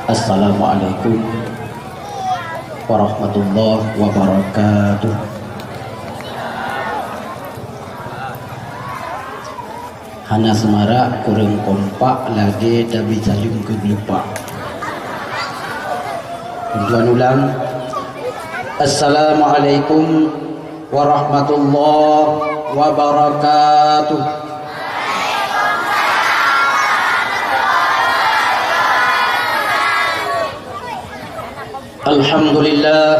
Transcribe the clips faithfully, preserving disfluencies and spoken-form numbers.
Assalamualaikum warahmatullahi wabarakatuh. Hana seumarak, kureueng kompak, lagée tabi saleuem keu geulupak. Tuan ulang. Assalamualaikum warahmatullahi wabarakatuh. Alhamdulillah.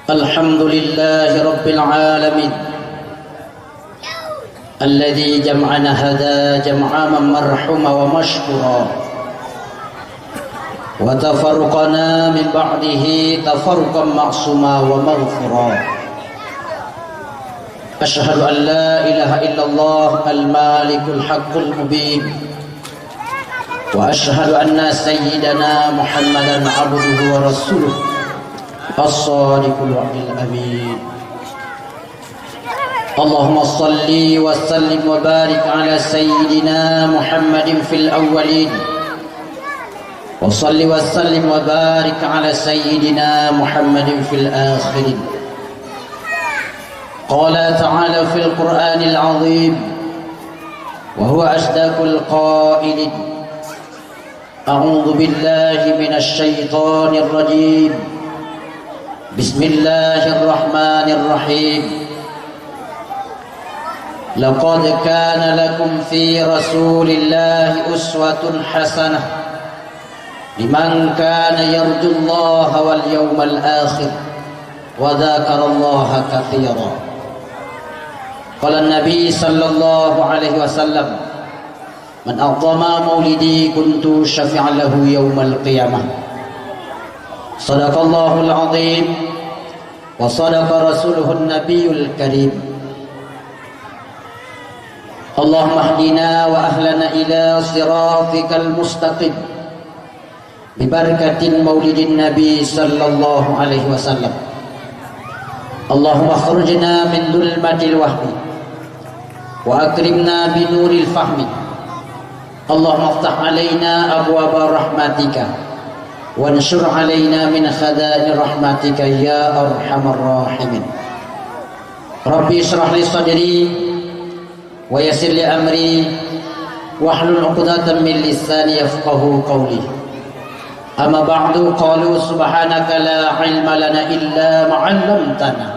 Alhamdulillahi rabbil alamin. Alladzi jam'ana hadza jam'an marhuma wa masykura. Wa tafarraqana min ba'dihi tafarraqan ma'suma wa maghfura. Asyhadu an la ilaha illallah al-malikul haqqul mubin. Wa asyhadu anna sayyidana Muhammadan abduhu wa rasuluh. As-sadiqul wa'dil amin. Allahumma salli wa sallim wa barik ala sayyidina Muhammadin fil awwalin. Wa salli wa sallim wa barik ala sayyidina Muhammadin fil akhirin. Qala ta'ala fil Qur'anil azim, wa huwa asdaqul qailin. A'udzu billahi minasy syaithanir rajim. Bismillahirrahmanirrahim. Laqad kana lakum fi Rasulillahi uswatun hasanah liman kana yarjullaha wal yawmal akhir wa dzakarallaha katsira. Qala Nabi sallallahu alaihi wasallam, "Man a'dhama maulidi kuntu syafi'an lahu yaumal qiyamah." Sadaqallahul azim wa sadaqa rasuluhun nabiyul karim. Allahumma hdina wa ahlana ila siratikal mustaqim. Bibarakatin maulidin Nabi sallallahu alaihi wasallam. Allahumma akhrijna min dhulumatil wahmi wa akrimna binuril fahmi. Allahumma iftah alaina abwaba rahmatika wansyur alaina min khazaini rahmatika ya arhamar rahimin. Rabbi israh li sadri wa yassir li amri, wahlul 'uqdatam min lisani yafqahu qawli. Amma ba'du, qalu subhanaka la ilma lana illa ma 'allamtana,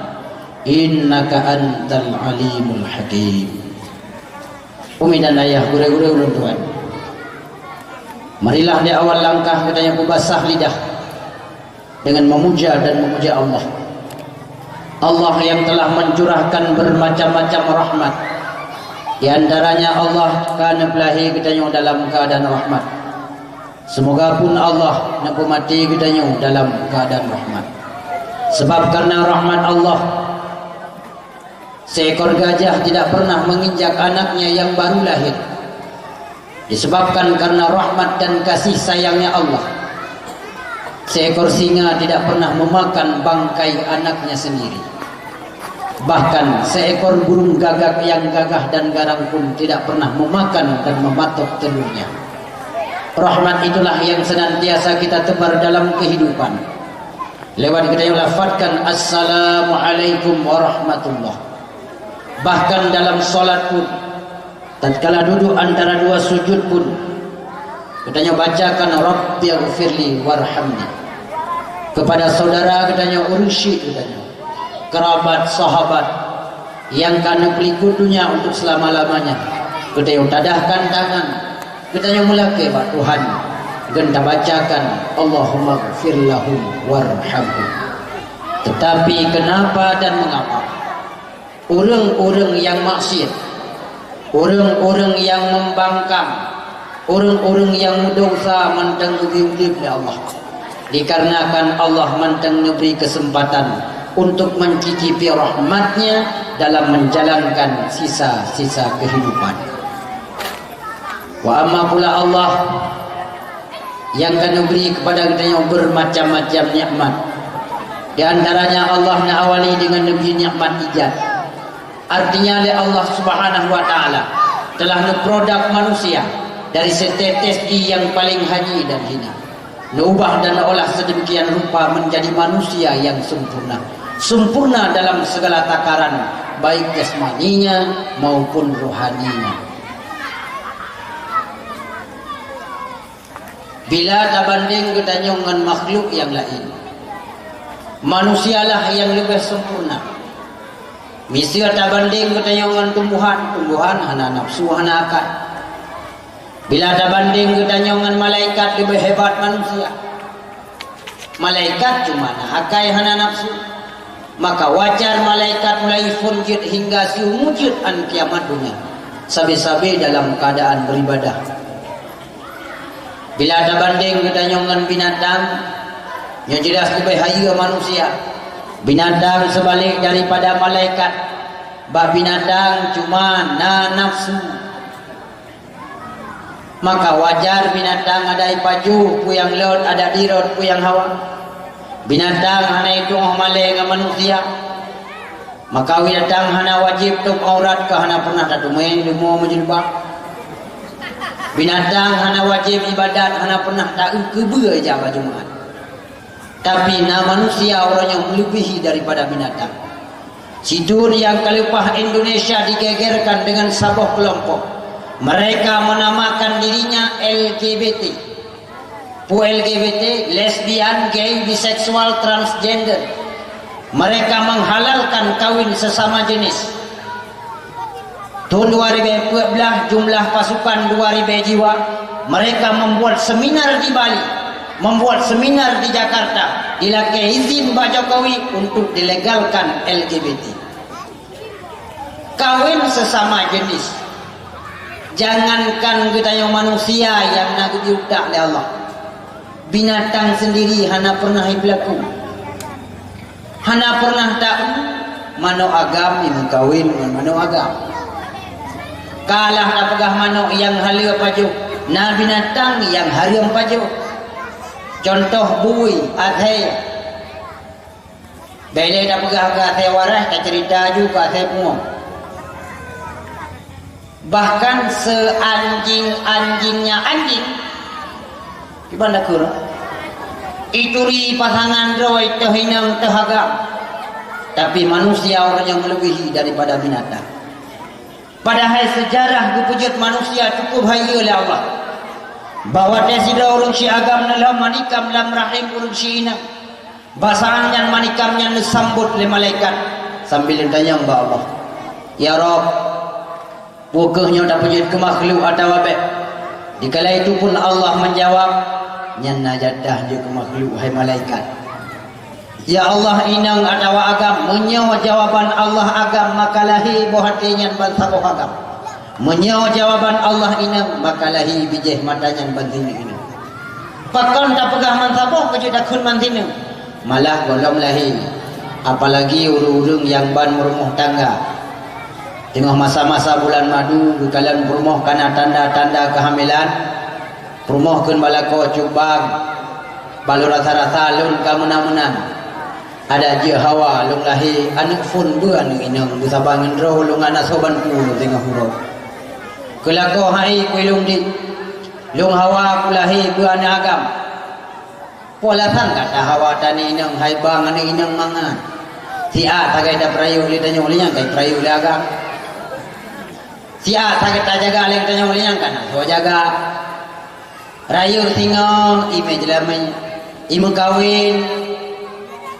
innaka antal alimul hakim. Umi dan ayah, gurée-gurée ulôn tuan, marilah di awal langkah geutanyoe peubasah lidah dengan memuja dan memuja Allah. Allah yang telah mencurahkan bermacam-macam rahmat. Di antaranya Allah ka neupeulahé geutanyoe dalam keuadaan rahmat. Seumoga pun Allah neupeumaté geutanyoe dalam keuadaan rahmat. Sebab karena rahmat Allah, seekor gajah tidak pernah menginjak anaknya yang baru lahir. Disebabkan karena rahmat dan kasih sayangnya Allah, seekor singa tidak pernah memakan bangkai anaknya sendiri. Bahkan seekor burung gagak yang gagah dan garang pun tidak pernah memakan dan mematok telurnya. Rahmat itulah yang senantiasa kita tebar dalam kehidupan. Lewat geutanyoe lafazkan, "Assalamualaikum warahmatullah." Bahkan dalam salat pun, tatkala duduek antara dua sujud pun, geutanyoe bacakan, "Rabbighfirli warhamni." Kepada saudara geutanyoe, ureuëng syik geutanyoe, kerabat, sahabat, nyang ka neupeulikot donya untuk selama-lamanya, geutanyoe tadahkan tangan, geutanyoe meulakée bak Tuhan, geutanyoe tabacakan, "Allahummaghfir lahum warhamhum." Tetapi kenapa dan mengapa ureuëng-ureuëng nyang maksiat, ureuëng-ureuëng nyang membangkang, ureuëng-ureuëng nyang meudesya mantong geubri udeb lé Allah? Dikarenakan Allah mantong neubri keuseumpatan untuk mencicipi rahmat-Nya dalam menjalankan sisa-sisa kehidupan. Wa amma pula Allah nyang ka neubri keupada geutanyoe beumacam-macam nikmat. Di antaranya Allah neuawali deungon neubri nikmat ijat. Artinya lé Allah Subhanahu wa Ta'ala telah neuprodak manusia Dari setetes ie nyang paleng hanyi dan hina, neuubah dan neuolah sedemikian rupa menjadi manusia nyang sempurna. Sempurna dalam segala takaran, baik jasmaninya maupun rohaninya. Bila tabandeng geutanyoe ngon makhluk nyang laén, manusialah nyang leubeh sempurna. Miseue tabandeng geutanyoe ngon tumbuhan, tumbuhan hana nafsu, hana akai. Bila tabandeng geutanyoe ngon malaikat, leubeh hebat manusia. Malaikat cuma na akai, hana nafsu. Maka wajar malaikat mulai phon jeuet hingga siumu jeuet án kiamat donya, sabe-sabe dalam keuadaan beuribadah. Bila tabandeng geutanyoe ngon binatang, nyoe jeulaih leubeh hayeue manusia. Binatang seubalek daripada malaikat. Bak binatang cuma na nafsu. Maka wajar binatang adak ipajoh peue nyang lôt, adak dirot peue nyang hawa. Binatang hana itu'oh malée ngon manusia. Maka binatang hana wajéb tôb aurat, ka hana peureunah tateumé leumo meujilbab. Binatang hana wajéb ibadat, hana peureunah taeu keubeue ijak bak Jumat. Tapi na manusia uroe nyoe meuleubèhi daripada binatang. Sidroe nyang ka leupah Indonesia digegerkan dengan saboh keulompok. Mereka menamakan dirinya L G B T. Peue L G B T? Lesbian, gay, biseksual, transgender. Mereka menghalalkan kawin sesama jenis. Thôn dua ribèe peuet blah, jumlah pasukan dua ribèe jiwa, mereka membuat seminar di Bali, membuat seminar di Jakarta, dilakèe izin bak Jokowi untuk dilegalkan L G B T. Kawin sesama jenis. Jangankan geutanyoe manusia nyang na geubri utak lé Allah, binatang sendiri hana pernah ipeulaku. Hana pernah taeu manok agam imeukawen ngon manok agam. Ka lah tapeugah manok nyang haleue pajoh, na binatang nyang hareuem pajoh. Contoh bui, asèe. Bèk lé tapeugah keu asèe waréh, taceurita aju keu asèe pungo. Bahkan seanjing-anjingnya anjing, kiban dakeur, ituri pasangan droe teuh inong teuh agam, tapi manusia uroe nyoe meuleubèhi daripada binatang. Padahai seujarah geupeujeuet manusia cukup hayeue lé Allah, bahwa watèe sidroe ureueng si agam neulhom manikam lam rahim ureueng si inong, bak saát nyan manikam nyan neusambot lé malaikat sambil neutanyong bak Allah, "Ya Rabb, peu kheueh nyoe tapeujeuet keu makhluk atawa bèk?" Dikala itu pun Allah meujawab, "Nyan na jatah jeuet keu makhluk, hai malaikat." "Ya Allah, inong atawa agam?" Meunyoe jawaban Allah agam, maka lahé boh até nyan bansaboh agam. Meunyoe jawaban Allah inong, maka lahé bijéh mata nyan bansineuk inong. Pakon tapeugah bansaboh keuh jeuet takheun bansineuk? Malah gohlom lahé, apalagi ureueng-ureueng nyang ban meurumoh tangga. Teungoh masa-masa bulan madu, geukalon peurumoh ka na tanda-tanda keuhamilan, peurumoh kheun bak lakoe, "Cut bang, bak lôn rasa-rasa lôn ka meunan-meunan. Adak jeuet hawa lôn lahé aneuk phon beu aneuk inong, beusaba ngon droe lôn hana soe bantu lôn teungoh uroe." Kheun lakoe, "Hai, peue lôn dit, lôn hawa kulahé beu aneuk agam." "Peue alasan gata hawa taneuk inong, hai bang, aneuk inong mangat? Siat sagai tapeurayeuk lé tanyoe, lé nyan ka ipeurayeuk lé agam. Siat sagai tajaga lé tanyoe, lé nyan ka na soe jaga. Rayeuk singoh, imè jeulamè, imeukawen,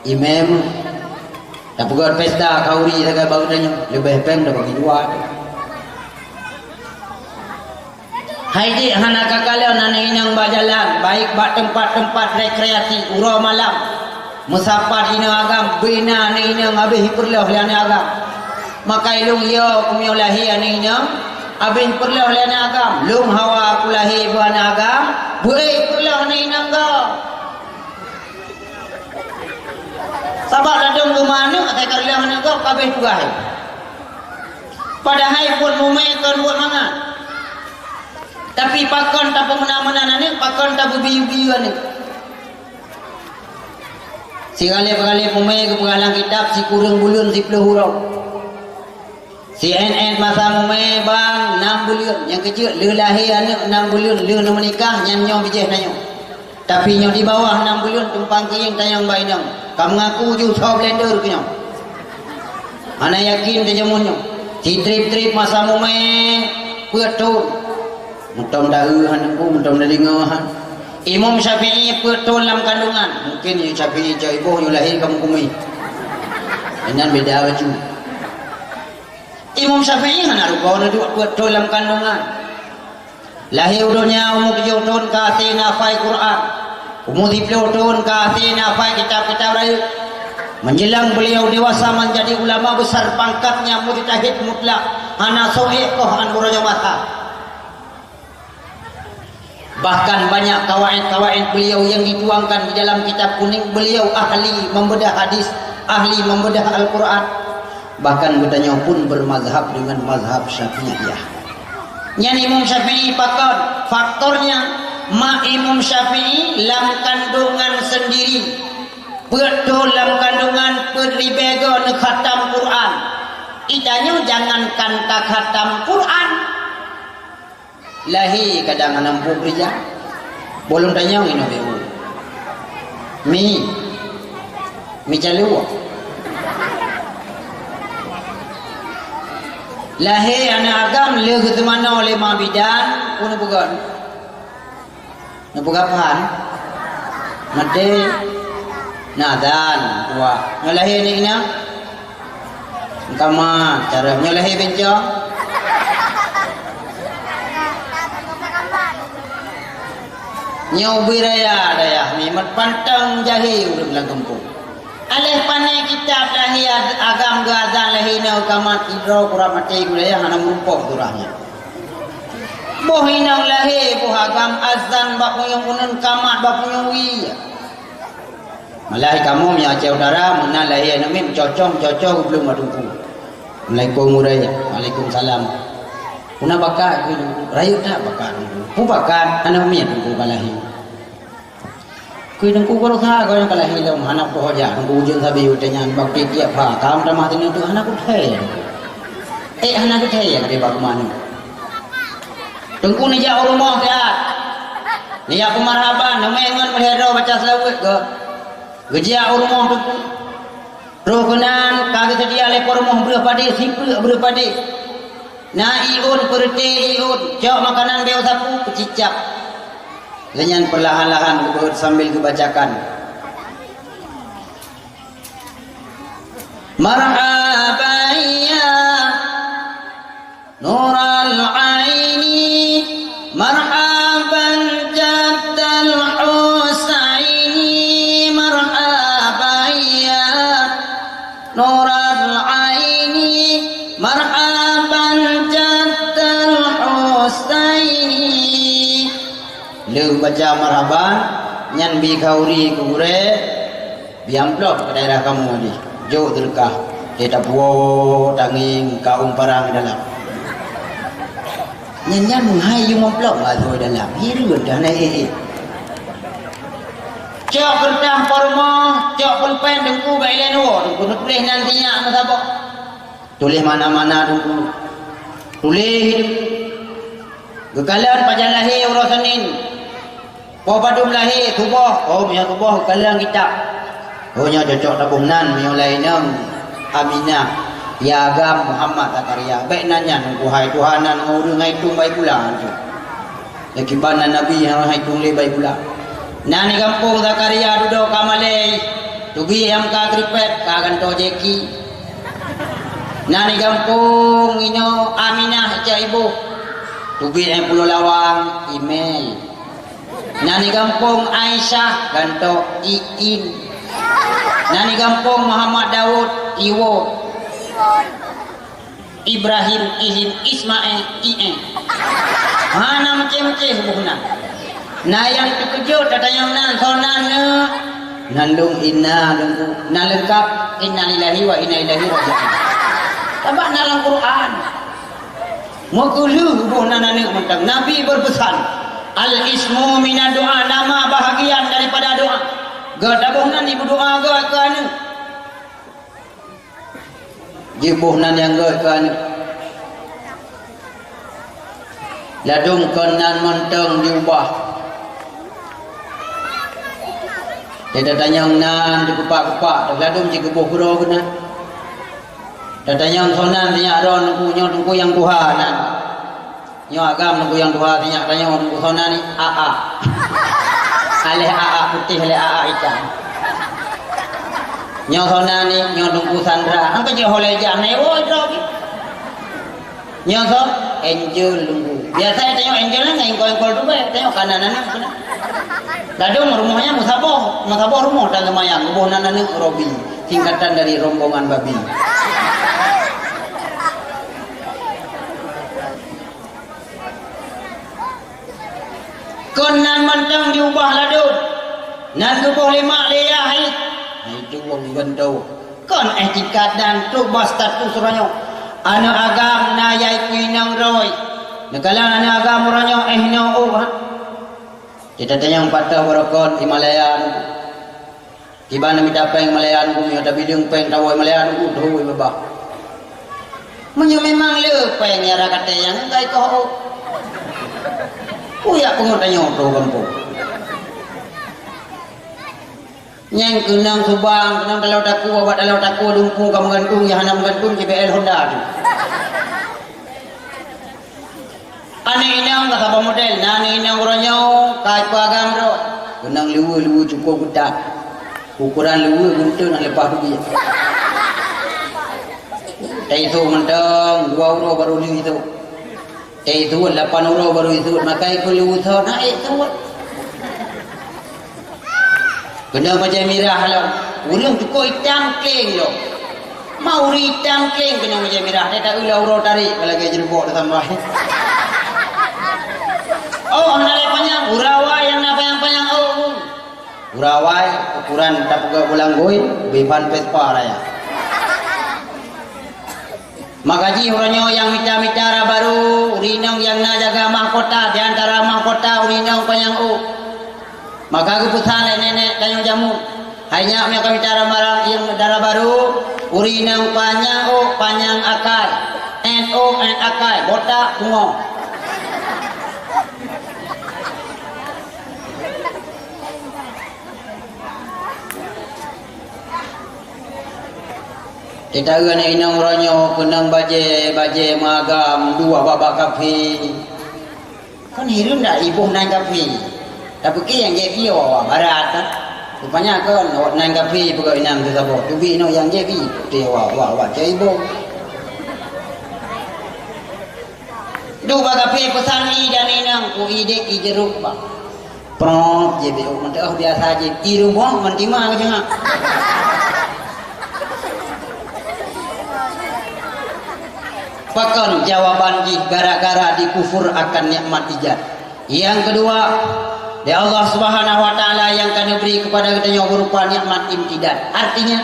imè meuh. Tapeugöt pesta khanduri sagai baru tanyoe, leubeh péng tabagi dua." Hai jih hana kakalon aneuk inong bak jalan, baik bak teumpat-teumpat rekreasi uroe malam. Meusapat inong agam, beu na aneuk inong habéh ipeureuloh lé aneuk agam. Maka ilôn yo kumeung lahé aneuk inong, habéh ipeureuloh lé aneuk agam. Lôn hawa kulahé beu aneuk agam, beu ipeureuloh aneuk inong gob. Sabab ladôm geumaneuk asai kareuleuh aneuk gob ka habéh tugaih. Padahai buet mumè kon buet mangat. Tapi pakon tapeumeunan-meunan aneuk, pakon tapeubiyeu-biyeu aneuk? Sigalép-galép mumè geupeugah lam kitab, sikureueng buleuen siploh uroe. Si N N masa mumè bang nam buleuen, nyang keuh jeuet lheueh lahé aneuk nam buleuen lheueh neumeunikah, nyan nyoe bijéh tanyoe. Tapi nyoe di bawah nam buleuen tumpang keuieng tanyong bak inong. Ka meungaku ju soe blender keu nyoe. Hana yakin teuh jameun nyoe. Si trép-trép masa mumè peuet thon. Meutom daeu han teungku, meutom dadeungoe han. Imam Syafi'i peuet thon lam kandungan. Mungkin Imam Syafi'i cok iboh nyoe lahé ka meukumé. Inan beda baju. Imam Syafi'i hana rugoe neuduek peuet thon lam kandungan. Lahé u donya umu tujoh thon ka hase na hafai Quran. Umu siplôh thon ka hase na hafai kitab-kitab rayeuk. Menjelang beliau dewasa menjadi ulama besar pangkatnya mujtahid mutlak, hana soe ék koh an uroe nyoe masa. Bahkan banyak kawaid-kawaid beliau yang dituangkan di dalam kitab kuning. Beliau ahli membedah hadis, ahli membedah Al-Quran. Bahkan geutanyoe pun bermazhab dengan mazhab Syafi'iyah. Nyan Imam Syafi'i pakon? Faktornya, mak Imam Syafi'i lam kandungan sendiri peuet thon lam kandungan peuet ribèe goe neukhatam Quran. Itanyoe jangankan takhatam Quran, lahé kadang hana muphom keurija. Bolong tanyong inoe beu. Mi. Mi caleuwoe. Lahé aneuk agam lheueh geuseumanoe lé ma bidan, peue neupeugah? Neupeugah peue han? Maté. Na azan, dua. Nyoe lahé aneuk inong? Ka mat, cara nyoe lahé bencong. Nyoe ubé raya dayah mi, mat pantang jahé ureueng lam gampông. Aléh pané kitab lahé agam geuazan lahé nyoe ka mat sidroe kurang maté geuh dayah hana meurumpok surah nyan. Boh inong lahé, boh agam azan bak punyueng uneuen ka mat bak punyueng wie. Malah kamoe meunyoe Aceh Utara, meunan lahé aneuk miet, cocong-cocong geubeuleung bak teungku. Assalamualaikum, Gurèe. Waalaikumsalam. Peue na bakat, rayeuk that bakat. Peue bakat, aneuk miet teungku ka lahé. Keu teungku baroesa, keu nyang ka lahé lom, hana poh jak, teungku ujeuen sabe watèe nyan, bak tiep-tiep ha, ka meutamah sinan teuk hana kuthèe. Eh, hana kuthèe, ka tibak rumoh nyoe. Teungku neujak u rumoh siat. Neujak peumarhaban, neumè ngon meuhèe droe baca seulaweuet geuh. Geujak u rumoh teungku. Troh keunan ka geuseudia lé po rumoh breueh padé, sipeuk breueh padé. Na ié ôn, peureuté ié ôn, cok makanan bèe u sapu, peucicak. Lheueh nyan peurlahan-lahan geubeuet sambil geubacakan. Marhaban ya Nural aini, marhaban jaddal Husaini, marhaban ya Nural aini, marhaban jaddal Husaini. Lheueh baca marhaban, nyan bi khauri keu gurèe, Bi amplop keu daerah kamoe jih, jok seudeukah, teutab woe tangieng ka ôn parang dalam. Nyan, nyan meuhai yum amplop ka troh dalam, hireuen dah na éh-éh. Cok keureutah po rumoh, cok pulpen teungku bak ilèe neuwoe teungku, neutuléh nan sinyak meusaboh. Tuléh makna-makna teungku. Tuléh teungku. Geukalon pajan lahé uroe Senin. Poh padum lahé, suboh. Oh, meunyoe suboh geukalon kitab. Oh, nyoe cocok taboh nan meunyoe lahé inong Aminah, ya agam Muhammad Zakaria. Bèk nan nyan, hai Tuhan, nan ureueng hai tueng bai pula tu. Nyang kiban nan Nabi nyang hai tueng lé bai pula. Nan di gampông Zakaria dudoe ka malèe, teubiet nyang ka kripat ka gantoe jeki. Nan di gampông inoe Aminah icok iboh, teubiet nyang pulo lawang imèe. Nan di gampông Aisyah gantoe iin. Nan di gampông Muhammad Daud iwoe. Ibrahim, Ihim, Ismail, Ie. Hana meucéh-meucéh boh nan. Na nyang teukeujot tatanyong nan, soe nan nyoe? Nan lôn inna lôn, na leungkap, innalillahi wa inna ilaihi raji'un. Sabab na lam Quran. Meukeulheueh boh nan aneuk mantong. Nabi berpesan, "Al-ismu minad doa," nama bahagian daripada doa. Geuh taboh nan ibu doa geuh keu aneuk. Jiboh nan nyang gèt keu aneuk. Ladôm kon nan mantong jiubah. Teutatanyong nan dikupak-kupak, ladôm jigeuboh keudroe keunan. Tatanyong soe nan sinyak droe teungku, nyoe teungku nyang tuha nan. Nyoe agam teungku nyang tuha sinyak, tanyoe teungku soe nan ni, Aa. Aléh Aa putéh, aléh Aa itam. Nyoe soe nan ni, nyoe teungku Sandra. Angka jih holé jah, na iwoe droe jih. Nyoe soe? Angel teungku. Biasa tanyoe Angel nyan ngon engkol-engkol tubée, tanyoe ka nan aneuk keunan. Ladôm rumoh nyan meusaboh, meusaboh rumoh dan lumayan, geuboh nan aneuk Robi, singkatan dari rombongan babi. Kon nan mantong jiubah ladôm. Nan geuboh lé mak lé yah hai. Hai tu wong gantoe. Kon iktikad dan trok bak status uroe nyoe. Aneuk agam na yai keu inong droe. Neukalon aneuk agam uroe nyoe eh nyoe oh ha. Teutatanyong pat teuh barokon i Malaya. Kiban mita péng Malaya teungku, mita bileung péng tawoe Malaya teungku, doi babah. Meunyoe memang le péng ya rakaté nyang enggai koh oh. Kuyak peungeut tanyoe troh gampông. Nyang keunong subang, keunong taloe takue, bak taloe takue lumpung ka meugantung, ya hana meugantung, J B L Honda tu. Aneuk inong ka saboh model, na aneuk inong uroe nyoe ka ipeuagam droe. Keunong luweue-luweue cukôp geutat. Ukoran luweue gunteuen hana leupah teubiet. Taiso mantong, dua uroe baru lheueh iso. Taiso lapan uroe baru iso, makai keu luweue so na ék so. Keunong bajée mirah lom. Ureuëng tukoe itam kleng lom. Ma ureuëng itam kleng keunong bajée mirah. Teuka ulah uroe tarék lagée jeurubok teutambai. Oh, hana lé panyang. Urawai nyang na panyang-panyang oh. Urawai ukuran tapeugah bulang goi, biban Vespa raya. Maka jih uroe nyoe nyang mita-mita dara barô, ureuëng inong nyang na jaga mahkota, di antara mahkota ureuëng inong panyang ôk. Maka geupeusan lé nenek tanyoe jameun, hai nyak meunyoe ka mita dara barô, ureuëng inong panyang ôk, panyang akai, ét ôk, ét akai, botak, pungo. Teuka aneuk inong uroe nyoe keunong bajée, bajée meuagam dua babah kafé. Kon hireuen dak iboh nan kafé. Tapeuke nyang jép ié awak-awak barat kan. Rupanya kon awak nan kafé peugah inong teusaboh. Teubiet inoe nyang jép ié, awak-awak cok iboh. Duek bak kafé peusan ié dan inong, ku idek i jeruk bak. Prop, jép ié meuteuk biasa jép. I rumoh ngon tima keu jeumak. Pakon jawaban jih gara-gara dikufur akan nikmat ijad. Yang kedua, di Allah Subhanahu wa Taala yang ka neubri kepada geutanyoe berupa nikmat imtidad. Artinya,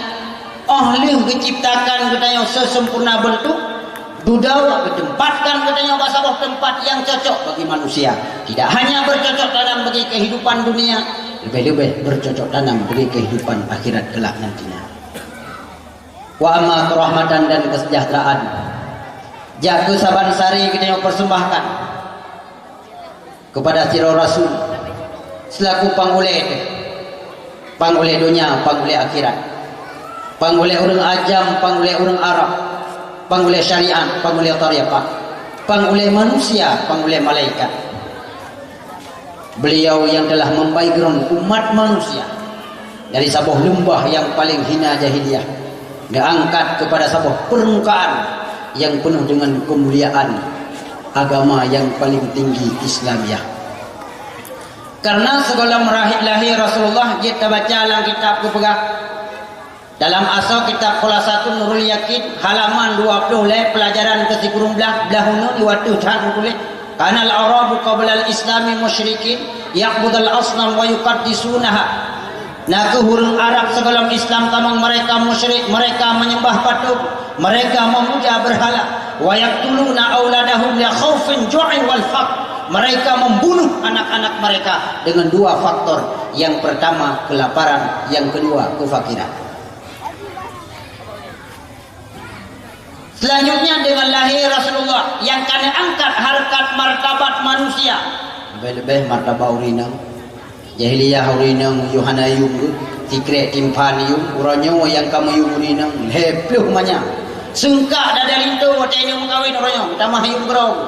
oh lheueh geuciptakan geutanyoe seusempurna bentuk, dudoe geutempatkan geutanyoe bak saboh teumpat nyang cocok bagi manusia. Tidak hanya bercocok tanam bagi kehidupan dunia, lebih-lebih bercocok tanam bagi kehidupan akhirat kelak nantinya. Wa amma keurahmatan dan kesejahteraan, jak keu saban sari geutanyoe persembahkan kepada sidroe rasul selaku pangulée, pangulée donya, pangulée akhirat, pangulée ureuëng ajam, pangulée ureuëng Arab, pangulée syariat, pangulée tarekat, pangulée manusia, pangulée malaikat. Beliau yang telah membackground umat manusia dari saboh lumbah yang paling hina jahiliyah, geuangkat kepada saboh permukaan yang penuh dengan kemuliaan agama yang paling tinggi Islamiyah. Karena sigohlom lahé Rasulullah jeuet tabaca lam kitab geupeugah, dalam asoe kitab Khulasatun Nurul Yakin, halaman dua ploh lhée, pelajaran keu sikureueng blah, blah uneuen, watée that meutuléh, "Kanal Arabu qablal Islami musyrikin, ya'budul asnam wa yuqaddisunaha." Na kheueh ureuëng Arab sigohlom Islam tamong mereka musyrik, mereka menyembah patung, mereka memuja berhala, "Wa yaqtuluna auladahum li khaufin ju'in wal faqr." Mereka membunuh anak-anak mereka dengan dua faktor. Yang pertama, kelaparan, yang kedua, kefakiran. Selanjutnya dengan lahir Rasulullah yang ka angkat harkat martabat manusia. Leubeh-leubeh martabat ureueng inong. Jahiliyah ureueng inong yum hana yum geuh, sikrek timphan yum, uroe nyoe nyang ka meuyum ureueng inong lhèe ploh manyam. Seungkak dada linto watèe nyoe meukawen uroe nyoe, tamah yum keudroe.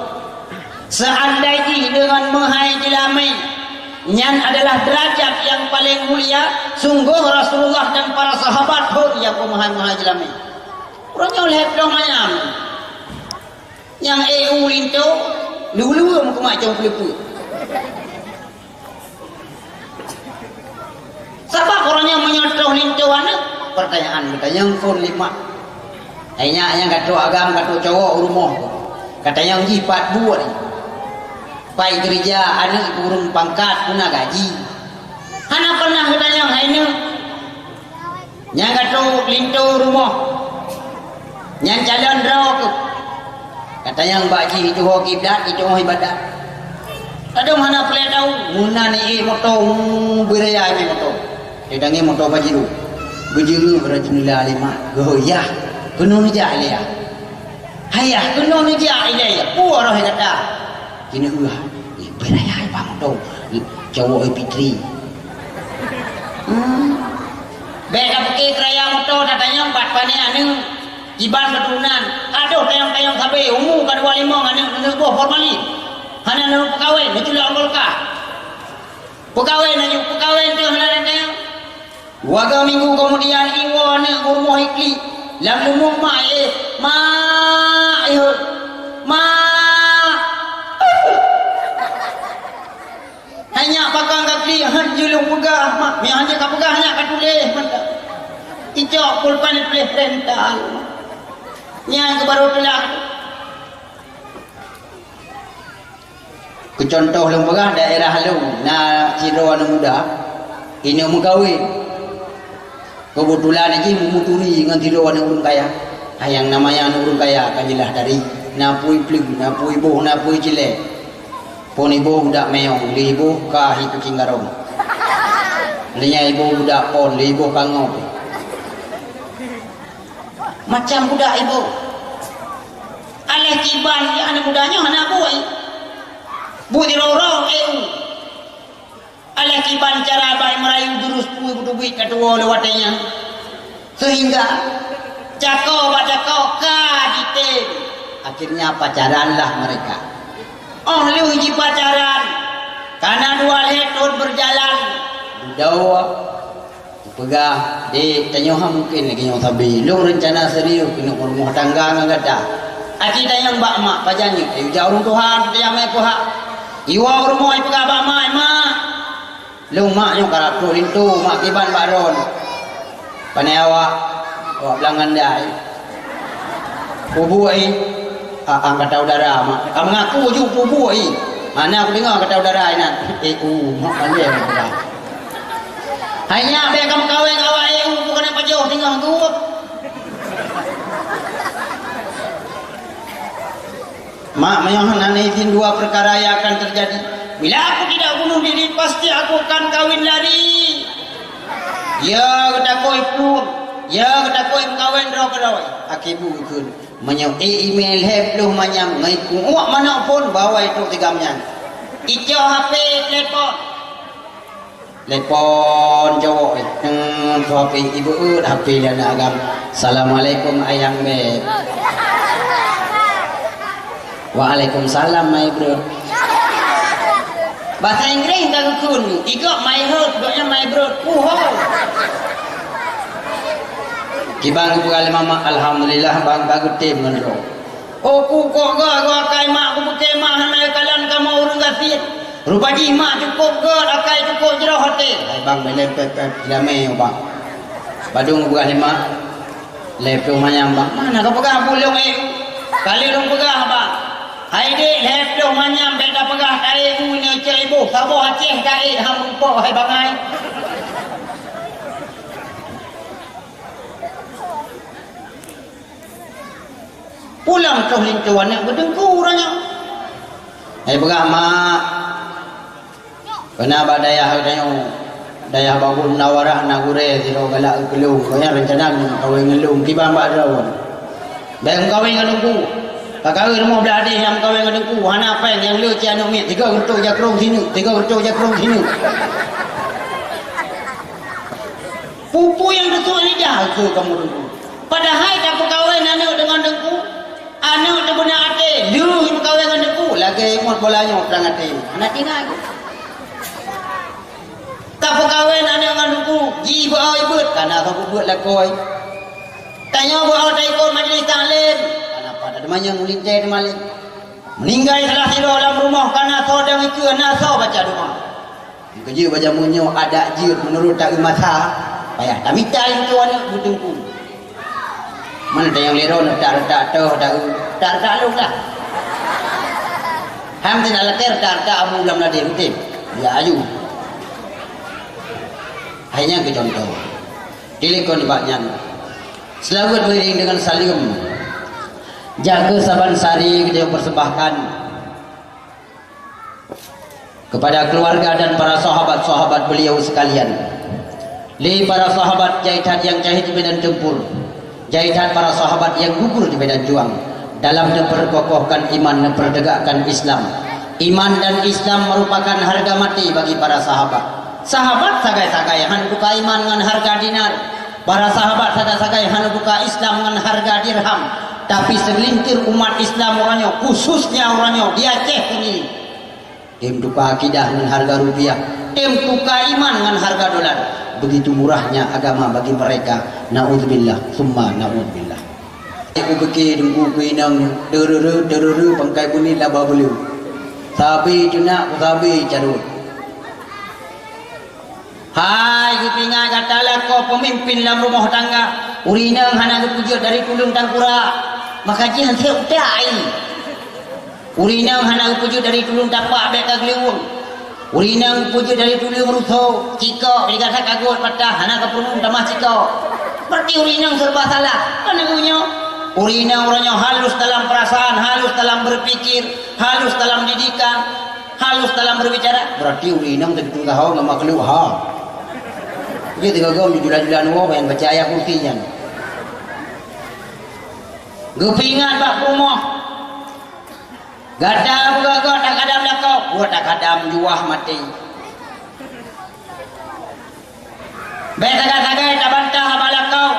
Seandai jih deungon meuhai jeulamé, nyan adalah derajat nyang paleng mulia, sunggoh Rasulullah dan para sahabat hot nyang keu meuhai-meuhai jeulamé. Uroe nyoe lhèe ploh manyam. Nyang ék u linto, lue-lue meukeumacong peuleupeue. Sabab uroe nyoe meunyoe troh linto aneuk, peurtanyaan geutanyong phon lé mak. Hai nyak, nyang ka troh agam, ka troh cowok u rumoh. Ka tanyong jih pat buet. Pat keureuja aneuk, ureueng pangkat, peue na gaji. Hana peunah geutanyong hai neuk. Nyang ka troh linto rumoh. Nyan calon droe keuh. Ka tanyong bak jih, ituho kiblat, ituho ibadat. Kadang hana peureulèe tau, meunan ék moto, hmm, beuraya ék moto. Didatang moto Pajero. Geujeuet bak jendela lé mak, geuhoyah. Keunoe neujak ilèe. Hayah, keunoe neujak ilèe. Peue roh gata? Keuneuk ueh. Eh, beuraya bak moto. Cowok Fitri. Hmm. Bèk ka pike keuraya moto tatanyong pat pané aneuk, kiban keuturonan. Adoh tanyong-tanyong sabé, umu ka dua limong aneuk, aneuk boh formalin. Hana neupeukawen, neuculok golka. Peukawen laju, peukawen teuh hana tanyong. Dua minggu keumudian, iwoe aneuk u rumoh iklik. Lam leumo mak, eh, mak, eh, mak. Hai nyak, pakon ka klik, han jeuet lôn peugah, mak. Meunyo han jeuet ka peugah, nyak ka tuléh mantong. Icok pulpen tuléh rental. Nyan keuh barô teulah. Keu cuntoh lôn peugah, daerah lôn na sidroe aneuk muda, ineuk meukawen. Keubeutulan jih meuturi ngon sidroe aneuk ureueng kaya. Hai nyang namanya aneuk ureueng kaya ka jeulaih dari, na peue ipleue, na peue iboh, na peue icilée. Phon iboh budak miyueb, lheueh iboh ka hi kucing garong. Lheueh nyan iboh budak phon, lheueh iboh ka ngob. Macam budak iboh. Alah kiban, ya, aneuk muda nyoe hana bui. Bui di rorong, eh, u. Alah kiban cara bai meurayu jurus pui beuteubiet ka tuwoe lé watée nyan. Sehingga cako bak cako ka jitem. Akhirnya pacaranlah mereka. Oh lheueh jipacaran, kana dua lhée thon beujalan, dudoe. Peugah, "Dek, tanyoe hana mungken lagée nyoe sabe. Lôn reuncana serius keuneuk meurumoh tangga ngon gata." Aci tanyong bak mak, "Pajan nyoe?" "Tayue jak ureuëng tuha, tayue amai peuhah." Iwoe u rumoh ipeugah bak mak, "Mak, lôn mak nyoe karab troh linto, mak kiban bak droen." "Pane awak?" "Awak blang gandai." "Peue buet, i?" "Ah, angkatan udara, mak." Ka meungaku ju peue buet, i. "Mana kudeungoe angkatan udara inan?" "Eh, u, mak pandai mak udara." "Hai nyak, bék kameukawen awak, eh, u, bukan pajoh singoh geuh." "Mak, meunyoe hana izin, dua perkara yang akan terjadi. Bila aku tidak bunuh diri, pasti aku akan kawin lari. Ya geutakoi pueng, ya geutakoi meukawen droe keudroe." Akhé bu geukheun, "Meunyoe ék imé lhée ploh manyam ngon iku uak manok phon, bawai trok sigam nyan." Icok H P telepon. Telepon cowok, eh. Hmm, tu H P, ibeuet H P lé aneuk agam. "Assalamualaikum, Ayang Beb." "Waalaikumsalam, my bro." Bahasa Inggréh ka geukheun, i gob my heart, gobnyan my bro. Puho. Kiban geupeugah lé mama, "Alhamdulillah, bang, bagus tem ngon droe." "Oh, ku kok ga, ga akai mak, ku peuke mak hana kalon kamoe ureuëng gasien. Rupa jih mak cukôp gét, akai cukôp jroh até." "Hai bang, beleng pep-pep, damé, bang." Padum geupeugah lé mak, "Lhée ploh manyam, bang." "Mana ka peugah bulong, eh?" "Kali lôn peugah, bang. Hai dek, lhée ploh manyam bék tapeugah taék u nyoe cok iboh, saboh Aceh taék ham rupok, hai bangai." Pulang troh linto aneuk beuteungku uroe nyoe. Hai peugah, "Mak, keunan bak dayah tanyoe, dayah Babul Munawarah na gurée sidroe galak keu lôn, gobnyan reuncana keuneuk kawen ngon lôn, kiban bak droe." Bèk meukawen ngon Teungku. Ka kawen rumoh blah adéh nyang meukawen ngon Teungku, hana péng, nyang le cit aneuk miet, tiga geuntôi jakrong sineuk, tiga geuntôi jakrong sineuk. Peue-peue nyang teusuet lidah keu kamoe Teungku. Padahai tapeukawen aneuk deungon Teungku, aneuk teubeuna até, lheueh meukawen ngon Teungku, lagèe imot bola nyoe trang até. Hana tinggai. Tapeukawen aneuk ngon Teungku, jih beu-o ibeuet, kana ka beuet lakoe. Tanyoe beu-o taikot majelis taklim, kana pada teumanyong ulintèe teumalém. Meuninggai salah sidroe lam rumoh, kana soe dang ikeue, na soe baca doa. Keujeuet bak jameun nyoe adat jeuet meunurot taeu masa, payah tamita linto aneuk beuteungku. Mana tayang lero neutak-retak toh taeu, tak-retak lôn lah. Ham tina leker tak-retak abu lam ladé rutin. Ya ayu. Hai nyan keu contoh. Dilikon bak nyan. Seulaweuet beriring dengan saleuem. Jaga saban sari kita persembahkan kepada keluarga dan para sahabat-sahabat beliau sekalian. Lé para sahabat jai that nyang syahid di medan tempur, jai that para sahabat nyang gugur di medan juang dalam neuperkokohkan iman, neupertegakkan Islam. Iman dan Islam merupakan harga mati bagi para sahabat. Sahabat sagai-sagai han buka iman ngon harga dinar. Para sahabat sagai-sagai han buka Islam ngon harga dirham. Tapi segelintir umat Islam uroe nyoe, khususnya uroe nyoe di Aceh sendiri, tem tuka akidah ngon harga rupiah, tem tuka iman ngon harga dolar. Begitu murahnya agama bagi mereka. Naudzubillah, summa naudzubillah. Kupike Teungku keu inong, teurere, teurere, pangkai bunyi laba bulu. Sabe teunak, sabe carôt. Hai, geupingat gata lakoe peumimpin lam rumoh tangga. Ureueng inong hana geupeujeuet dari tuleueng tangkura, maka jih han sép utak ai. Ureueng inong hana geupeujeuet dari tuleueng tapak bèk ka geuliweueng. Ureueng inong geupeujeuet dari tuleueng ruso, cikok, di gata kagot patah, hana ka peurunoe tamah cikok. Berarti ureueng inong serba salah. Kan lagu nyoe? Ureueng inong uroe nyoe halus dalam perasaan, halus dalam berpikir, halus dalam didikan, halus dalam berbicara. Berarti ureueng inong teubiet tahu ngon makhluk ha. Jadi tiga gom di jula-jula nua yang baca ayat kursi nyan. Geupeuingat bak peurumoh. Gata beugagah takadam lakoe, buet takadam juah maté. Bèk sagai-sagai tabantah bak lakoe.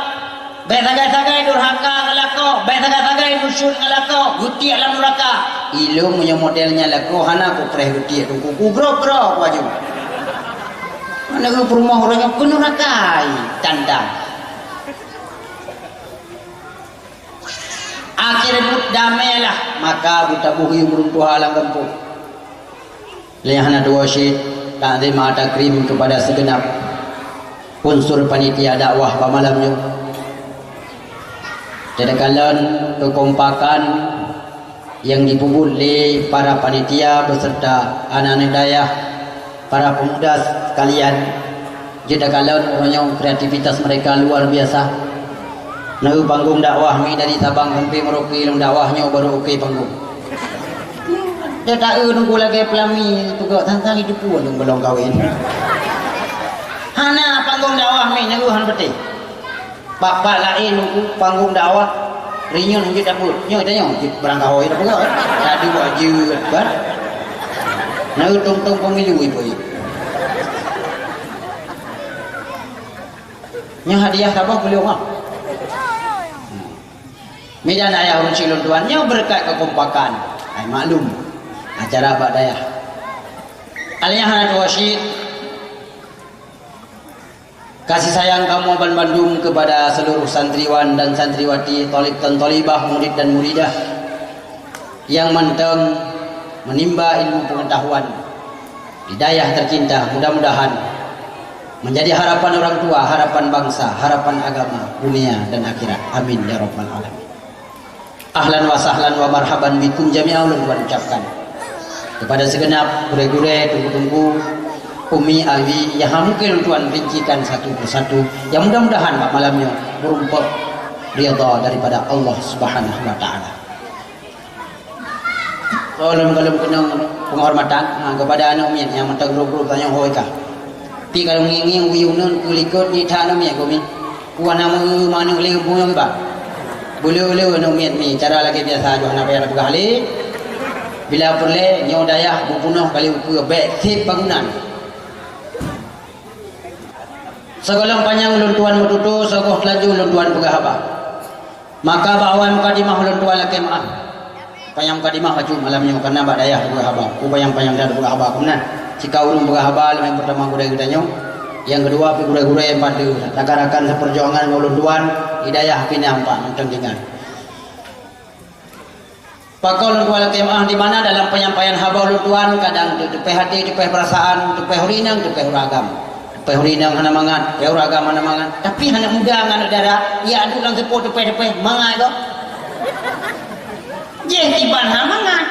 Bèk sagai-sagai durhaka ngon lakoe. Bèk sagai-sagai nusyut ngon lakoe. Geutiek lam nuraka. Ilôn meunyoe model nyan lakoe hana kupreh geutiek Teungku. Kugroe-groe ku aju. Mana peurumoh uroe nyoe keu nuraka ai tanda. Akhé buet damé lah, maka beutaboh yue meuruntuha lam gampông. Lé hana tuwoe cit, takzim takrim kepada segenap unsur panitia dakwah bak malam nyoe. Teudekalon keukompakan nyang jipeubuet lé para panitia beserta aneuk-aneuk dayah, para pemuda sekalian, jeuet takalon uroe nyoe kreativitas mereka luar biasa. Neu panggong dakwah mi dari Sabang sampai Merauke lôn dakwah nyoe baru oke panggong. Dia tak eu nunggu lagi pelami tugok tantang itu pun nunggu belum kawin. Hana panggong dakwah mi neu han beutih. Bak-bak laén nunggu panggong dakwah, rinyueng jeuet dapeuet. Nyoe tanyoe jeuet barang kaho jeuet dapeuet. Tadi buat jeuet kan. Neu tong-tong pemilu ibu. Nyoe hadiah saboh beliau mah. Medan ayah ureueng cilon tuan nyoe berkat kekompakan. Ai maklum acara bak dayah. Aliyah hana tuwoe cit. Kasih sayang kamoe ban bandum kepada seluruh santriwan dan santriwati, thalib dan thalibah, murid dan muridah yang mantong menimba ilmu pengetahuan di dayah tercinta. Mudah-mudahan menjadi harapan orang tua, harapan bangsa, harapan agama, dunia dan akhirat. Amin ya rabbal alamin. Ahlan wa sahlan wa marhaban bikum jami'a ulôn tuan ucapkan. Kepada segenap gurée-gurée, teungku-teungku, umi, abi, nyang hana mungkin ulôn tuan rincikan satu persatu, nyang mudah-mudahan bak malam nyoe meurumpok ridha daripada Allah Subhanahu wa Taala. Ulôn gohlom keunong penghormatan, ha, kepada aneuk miet nyang mantong grob-grob tanyoe hôi ka. Pi ka lôn ngieng-ngieng u yunan keu likot nit that aneuk miet keuh mi. Kuah nama manok lé geupeunyong kiban. Beuleu-leu aneuk miet mi, cara lagèe biasa, jih hana payah tapeugah lé. Bila peureulèe, nyoe dayah beupunoh kali ukeue bèk sép bangunan. Sigohlom panyang ulôn tuan meututoe, sigoe teulaju ulôn tuan peugah haba. Maka bak awai mukadimah ulôn tuan lakèe meu'ah. Panyang mukadimah bacut malam nyoe, kareuna bak dayah peugah haba. Peue panyang-panyang that peugah haba keu meunan. Sika ureueng peugah haba, nyang peurtama gurèe geutanyoe. Nyang keudua pih gurèe-gurèe nyang pat deuh. Rakan-rakan seupeujuangan ngon ulôn tuan di dayah pih na pat mantong tinggai. Pakon ulôn tuan lakèe meu'ah, di mana dalam penyampaian haba ulôn tuan kadang teupeue até, teupeue peurasaan, teupeue ureueng inong, teupeue ureueng agam. Teupeue ureueng inong hana mangat, teupeue ureueng agam hana mangat. Tapi aneuk muda ngon aneuk dara, ya duek lam seupôt teupeue-teupeue, mangat kok. Jih kiban hana mangat.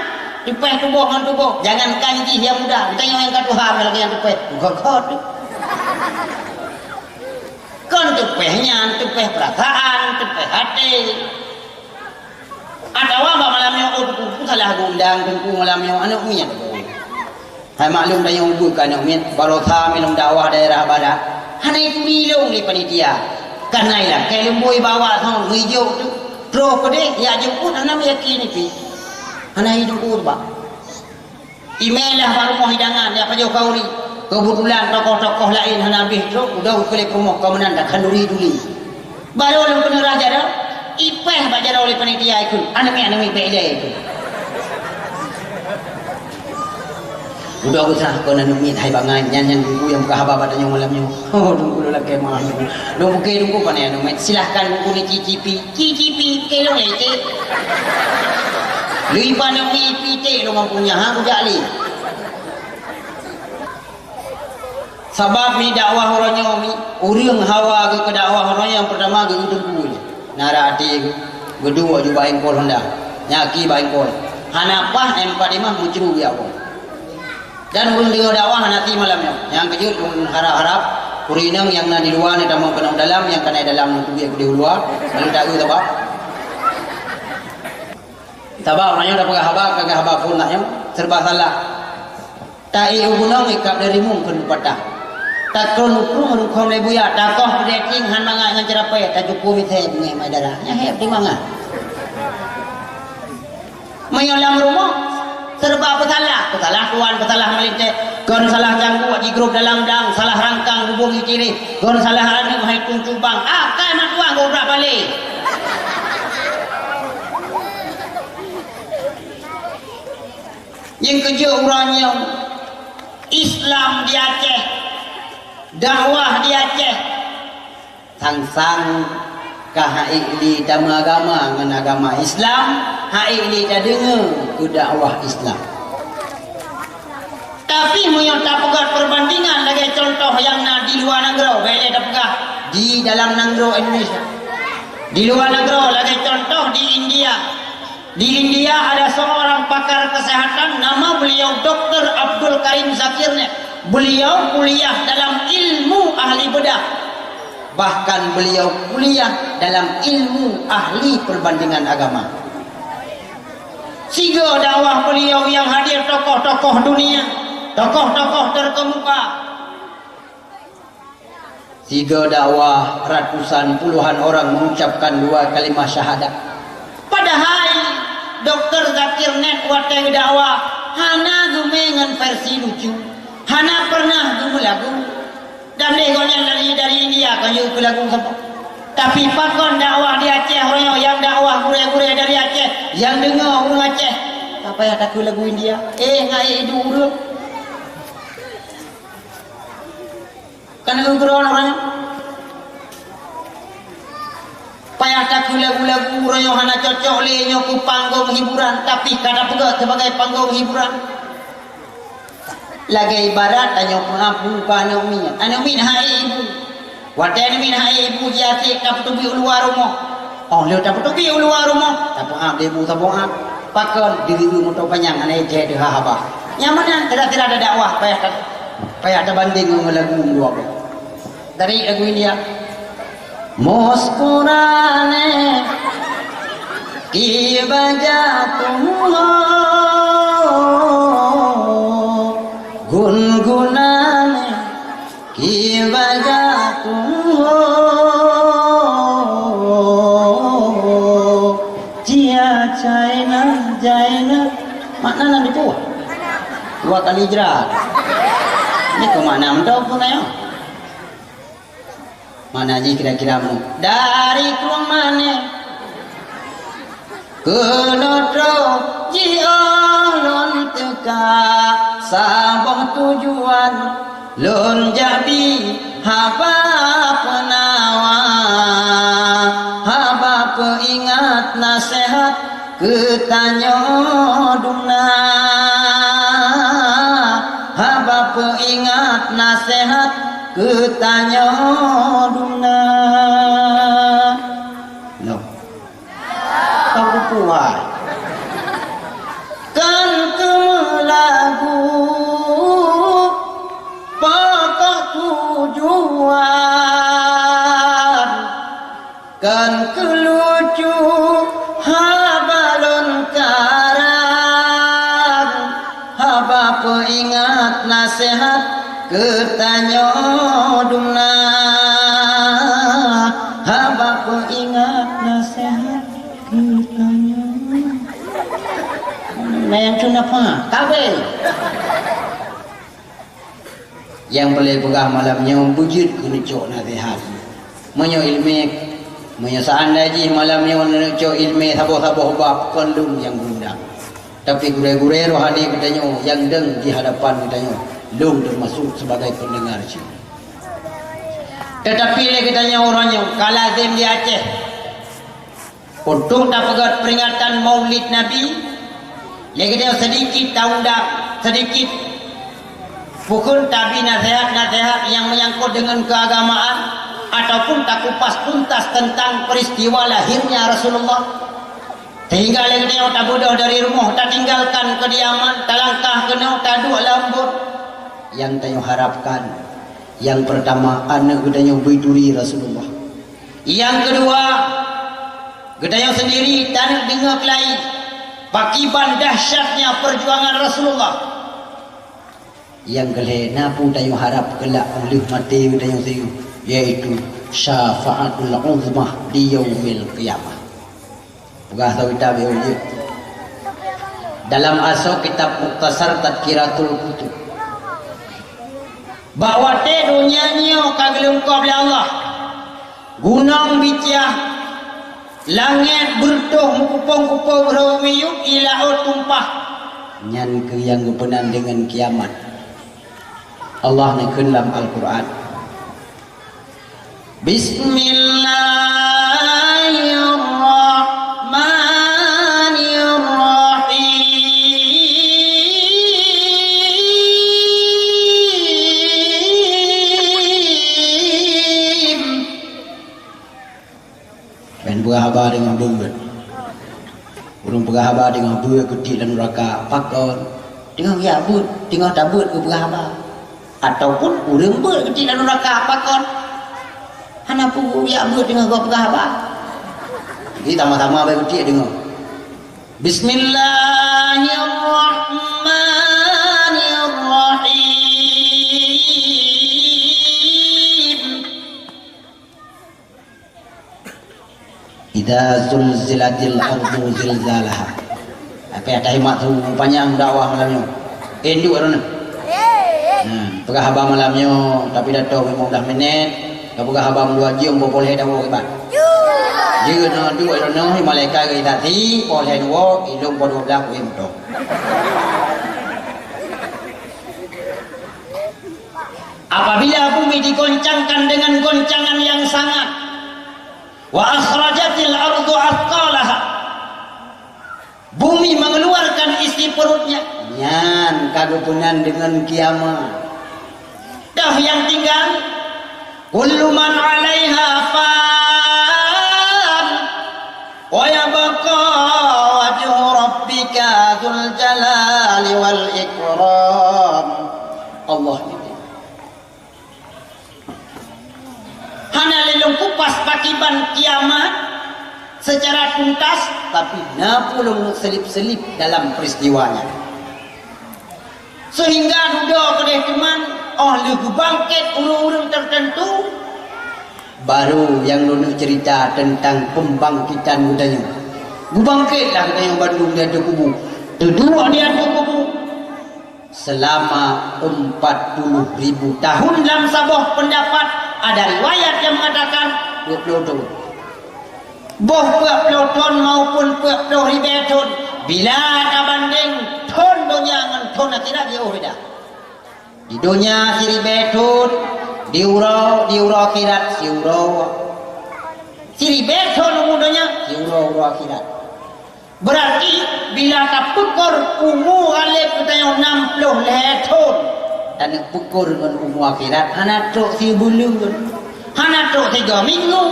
Teupeue tuboh ngon tuboh, jangankan jih nyang muda, geutanyoe nyang ka tuha lagèe nyang teupeue. Gok-gok tu. Kon teupeue nyan, teupeue peurasaan, teupeue até. Atawa bak malam nyoe, oh, teungku, salah geuundang teungku malam nyoe, aneuk miet. Hai maklum tanyoe ubeut keu aneuk miet, baroesa meulom dakwah daerah barat. Hana ituri lôn lé panitia. Kana ilakèe lôn bui bawa thon, geujok tu. Troh keudeh, jak jemput, hana meuyakin pih. Hana ituri bak. Imè lah bak rumoh hidangan, jak pajoh khanduri. Keubeutulan tokoh-tokoh laén hana abéh trok, udah geukheun lé peurumoh ka meunan dak khanduri tuli. Barô lôn keuneuk raja dah, ipèh bak jaroe lé panitia ikheun, aneuk miet, aneuk miet bèk ilèe ikheun. Udah usah kon aneuk miet hai bangai, nyan nyang teungku nyang peugah haba bak tanyoe malam nyoe. Oh, teungku lôn lakèe meu'ah. Lôn pike teungku pane aneuk miet, silahkan teungku neucicipi. Cicipi, keu lôn lé cit. Lheuh ipa aneuk miet ipi cit lôn mampu nyan, ha, kujak lé. Sabab mi dakwah uroe nyoe mi, ureueng hawa geuh keu dakwah uroe nyoe nyang peurtama geuh teungku lé. Na rot até geuh, geuduek aju bak éngkol honda. Nyan aki bak éngkol. Hana paih M empat lima meucru ya Allah. Dan ureueng deungoe dakwah hana ti malam nyoe. Nyang keujeuet ulôn harab-harab, ureueng inong nyang na di luwa neutamong keunoe dalam, nyang ka na dalam neuteubiet keudeh u luwa, lalu taeu sabab. Sabab uroe nyoe tapeugah haba, ka haba phon nyoe, serba salah. Ta-ék u gunong ikab dari mung keu patah. Takron u krueng rukon lé buya, takoh keudeh tieng han mangat ngon ceurapée, tacuku misée beungéh mai dara. Nyan hék di mangat. Meunyoe lam rumoh, serba peusalah. Peusalah tuwan, peusalah meulintée. Kon salah cangguek jigrob dalam dang, salah rangkang bubông jicirih. Kon salah aneuk hai tung cubang. Akai mak tuwan gobrak balée. Nyang keujeuet uroe nyoe, Islam di Aceh, dakwah di Aceh. Sang-sang ka haiek lé tameuagama ngon agama Islam, haiek lé tadeungoe keu dakwah Islam. Tapi meunyoe tapeugah perbandingan lagée contoh nyang na di luwa nanggroe, bék lé tapeugah di dalam nanggroe Indonesia. Di luwa nanggroe lagée contoh di India. Di India ada seorang pakar kesehatan, nama beliau Doktor Abdul Karim Zakir Naik. Beliau kuliah dalam ilmu ahli bedah. Bahkan beliau kuliah dalam ilmu ahli perbandingan agama. Sigoe dakwah beliau nyang hadir tokoh-tokoh dunia, tokoh-tokoh terkemuka. Sigoe dakwah ratusan puluhan orang mengucapkan dua kalimah syahadat. Padahai Doktor Zakir Naik watée geudakwah hana geumé ngon versi lucu, hana pernah geumeulagu. Dan lé gobnyan dari, dari India ka yue keu lagu saboh. Tapi pakon dakwah di Aceh uroe nyoe nyang dakwah gurée-gurée dari Aceh nyang deungoe ureuëng Aceh? Ka payah takeu lagu India. Eh, ngai idu ureuëng. Kan ureuëng keudroe uroe nyoe. Payah takeu lagu-lagu uroe nyoe hana cocok lé nyoe keu panggong hiburan, tapi ka tapeugah sebagai panggong hiburan. Lagée ibarat tanyoe peuhah bu keu aneuk miet. Aneuk miet haiek ibu. Watée aneuk miet haiek ibu jiasék tapeuteubiet u luwa rumoh. Oh, lheueh tapeuteubiet u luwa rumoh, tapeuhah lé bu saboh hah. Pakon diri moto panyang hana ijai teuhah haba. Nyang meunan sira-sira dakwah payah ta-, payah tabandeng ngon lagu dua boh. Dari lagu India. Muskurane ki wajah tum ho, gungunane ki wajah tum ho. Dua kali hijrah. Nyoe keuh makna mantong pun ayo. Makna jih kira-kira meunoe. Dari Krueng Manéh keunoe troh jiôh lôn teuka, saboh tujuan lôn jadi haba peunawa, haba peuingat naseuhat keu tanyoe dumna. Haba peuingat naseuhat keu tanyoe dumna. Noh. Tau kupuai. Kan keumeulagu pokok tujuan. Kan keu lucu haba lôn karang, haba peuingat naseuhat keu tanyoe dumna, haba peuingat naseuhat keu tanyoe. Nah, nyang keuneuk apa? Kabeh. Nyang peureulée peugah malam nyoe beujeuet keuneuk cok naseuhat. Meunyoe iéleumé, meunyoe seandai jih malam nyoe neuneuk cok iéleumé saboh-saboh bab, kon lôn nyang geuundang. Tapi gurée-gurée rohani geutanyoe nyang dong di hadapan geutanyoe, lôn teumasok sibagai peundeungar cit. Teutapi lé geutanyoe uroe nyoe ka lazem di Aceh. Untuk tapeugét peuringatan Maulid Nabi, lé geutanyoe seudikit taundang, seudikit bukon tabi naseuhat-naseuhat nyang meunyangkot deungon keuagamaan, ataupun takupas tuntas teuntang peuristiwa lahirnya Rasulullah. Sehingga lé geutanyoe tabeudôh dari rumoh, tatinggalkan keudiaman, talangkah keunoe, taduek lam buet. Nyang tanyoe harapkan, nyang peurtama, aneuëk geutanyoe beuturi Rasulullah. Nyang keudua, geutanyoe seundiri taneuk deungoe keulayi pakiban dahsyatnya peujuangan Rasulullah. Nyang keulhée, na peue tanyoe harab keulak 'oh lheueh maté geutanyoe singoh, yaitu syafaatul uzmah di yaumil qiyamah. Peugah saboh kitab jih. Dalam asoe kitab Mukhtasar Tadhkiratul Kutub. Bak watée donya nyoe ka geulungkôb lé Allah, gunong bicah, langét beureutoh meukupông-kupông rhot miyueb, ié laôt tumpah. Nyan keuh nyang geupeunan deungon kiamat. Allah neukheun lam Al-Qur'an, Bismillahirrahmanirrahim. Ban peugah haba deungon beuet. Ureuëng peugah haba deungon beuet geutiek lam nuraka, pakon? Teungoh jak beuet, teungoh tabeuet geupeugah haba. Ataupun ureuëng beuet geutiek lam nuraka, pakon? Hana peue jak beuet teungoh geupeugah haba. Jadi sama-sama bak geutiek deungoe. Bismillahirrahmanirrahim. Idza zulzilatil ardu zilzalaha. Apa yang tahimat tu panjang dakwah malam nyoe. Eh, duek droeneuh. Nah, peugah haba malam nyoe, tapi datang lima belas minit, ka peugah haba meudua jeuem, poh lhée dakwah kiban. Jeuet na duek droeneuh, malaikat geuidat, poh lhée dua, ilong poh dua belas kueh meuto. Apabila bumi digoncangkan dengan goncangan yang sangat, wa akhrajatil ardu athqalaha, bumi mengeluarkan isi perutnya, nyan ka geupeunan deungon kiamat. Toh nyang tinggai, kullu man 'alaiha fan, wa yabqa wajhu rabbika dzul jalali wal ikram. Allah ini. Hana lé lôn kupas pakiban kiamat secara tuntas, tapi na peue lôn selip-selip dalam peristiwanya. Sehingga dudoe keudeh teuma, 'oh lheueh geubangket ureuëng-ureuëng tertentu, baru nyang lôn cerita tentang pembangkitan geutanyoe. Geubangketlah geutanyoe bandum di ateueh kubu. Teuduek di ateueh kubu. Selama empat puluh ribu tahun, lam saboh pendapat, ada riwayat yang mengatakan dua puluh tahun. Boh peuet ploh thon maupun peuet ploh ribée thon, bila tabandeng thon donya ngon thon akhirat, jiôh beda. Di donya siribée thon, di uroe, di uroe akhirat siuroe. Siribée thon umu donya, siuroe uroe akhirat. Beurati, bila tapeukor umu ghaleb geutanyoe nam ploh lhée thon, taneuk peukor ngon umu akhirat hana trok sibuleuen, hana trok sigoe minggu,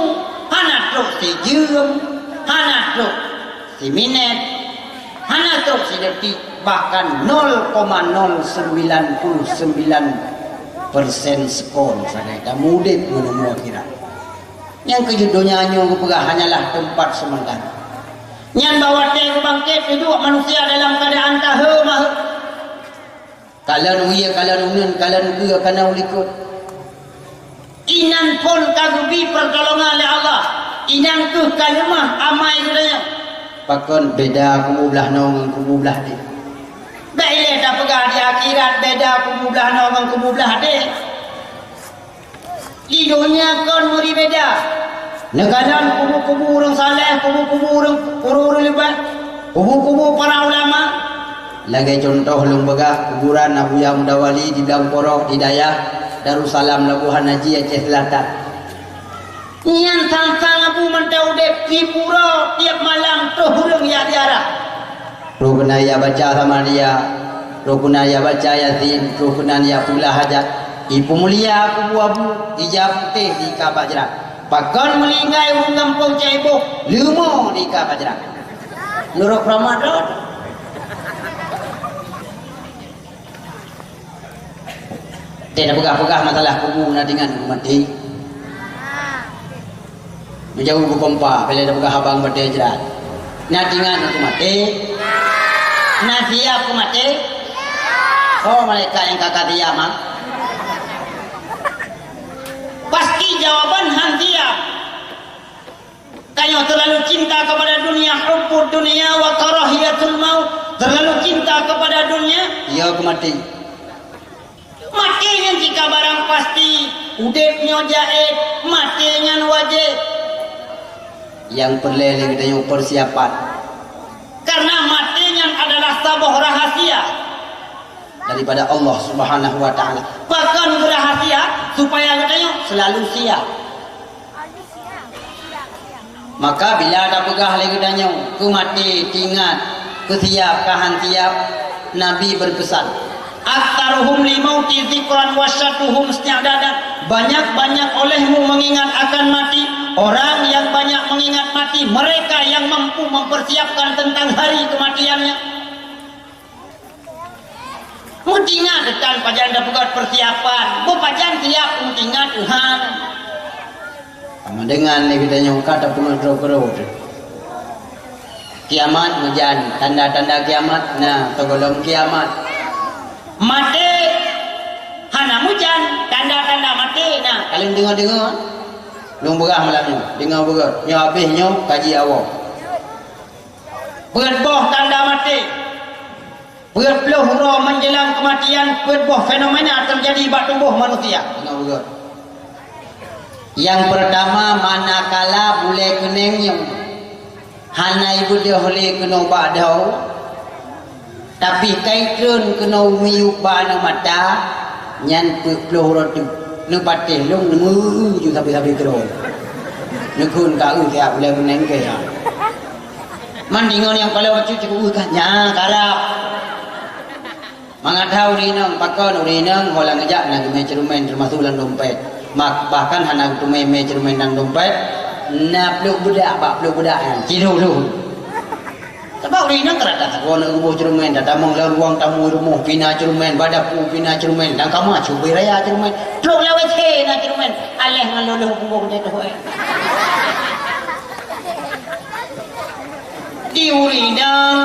hana trok sijeuem, hana trok siminét, hana trok sidetik, bahkan nol koma nol sembilan puluh sembilan persen sekon sagai tameudeb ngon umu akhirat. Nyang keujeuet donya nyoe geupeugah hanyalah teumpat seumeuntara. Nyan bak watée geubangket, duek manusia dalam keuadaan tahe-mahe. Kalon wie, kalon uneuen, kalon keue, kana u likot. Inan phon ka geubi peurtolongan lé Allah. Inan kheueh ka leumah amai geutanyoe. Pakon beda kubu blaih noe ngon kubu blaih deh? Bék ilée tapeugah di akhirat beda kubu blaih noe ngon kubu blaih deh. Di donya kon meuri beda. Neukalon kubu-kubu ureuëng saleh, kubu-kubu ureuëng, ureuëng leubeh, kubu-kubu para ulama. Lagée cuntoh lôn peugah kuburan Abuya Muda Wali di Blang Poroh di dayah Darussalam Labuhan Haji Aceh Selatan. Nyan sang-sang Abu mantong udeb, tiep uroe, tiep malam troh ureuëng jak ziarah. Troh keunan jak baca Samaria, troh keunan jak baca Yasin, troh keunan jak peuglah hajat. Ipeumulia kubu Abu, ija putéh di ka bak jrat. Pakon meulinggai ureuëng gampông cai boh, leumo di ka bak jrat. Nurok Ramadan. Teuh tapeugah-peugah masalah kubu na tingat keu maté. Meujaweueb beukompa, bila tapeugah abang batée jrat. Na tingat keu maté? Na siap keu maté? Oh, malaikat nyang ka ka siap, ha? Pasti jawaban han siap. Tanyoe terlalu cinta kepada dunia, hubbud dunia wa karahiyatul maut. Terlalu cinta kepada dunia, ya keu maté. Maté nyan cit ka barang pasti, udeb nyoe jaiz, maté nyan wajéb. Nyang peureulée lé geutanyoe persiapan. Karena maté nyan adalah saboh rahasia daripada Allah Subhanahu wa Ta'ala. Pakon geurahasia? Supaya geutanyoe selalu siap. Maka bila tapeugah lé geutanyoe keu maté, tingat, keu siap, ka han siap, Nabi berpesan, "Aktsaruhum li mauti dzikran wa syadduhum isti'dadan." Banyak-banyak olehmu mengingat akan mati. Orang yang banyak mengingat mati, mereka yang mampu mempersiapkan tentang hari kematiannya. Meutingat tan pajan tapeugét persiapan, beupajan siap meutingat Tuhan. Sama dengan ni kita nyongka tapeugét droe-droe. Kiamat meujan, tanda-tanda kiamat na, teugohlom kiamat. Maté hana meujan, tanda-tanda maté na. Kalian dengar-dengar, lôn beurah malam nyoe, dengar beurah. Nyoe habéh nyoe kaji awak. Peuet boh tanda maté. Peuet ploh uroe menjelang kematian, peuet boh fenomena terjadi bak tuboh manusia. Ingat beugét. Nyang peurtama, manakala bulée keuneng nyoe hana ibeudôh lé keunoe bak dhoe, tapi ka itreun keunoe miyueb bak aneuk mata, nyan peuet ploh uroe teuk neupatéh lôn, neungeu-eu ju sabe-sabe keudroe. Neukheun ka eu siat bulée keuneng keu nyan. Man deungon nyang paleng bacut cukôp weueh ka nyan karab. Mangat that ureueng inong, pakon ureueng inong ho lam geujak na geumé ceureumen teumasuk lam dompet. Mak, bahkan hana geuteumé mé ceureumen lam dompet, na pluek beudak bak pluek beudak nyan, cilôh-lôh. Sabab ureueng inong ka rata sagoe na geuboh ceureumen, tatamong lam ruang tamu rumoh pih na ceureumen, bak dapu pih na ceureumen, lam kama cubai raya ceureumen, trok lam W C na ceureumen, aléh ngon lôh-lôh punggong jatuh, eh. Di ureueng inong,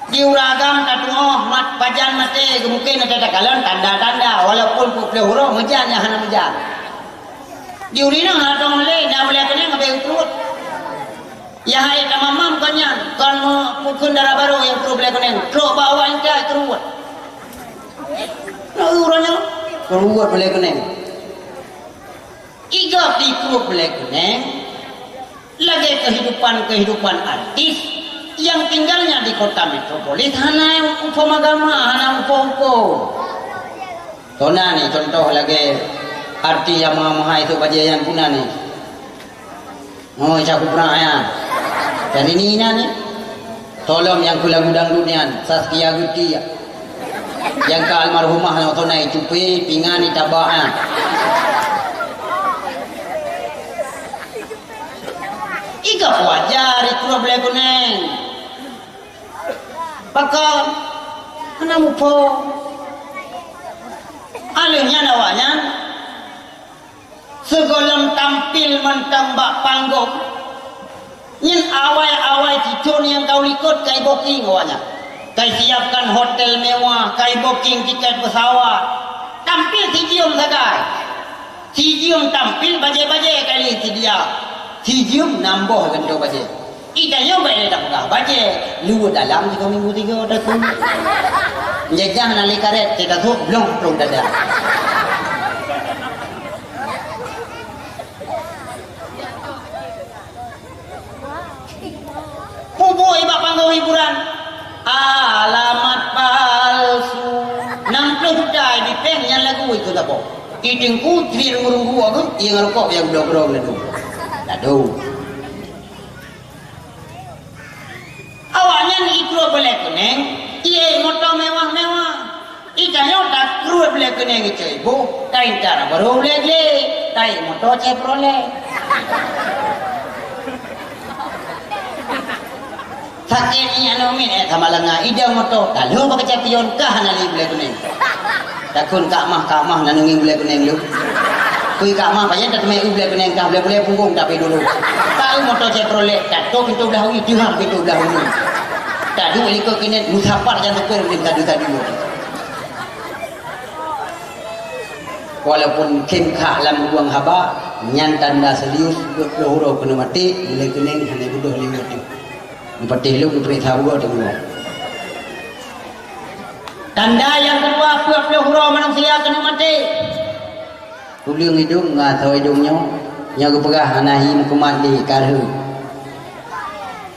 di ureueng agam tatuoh mat pajan maté, mungken na takalon tanda-tanda, walaupun peuet ploh uroe meujan nyang hana meujan. Di ureueng inong hana tatuoh lé, na bulée keuneng habéh pruet. Nyang hai tamam-mam kon nyan, kon meupeukeun dara barô nyang pruet bulée keuneng, trok bak awak intat keureuwet. Nah, ureueng nyan keureubeut beulée keuneng. Iga dikeureubeut beulée keuneng, lagée kehidupan-kehidupan artis yang tinggalnya di kota metropolis, hana muphom agama, hana muphom hukôm. Toh na ni contoh lagée artis nyang meuhai-meuhai sôk bajée nyan puna ni. Oh, Syah Kubra nyan. Dari ni nyan ni. Tolong nyang keu lagu dangdut nyan, Saskia Geuti. Nyang ka almarhumah nyoe toh na icupé, pingan itaba nyan. Iga wajar ikeureubeut beulée keuneng. Pakon? Hana muphom. Aleuh nyan awaknyan sigohlom tampil mantong bak panggong, nyan awai-awai cicon nyang ka u likot ka ibooking awaknyan. Ka isiapkan hotel mewah, ka ibooking tiket pesawat. Tampil sijeuem sagai. Sijeuem tampil bajée-bajée kali seudia. Sijeuem namboh gantoe bajée. Itanyoe bék lé tapeugah bajée, luweue dalam tiga minggu tiga takheun. Jajah na lé karet, teuka sôk blong plong dada. Mubuet bak panggong hiburan. Alamat palsu. Nam ploh juta jipéng nyan lagu itu saboh. Di teungku, crit runggu-runggu aku, ié ngon rukok nyang bloe-bloe ladu. Ladu. Awaknyan ikeureubeut beulée keuneng, ié moto mewah-mewah. Itanyoe takeureubeut beulée keuneng icok iboh, taintat barô glé-glé, taék moto Chevrolet. Sakét nyan aneuk miet, eh, sama langa idong moto, taloe bak keucapion kah hana lé beulée keuneng. Takheun Kak Mah, Kak Mah na neungieng beulée keuneng lom. Kui Kak Mah, pajan tateumé u beulée keuneng kah beulée-beulée punggong tapi dulu. Taeu moto Chevrolet, tato pintoe blah wie, teuhah pintoe blah uneuen. Taduek likot keuneuk meusapat jan teupeu lé tadu-tadu. Walaupun khém khah lam ruang haba, nyan tanda serius peuet ploh uroe keuneuk maté, beulée keuneng hana beudôh lé uroe teuh. Meupatéh lôn meupeuriksa uroe teuh. Tanda nyang keudua, peuet ploh uroe manusia keuneuk maté. Tuleueng idong ngon asoe idong nyoe, nyoe geupeugah hana hi meukumat lé ka rheueh.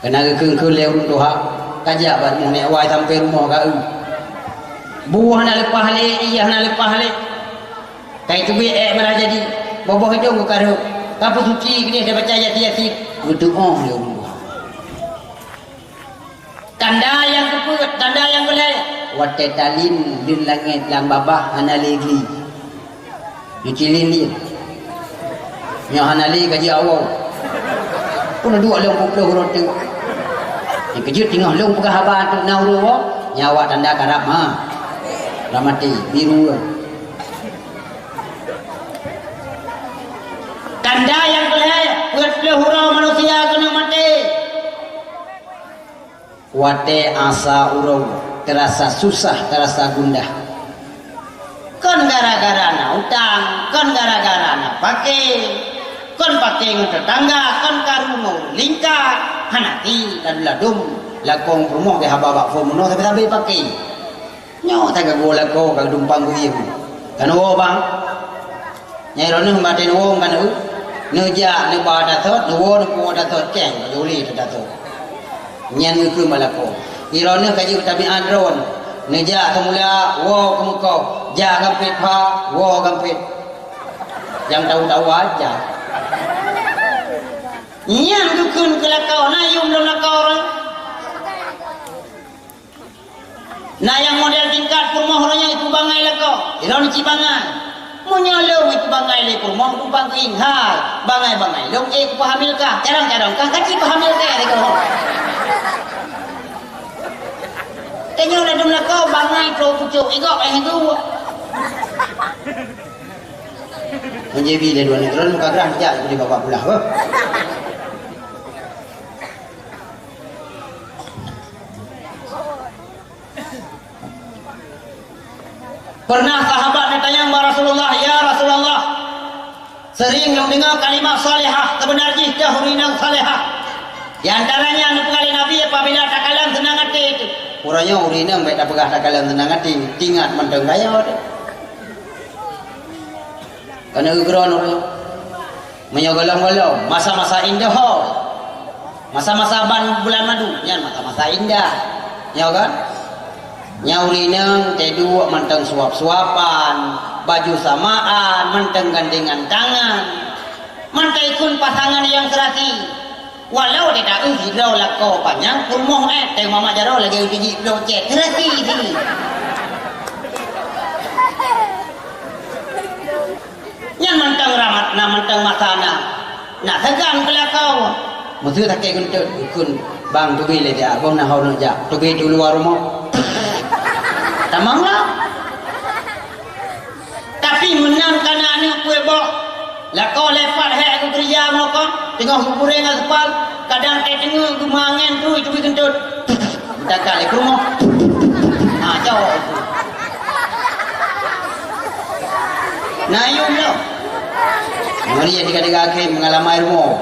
Keunan geukheun-kheun lé ureueng tuha, ka jak bak rumoh nèk wai sampoe rumoh ka eu. Buet hana leupah lé, ié hana leupah lé. Ka iteubiet ék meurah jadi, boh-boh idong geuka rheueh. Ka peusuci keudeh tabaca Yasin-Yasin, geutu'oh lé ureueng tuha. Tanda nyang keupeuet, tanda nyang keulhèe, watèe talin leuen langèt lam babah hana lé gle. Neucilin lé. Nyoe hana lé ka jiawai. Peue neuduek lôn peuet ploh uroe teuk. Nyang keujeuet teungoh lôn peugah haba teuk na uroe woe, nyan awak tanda karab ma. Lam até, biru. Tanda nyang keulhèe, peuet ploh uroe manusia keuneuk maté. Watèe asa uroe teurasa susah, teurasa gundah. Kon gara-gara na utang, kon gara-gara na paké, kon paké ngon teutangga, kon karu ngon lingka, hana ti ladôm-ladôm, lakong peurumoh geuhaba bak phôn meunoe sabe-sabe paké. Nyoe tagak geuwoe lakoe ka geudumpang guyém. Ka neuwoe bang. Nyang droeneuh maté neuwoe ka neueu. Neujak neuba tasot, neuwoe neupuwoe tasot, keng ka joli teutasot. Nyan geukheun bak lakoe. Droeneuh ka jeuet tabiat droe. Neujak seumula woe keumeukoh, jak gampét pha, woe gampét. Nyang tahu-tahu aja. Nyan geukheun keu lakoe, na yum lom lakoe ureueng. Na nyang model tingkat peurumoh roh nyan itu bangai lakoe, ilôn cit bangai. Meunyoe lôn itu bangai lé peurumoh, kupang keuieng hai, bangai-bangai lôn ék kupahamil kah, carông-carông kah ka cit pahamil kah lé kah. Tanyoe ladôm lakoe bangai troh pucôk, igok eh itu. Meunyoe bi lé dua nanggroe muka grah jak di babah pulah, beuh. Pernah sahabat neutanyong bak Rasulullah, "Ya Rasulullah, sering lôn deungoe kalimat salihah, seubeuna jih teuh ureueng inong salihah. Di antaranya neupeugah lé Nabi apabila takalon seunang até teuh, Uroe nyoe ureueng inong bèk tapeugah takalon seunang até, tingat mantong kaya teuh. Keuneuk geukron ureueng. Meunyoe gohlom-gohlom, masa-masa indah ho. Masa-masa ban bulan madu, nyan masa-masa indah. Nyo kan? Nyan ureueng inong teuduek mantong suap-suapan, baju samaan, mantong gandengan tangan. Mantong ikun pasangan nyang seurasi. Walau teuka sidroe lakoe panyang peurumoh, eh, teuh mamak jaroe lagèe tijik bloe cèt. Seurasi sini. Nyan mantong rahmat na mantong masa na. Nak seugan keu lakoe. Meuseu sakét keuntut, ikun bang teubi lé jak, boh na ho neujak. Teubi di luwa rumoh. Tamong lah. Tapi meunan kana aneuk puet boh, lakoe lé pat hék geukeureuja meunokong, teungoh geukureng aspal, kadang teuteungeut geumangén tui teubi keuntut. Meutakak lé keu rumoh. Ha, cok. Na yum nyoe. Meuri nyang tiga-tiga akhé mengalamai rumoh.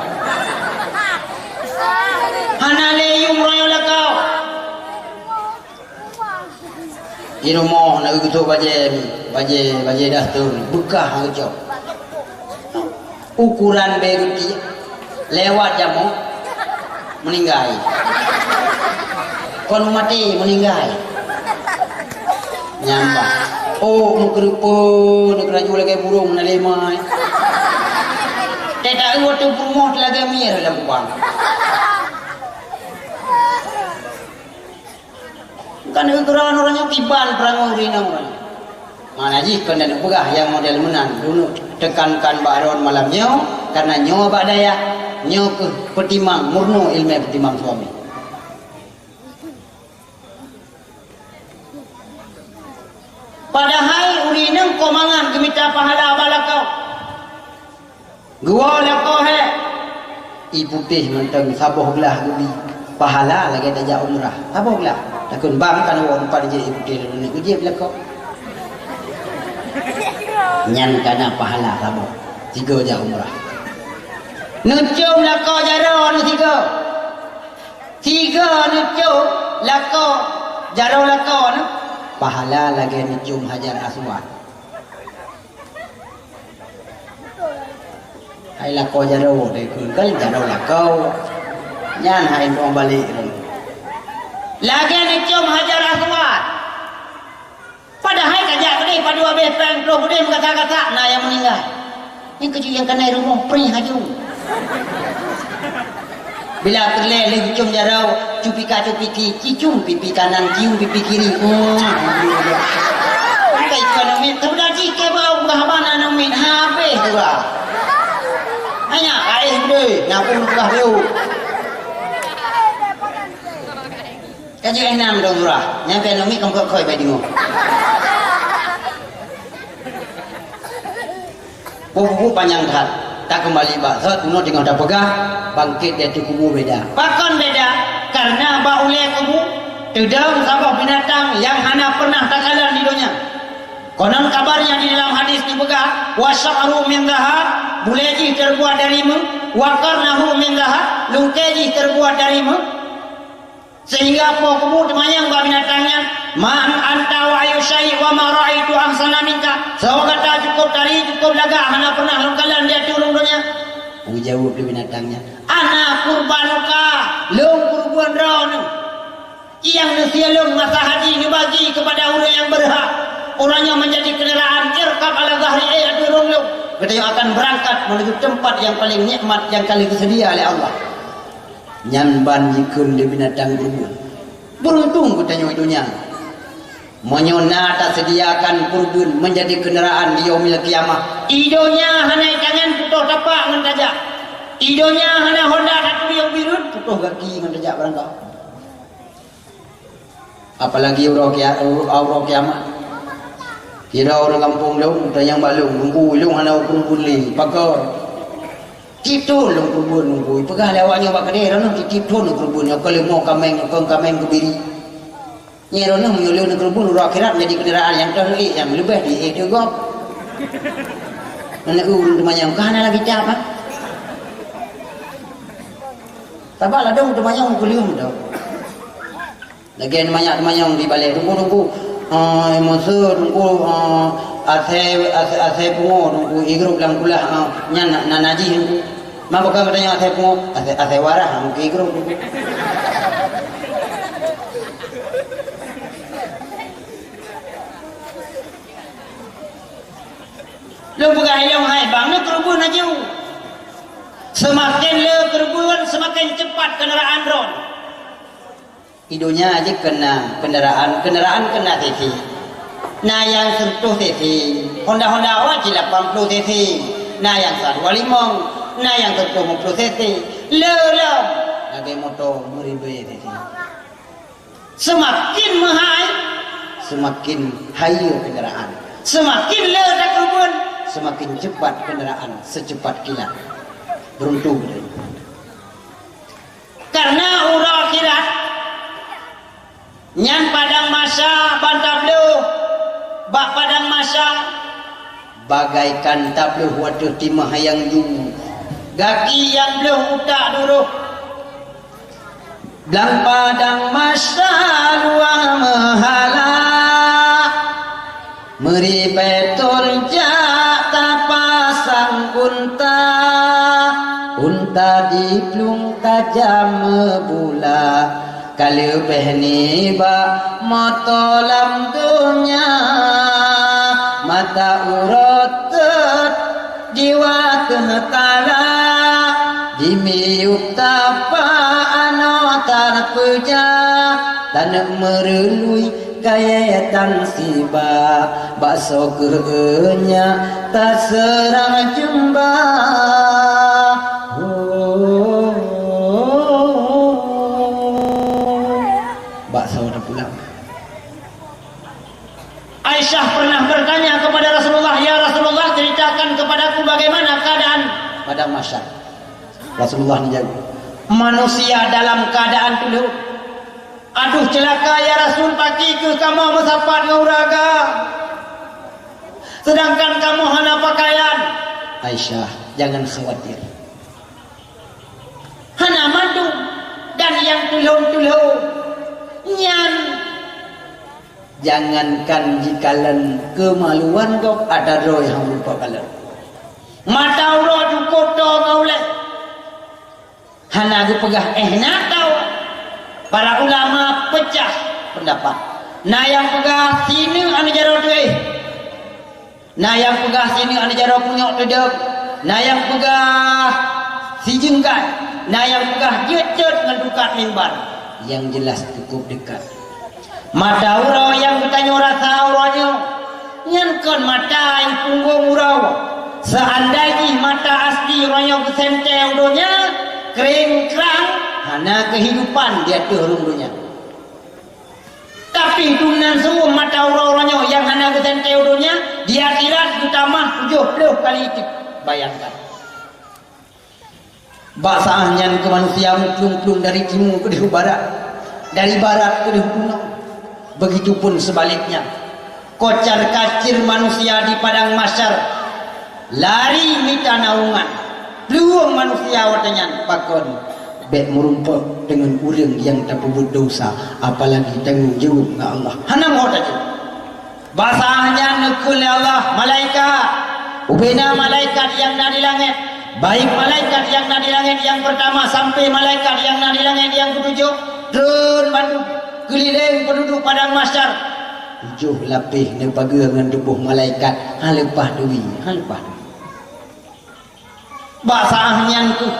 Hana lé yum royong lakoe. Di rumoh na geugeutok bajèe, bajèe, bajèe daster, beukah geucok. Ukuran bèe geuti, lewat jamok, meuninggai. Kon maté, meuninggai. Nyan bah. Oh, meukeureupeue, neukeuraju lagèe burông na lé mai. Teuka watèe peurumoh teulagèe mier lam kubang. Kan geukeurah uroe nyoe kiban peurangui ureueng inong uroe nyoe. Mana jih kon dan peugah nyang model meunan, lôn tekankan bak droen malam nyoe, karena nyoe bak dayah, nyoe keuh peutimang, murno ileumèe peutimang suami. Padahai ureueng inong kon mangat geumita pahala bak lakoe. Geuwoe lakoe hék, ié putéh mantong saboh glah geubi, pahala lagèe tajak umrah. Saboh glah, takheun bang kan woe teumpat jih ié putéh lôn geujieb lakoe. Nyan kana pahala saboh, sigoe jak umrah. Neucôm lakoe jaroe neuh sigoe. Sigoe neucôm lakoe jaroe lakoe neuh, pahala lagèe neucôm Hajar Aswad. Hai lakoe jaroe, dai kheun kan jaroe lakoe. Nyan hai tueng balek lom. Lagèe neucôm Hajar Aswad. Padahai ka jak keudeh padub abéh péng ploh keudeh meugasa-gasa na nyang meuninggai. Nyan keuh jih nyang kanai rumoh prih haju. Bila peureulèe lheueh geucôm jaroe, cupika-cupiki, cicum pipi kanan, cium pipi kiri. Hmm. Angkai ikeu aneuk miet, teupeue jih keu bau peugah haba na aneuk miet, habéh peugah. Hanya aéh geude, na pun peugah lé. Ka jeuet nam dong surah, nyang pih aneuk miet keu khôi bai deungoe. Buku-buku panyang that. Takeumbali bak sot, bunoe teungoh tapeugah, bangkét di ateueh kubu beda. Pakon beda? Kareuna bak ulèe kubu, teudong saboh binatang nyang hana peureunah takalon di donya. Konon kabarnya di dalam hadis dipeugah, "Wa sya'ruhu min zahab," bulèe jih teubuat dari meuh, "wa qarnuhu min zahab," lungkèe jih teubuat dari meuh. Sehingga po kubu teumanyong bak binatang nyan, "Man anta wa ayyu syai' wa ma ra'aitu ahsana minka?" Soe gata cukôp tari, cukôp lagak, hana peureunah lôn kalon di ateueh ureueng donya? Geujaweueb lé binatang nyan, "Ana qurbanuka, lôn keureubeuen droeneuh. Nyang neusie lôn masa haji neubagi keupada ureueng nyang beurhak. Uroe nyoe meunjadi keundaraan, irkab ala zahri, eh, ateueh rhueng lôn. Geutanyoe akan beurangkat meuneuju teumpat nyang paleng nikmat nyang ka lheueh geuseudia lé Allah." Nyan ban jikheun lé binatang keureubeuen, "Beuruntung geutanyoe i donya! Meunyoe na taseudiakan keureubeuen meunjadi keundaraan di Yaumil Qiyamah, i donya hana itangan putôh tapak ngon tajak. I donya hana honda taturi ubit rhot putôh gaki ngon tajak barangkaho." Apalagi uroe kia-, uroe kiamat. Sidroe ureueng gampông lôn, tanyong bak lôn, "Teungku, lôn hana keureubeuen lé, pakon?" "Tiep thôn lôn keureubeuen, Teungku." Peugah lé awak nyoe bak keudè, "Droeneuh tiep thôn lôn keureubeuen, nyoe kon leumo kaméng, nyoe kon kaméng keubiri. Nyoe droeneuh meunyoe lôn keureubeuen uroe akhirat menjadi keundaraan nyang troh leuék, nyang leubeh di éh teuh gob." Aneuk ureueng teumanyong, "Ka hana lagèe cap, ah?" Sabab ladôm teumanyong keu lôn tu. Lagèe manyak teumanyong di balè, "Teungku, Teungku, eh, meuseu Teungku, eh, asèe, asèe, asèe pungo Teungku, igrôp lam kulah, eh, nyan na, na najih Teungku." "Ma pakon geutanyoe asèe pungo?" "Asèe, asèe warah Teungku igrôp Teungku." Lôn peugah ilôn hai bang, neukeureubeuen laju. Seumaken le keureubeuen, seumaken ceupat keundaraan droen. I donya jeuet keu na keundaraan, keundaraan keu na sisi. Na nyang sireutoh sisi, Honda-Honda awai cit lapan ploh sisi. Na nyang sa dua limong, na nyang sireutoh limong ploh sisi. Le lom lagèe moto meuribèe sisi. Seumaken meuhai, seumaken hayeue keundaraan. Seumaken le takeureubeuen, seumaken ceupat keundaraan, seuceupat kilat. Beuruntung geutanyoe. Kareuna uroe akhirat nyan padang mahsyar ban tabloh bak padang mahsyar bagaikan tabloh watèe timah nyang ju, gaki nyang bloh utak duroh. Blang padang mahsyar luwang meuhala. Meuribèe thon jak tapasang unta, unta di plueng tajam meubula, ka leubèh nibak moto lam donya. Mata uroe teut di watèe tala, di miyueb tapak anoe tarpeujah, taneuk meureului kayèe tan siba, bak soe keuh nyak taseurang jeumba. Bak soe tapulang. Aisyah pernah bertanya kepada Rasulullah, "Ya Rasulullah, ceritakan kepadaku bagaimana keadaan padang mahsyar." Rasulullah neujaweueb, "Manusia dalam keadaan tuleueng." "Aduh, ceulaka, ya Rasul, pakri keuh kamoe meusapat ngon ureueng agam, seudangkan kamoe hana pakaian." Aisyah, jangan khawatir. Hana mandum, dan nyang tuleueng-tuleueng nyan, jangankan jikalon keumaluan gob, atra droe han meurupa kalon. Mata uroe cukôp toe ngon ulèe. Hana geupeugah, "Eh, na tao." Para ulama peucah peundapat. Na nyang peugah, "Sineuk aneuk jaroe teuéh." Na nyang peugah, "Sineuk aneuk jaroe punyok teudeueng." Na nyang peugah, "Sijeungkai." Na nyang peugah, "Jeuet cot ngon tukat mimbar." Nyang jeulaih cukôp dekat. Mata uroe nyang geutanyoe rasa uroe nyoe, nyan kon mata nyang punggong uroe. Seuandai jih mata asli uroe nyoe geuseuntée u donya, kréng-krang, hana keuhidupan di ateueh rhueng donya. Tapi dumnan seuuem mata uroe-uroe nyoe nyang hana geuseuntée u donya, di akhirat geutamah tujoh ploh kali cit. Bayangkan. Bak saát nyan keuh manusia meuplueng-plueng dari timu keudéh u barat, dari barat keudéh u bunoe. Begitu pun sebaliknya. Kocar-kacir manusia di padang mahsyar lari mita naungan. Plueng manusia watée nyan pakon bèk meurumpok deungon ureueng nyang tapeubuet desya, apalagi tanggong jaweueb ngon Allah. Hana meuho tajaweueb. Bak saát nyan neukheun lé Allah malaikat. Ubena malaikat nyang na di langét, baik malaikat nyang na di langét nyang peurtama sampoe malaikat nyang na di langét nyang keutujoh, treun bandum keulileng peududuek padang mahsyar. Tujoh lapéh neupageue ngon tuboh malaikat, han leupah turi, han leupah turi. Bak saát nyan keuh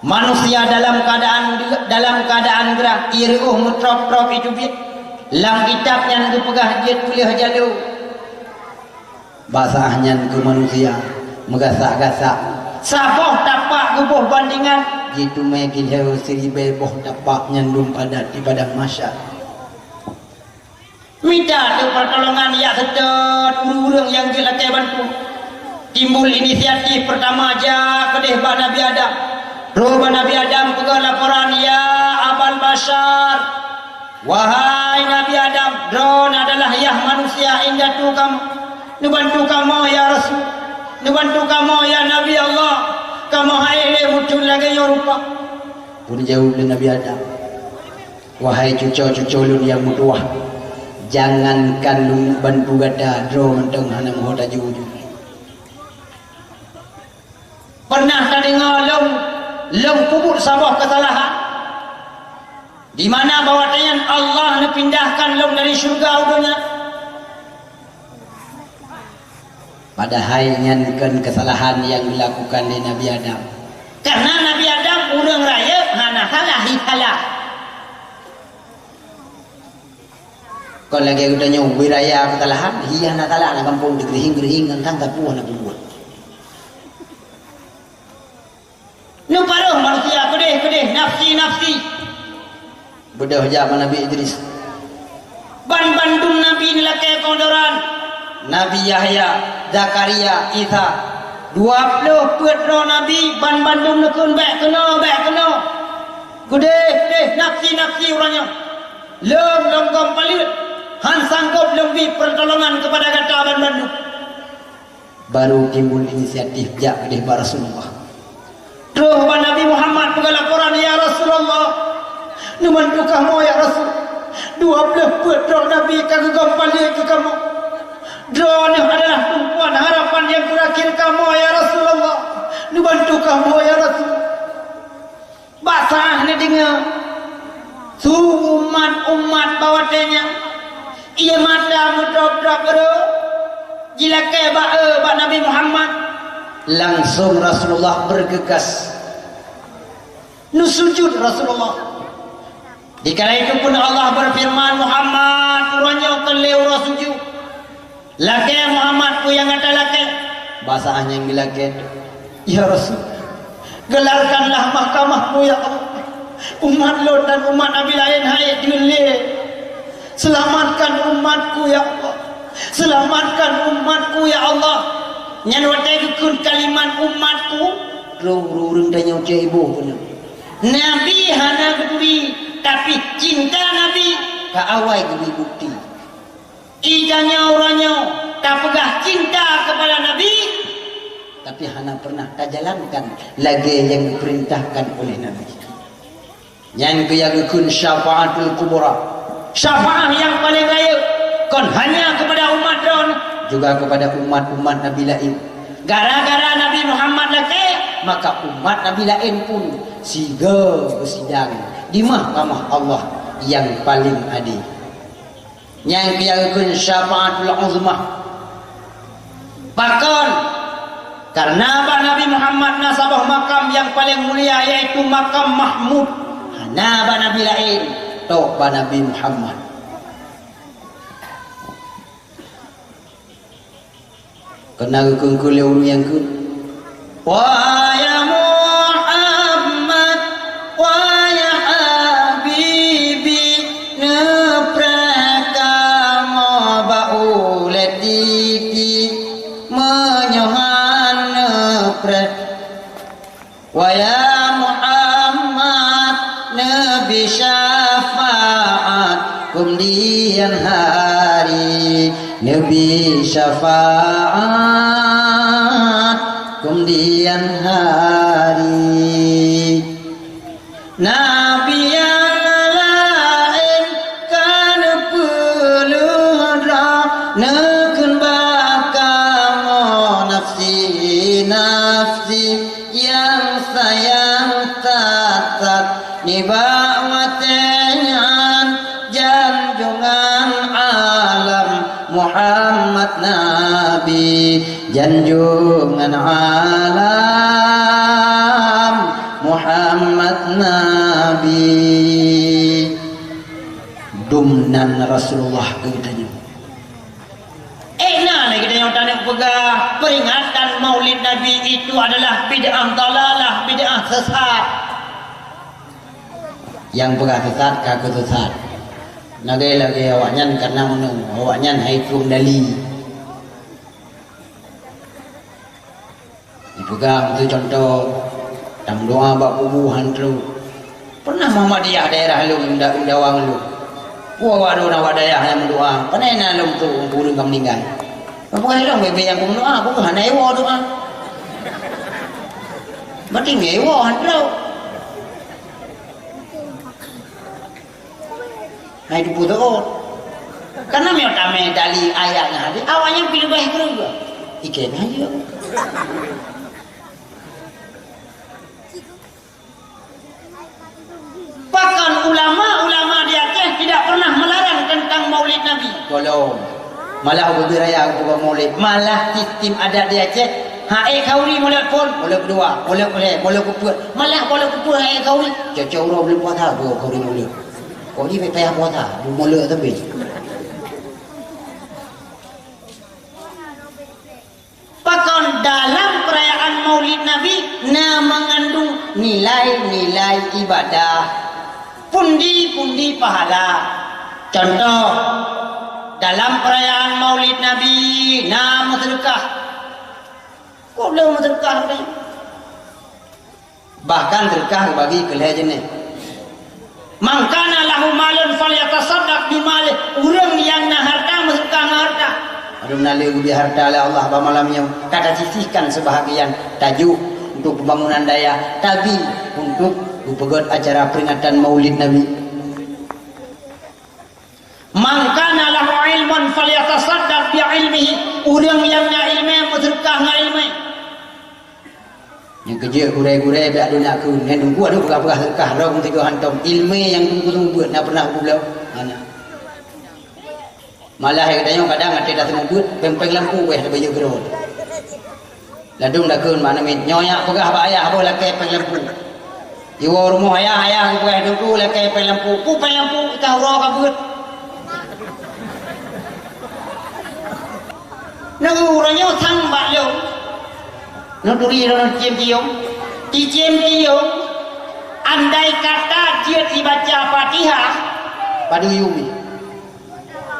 manusia dalam keuadaan, dalam keuadaan geurah, ie reuôh meutrôp-trôp iteubiet. Lam kitab nyan geupeugah jeuet peuleueh jalô. Bak saát nyan keuh manusia meugasak-gasak. Saboh tapak geuboh bandengan, jiteumé kilo siribée boh tapak nyan dum padat di padang mahsyar. Mita teuh peurtolongan jak seutôt ureueng-ureueng nyang jeuet lakée bantu. Timbul inisiatif peurtama jak keudeh bak Nabi Adam. Troh bak Nabi Adam peugah laporan, "Ya Abal Basyar, wahai Nabi Adam, droeneuh adalah yah manusia indatu kamoe. Neubantu kamoe, ya Rasul. Neubantu kamoe, ya Nabi Allah. Kamoe han ék lé mucot lagée nyoe rupa." Peue jaweueb lé Nabi Adam? Wahai cuco-cuco lôn nyang meutuwah, jangankan lôn bantu gata, droe mantong hana meuho taju-ju. Pernah tadeungoe lôn, lôn peubuet saboh keusalahan, di mana bahwa watée nyan Allah neupindahkan lôn dari syeuruga u donya? Padahai nyan kon keusalahan nyang dilakukan lé Nabi Adam. Karena Nabi Adam ureuëng rayeuk hana salah, hi salah. Kon lagée geutanyoe beuraya keusalahan, hi hana salah, na gampông teugeurihing-geurihing teuntang sapeue hana peubuet. Neuparoh manusia keudeh-keudeh, nafsi-nafsi. Beudôh jak bak Nabi Idris. Banbandum nabi neulakée keudoran. Nabi Yahya, Zakaria, Isa. Dua ploh peuet droe nabi, banbandum neukheun, "Bék keunoe, bék keunoe." Keudeh-keudeh, nafsi-nafsi uroe nyoe. Lôn, lôn gompaleuet, han sanggob lôn bi peurtolongan keupada gata banbandum. Baru timbul inisiatif jak keudeh bak Rasulullah. Troh bak Nabi Muhammad peugah laporan, "Ya Rasulullah, neubantu kamoe, ya Rasul. Dua ploh peuet droe nabi ka geugom palé keu kamoe. Droeneuh adalah tumpuan harapan nyang teurakhir kamoe, ya Rasulullah. Neubantu kamoe, ya Rasul." Bak saát neudeungoe su umat-umat bak watée nyan, ié mata meudrob-drob rhot, jilakée ba-e bak Nabi Muhammad. Langsung Rasulullah bergegas. Neusujud Rasulullah. Dikala itu pun Allah berfirman, "Muhammad, uroe nyoe kon lé uroe sujud." Lakée Muhammad peue nyang gata lakée? Bak saát nyang geulakée, "Ya Rasul, gelarkanlah mahkamah-Mu, ya Allah. Umat lôn dan umat nabi laén han ék deuen lé. Selamatkan umatku, ya Allah. Selamatkan umatku, ya Allah." Nyan watée geukheun kalimat umatku, ureuëng-ureuëng tanyoe cit iboh keunoe. Nabi hana geuturi, tapi cinta Nabi ka awai geubri bukti. Itanyoe uroe nyoe tapeugah cinta keupada Nabi, tapi hana pernah tajalankan lagée nyang geupeurintahkan oleh Nabi. Nyan keuh nyang geukheun syafaatul kubra. Syafaat nyang paleng rayeuk kon hanya keupada umat droeneuh, juga keupada umat-umat nabi laén. Gara-gara Nabi Muhammad lakée, maka umat nabi laén pun sigoe geusidang di mahkamah Allah nyang paleng adé. Nyang geukheun syafaatul uzma. Pakon? Karena bak Nabi Muhammad na saboh makam nyang paleng mulia, yaitu makam Mahmud. Hana bak nabi laén, tok bak Nabi Muhammad. Keunan geukheun lé ureuëng nyang kheun, "Wahai Muhammad, wahai habibi, neupreh kamoe bak ulée titi, meunyoe han neupreh." Wahai Muhammad, neubi syafaat keumudian hari, neubi syafaat keumudian hari. Nabi nyang laén ka neupeuleueh droe, neukheun bak kamoe nafsi-nafsi. Nyang sayang that-that nibak watée nyan, janjongan alam Muhammad Nabi, janjongan alam Muhammad Nabi. Dum nan Rasulullah geutanyoe. Eh, na lé geutanyoe taneuk peugah, peringatan Maulid Nabi itu adalah bid'ah dalalah, bid'ah sesat. Nyang peugah sesat ka keu sesat. Lagée-lagée awaknyan kana meunang, awaknyan hai keu dali. Jipeugah, miseue cuntoh, tameudoá bak kubu han trok. Pernah Muhammadiyah daerah lôn, da-, dawang lôn. Peue awak droe awak dayah nyang meudoá, pane na lôn trok ureuëng ka meuninggai. Peue lôn bebe nyang kumeudoá, peue hana iwoe doá. Berarti ngiwoe han trok. Hai tu puzoh. Karena meunyoe tamé dalil ayat ngon hadis, awaknyan pih leubeh kreueh. Ikei nyan jeuet. Bahkan ulama-ulama di Aceh tidak pernah melarang tentang Maulid Nabi. Golom. Malah ubé raya geupeugah Maulid. Malah sistem adat di Aceh, ha, ék khanuri mulod phon, mulod keudua, mulod keulhèe, mulod keupeuet. Malah mulod keupeuet ha ék khanuri. Cocok uroe buleuen puasa geupeugah khanuri mulod. Kok jih payah puasa, mulod tapi. Pakon dalam perayaan Maulid Nabi na mengandung nilai-nilai ibadah, pundi-pundi pahala. Contoh, dalam perayaan Maulid Nabi na meuseudeukah. Kok lheueh meuseudeukah tadi? Bahkan seudeukah geubagi keu lhèe jeunèh. "Man kana lahu malun falyatasaddaq bimalih." Ureueng nyang na harta, meuseudeukah ngon harta. Padum na lé geubri harta lé Allah bak malam nyoe, ka tasisihkan seubahagian tajôh untuk peubangunan dayah, tabi untuk geupeugöt acara peuringatan Maulid Nabi. "Man kana lahu ilmun falyatasaddaq bi ilmihi." Ureueng nyang na ileumèe, meuseudeukah ngon ileumèe. Nyang keujeuet gurèe-gurèe bèk adu nakeuh. Nyan Teungku adu peugah-peugah seudeukah rhom tiga hantom. Ileumèe nyang Teungku seumeubeuet na pernah geupeubloe? Hana. Malah geutanyoe kadang até taseumeubeuet, péng-péng lampu wéh tabayeue keudroe. Ladôm dakeuh bak aneuk miet, "Nyoe jak peugah bak ayah boh lakèe péng lampu." Jiwoe rumoh ayah, ayah geupeugah, "Teungku, lakèe péng lampu." "Peue péng lampu? Ka uroe ka beuet." Nyoe uroe nyoe sang bak lôn. Nyoe turi lôn cicém ciông. Cicém ciông, andai kata jeuet jibaca Fatihah, padum yum.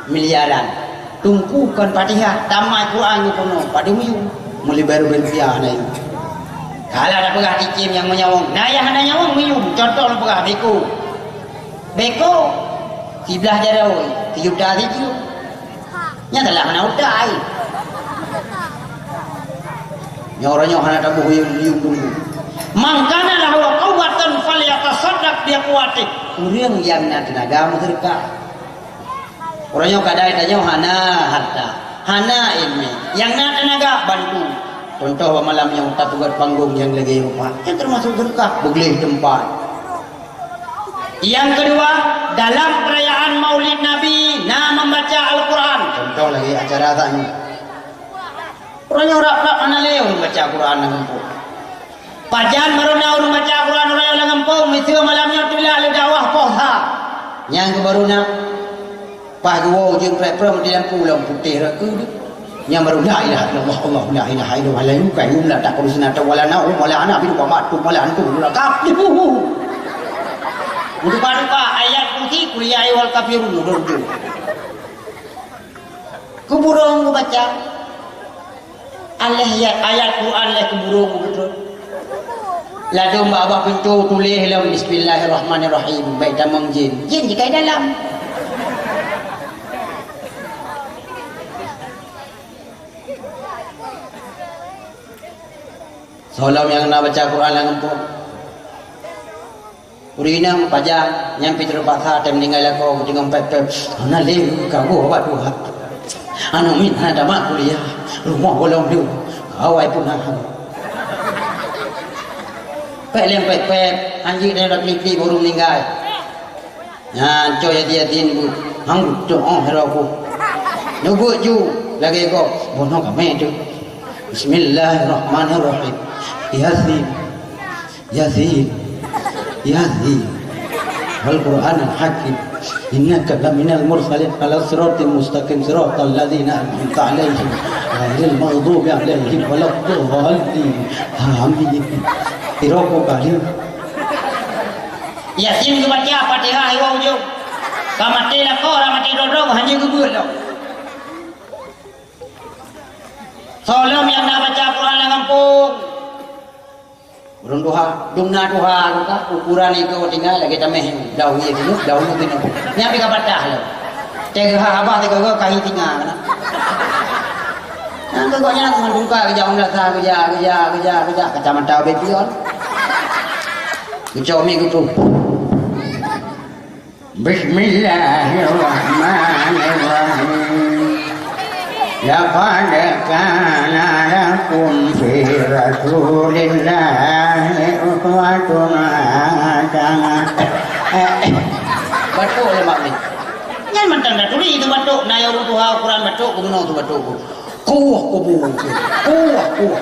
Miliaran. Teungku kon Fatihah, tamat Quran geupeugah, padum yum. Meuli baru beurpiah na yum. Kalau na peugah cicém nyang meunyawöng, na nyang hana nyawöng meuyum. Contoh lôn peugah, beko. Beko, siblah jaroe, sijuta sijuta. Nyan salah mana utai. Nyoe uroe nyoe hana taboh yum, yum dulu. "Man kana lahu quwwatun falyatasaddaq bi quwwatih." Ureueng nyang na teunaga meuseudeukah. Uroe nyoe kadai tanyoe hana harta, hana ileumèe, nyang na teunaga bantu. Contoh bak malam nyoe tapeugöt panggong nyang lagèe nyoe pat, nyan teumasok seudeukah, beugleh teumpat. Nyang keudua, dalam peurayaan Maulid Nabi na membaca Al-Quran. Contoh lagèe acara saat nyoe. Uroe nyoe rab-rab hana lé ureueng baca Quran lam gampông. Pajan barô na ureueng baca Quran uroe nyoe lam gampông, miseue malam nyoe teulah lé dakwah poh sa. Nyang keu barô na, paih geuwoe ujeuen preh-preh meuti lampu lom putéh rot keu deuek. Nyang barô, "La ilaha illallah, Allahu la ilaha illa huwal hayyul qayyum, la ta'khudhuhu sinatun wa la naum, wa la ana bin wa matu, wa la antum, wa la kafirun." Meutuka-tuka ayat kursi, qul ya ayyuhal kafirun, udah ujung. Kuburong geubaca. Aléh ya-, ayat Quran lé kuburong geubeudôh. Ladôm bak babah pintoe tuléh lom, "Bismillahirrahmanirrahim." Bèk tamong jén. Jén jikai dalam. Soe lom nyang na baca Quran lam gampông. Ureueng inong pajan, nyan pih teupaksa tém ninggai lakoe geutinggai pép-pép. Hana lé kagoe bak tuha. Aneuk miet hana tamat kuliah, rumoh goh lom deuh, awai pun hana. Pép lé pép-pép, anjeuk dan klik-klik baru meuninggai. Nyan cok yatim-yatim bu, hang cok oh hero ku. Nyoe buet ju lagèe gob, bunoe kamé tu. Bismillahirrahmanirrahim. Yasin. Yasin. Yasin. Wal Qur'anil Hakim. Innaka laminal mursalin ala siratim mustaqim siratal ladzina an'amta 'alaihim ghairil maghdubi 'alaihim waladdallin. Amin. Piro ku kali? Yasin geubaca Fatihah iwa ujong. Ka maté lakoe, ka maté droe-droe, hana geubeuet lom. Soe lom nyang na baca Quran lam gampông. Ureueng tuha, dum na tuha, ukuran igoe tinggai lagèe tamèh, dahulu singoh, dahulu singoh. Nyan pih ka patah lom. Teuh geuhah abah teuh geuh kahi singa keunan. Nyan keuh gobnyan ngon tungka geujak u meunasah, geujak, geujak, geujak, geujak, kacamata ubé pion. Geucok mic geupeue. Bismillahirrahmanirrahim. Laqad kana lakum fi Rasulillahi uswatun hasanah. Batuk lé mak ni. Nyan mantong dah turi tu batuk. Na ya ureueng tuha ukuran batuk, geumeunong tu batuk. Kuh kubu, kuh, kuh, kuh.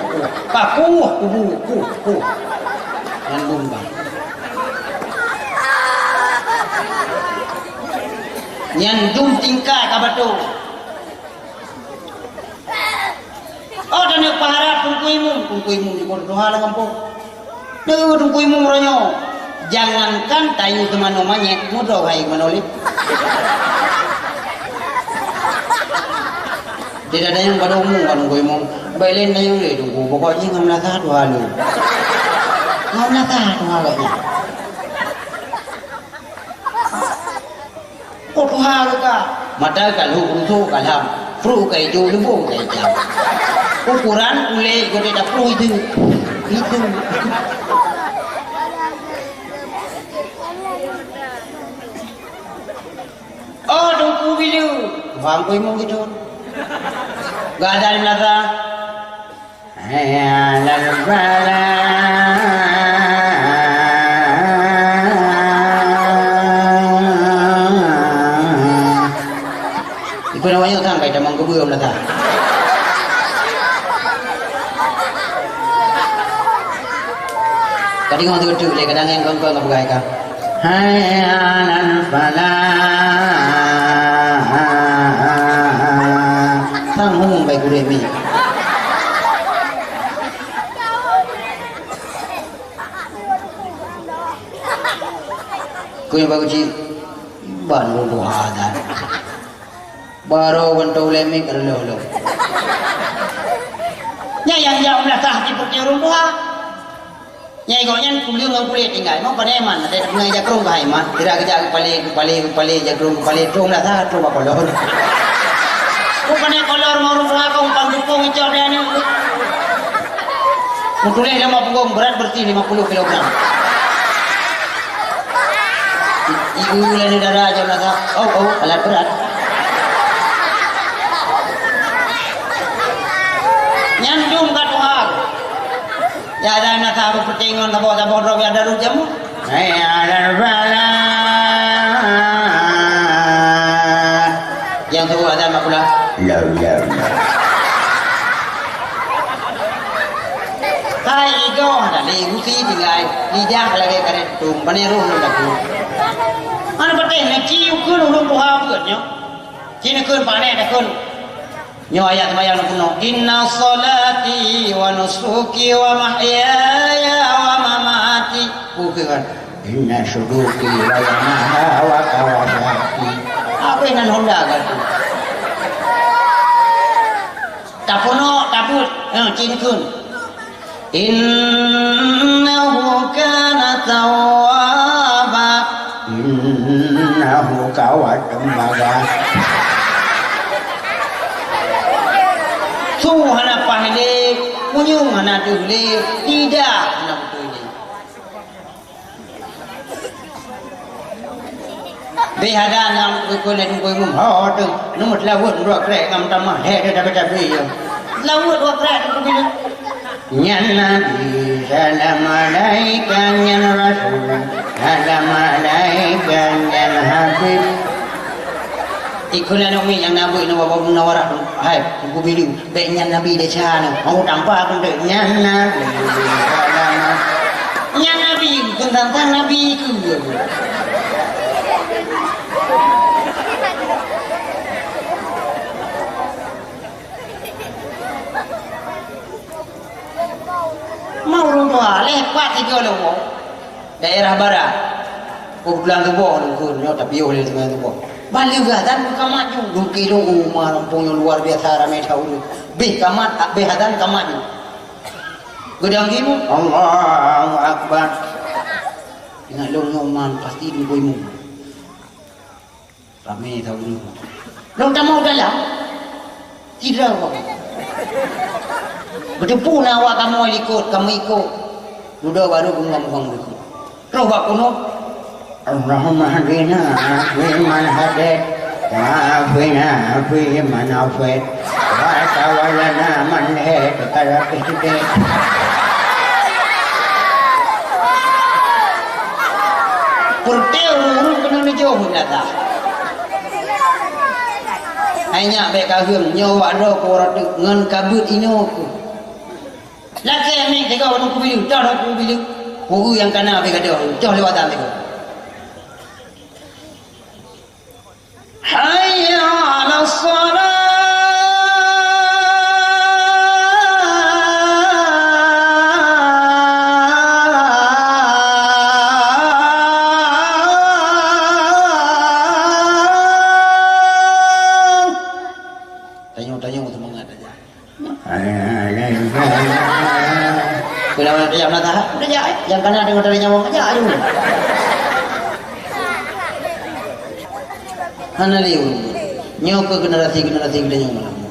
Ka kuh kubu, kuh, kuh. Nyan dum bang. Nyan dum tingkat ka batuk. Oh, taneuk pahara Teungku Imum, Teungku Imum jikon tuha lam gampông. Nyoe Teungku Imum uroe nyoe, jangankan tayue teumanoe manyét, mudroe hai manoe lé. Tidak ada yang pada umum kan Teungku Imum. Baik lain tayue lé Teungku, pokok jih ngon meunasah tuha lé. Ngon meunasah tuha agaknya. Oh, tuha ka. Mata ka lhok rusok ka lam. Pruet ka ijo, leubong ka itam. Ukuran ulèe geude dapur itu. Itu. Oh, Teungku Bilu. Bang Boy mong gitu. Gak ada di belakang. Hayya 'alal falah. Ikut awak nyoe kan, kai tamong keubeue meulata. Ka deungoe teukeujot lé, kadang nyang kong-kong ka peugah ka. Hayya 'alal falah. Sang hong bai gurèe mi. Keu nyang baru cit, ban lôn tuha dan. Barô gantoe ulèe mi ka lôn lôn. Nyan nyang jak meunasah di peuti ureueng tuha. Nyai gobnyan kuleueng ngon kulét tinggai, mau pane man, ada sungai jakrong ka hai man, tira geujak keu palé, keu palé, keu palé, jakrong keu palé, trok meunasah, trok bak kolor. Mau pane kolor, mau ureueng tuha kong pang dukung icok dia ni. Meutuléh lam punggong, berat bersih lima puluh kilogram. I-, ibu laju dara jam rasa, oh, oh, alat berat. Nyan dum ka tuha. Ya, dan na saboh peutengon, saboh-saboh droe ya daru jamu. Hayya 'alal falah. Nyang tuha adan mak pula. Lau, lau, lau. Hai igoe hana lé gusi tinggai, lidah lagèe karét tung, pane roh lom daku. Hana patéh na ci ukeue ureueng tuha buet nyoe. Ci neukheun pane takheun. Nyoe ayat seumayang na keunoe, "Inna sholati wa nusuki wa mahyaya wa mamati." Bukan. "Inna suduki wa yamaha wa kawasaki." Apa nan Honda ka tu? Tapunok, tabeuet, eh, cingkeun. Innahu kana tawwaba. Innahu kawa tembaga. Su hana paih lé, punyueng hana deuh lé, lidah hana beutôi lé. Beh adan nyang geukheun lé Teungku Imum, ho teuh, neumeulaweuet dua krek ngon tamah, he teuh tabe-tabe ya. Laweuet dua krek Teungku Imum. Nyan Nabi, salam alaika, nyan Rasul, salam alaika, nyan Habib. Ikheun aneuk miet nyang na beuet nibak Bab Munawarah, hai, Teungku Bilu. Bèk nyan Nabi desya nyoe. Mau tampa pun dek nyan Nabi. Nyan Nabi, bukan tantang Nabi ke. Mau ureueng tuha, leh pat tiga lewat. Daerah barat. Keubeutulan tuboh lôn kheun nyoe tapiôh lé teungoh tuboh. Ban lheueh adan ka maju. Lôn kilo uma lampôh nyoe luar biasa ramé that ureueng. Beh ka mat, beh adan ka maju. Geudang gimu, Allahu Akbar. Ingat lôn nyoe man pasti lôn boh imu. Ramé that ureueng. Lôn tamong dalam, sidroe awak. Beuteupeue na awak kamoe likot, kamoe ikot. Dudoe barô beungoh-beungoh likot. Troh bak keunoe, Allahumma hdina fi man hadait, wa afina fi man afait, wa tawallana man lait, tabaraka ismuk. Peureutée ureuëng-ureuëng keuneuk neujôh meunasah. Hai nyak, bék ka heueng, nyoe wak droe keu uroe teuk ngon kabeuet inoe keuh. Lakée miet tiga ureuëng kubileue, toh ureuëng kubileue. Ureuëng nyang kana bék gadôh, toh lewatan tiga. Hayya 'alas shalah. Tanyoe-tanyoe seumangat aja. Kena tajak na tahat, tajak, eh. Nyang kana deungon tali nyawong, tajak aju. Hana lé ureuëng. Nyoe keuh generasi-generasi geutanyoe malam nyoe.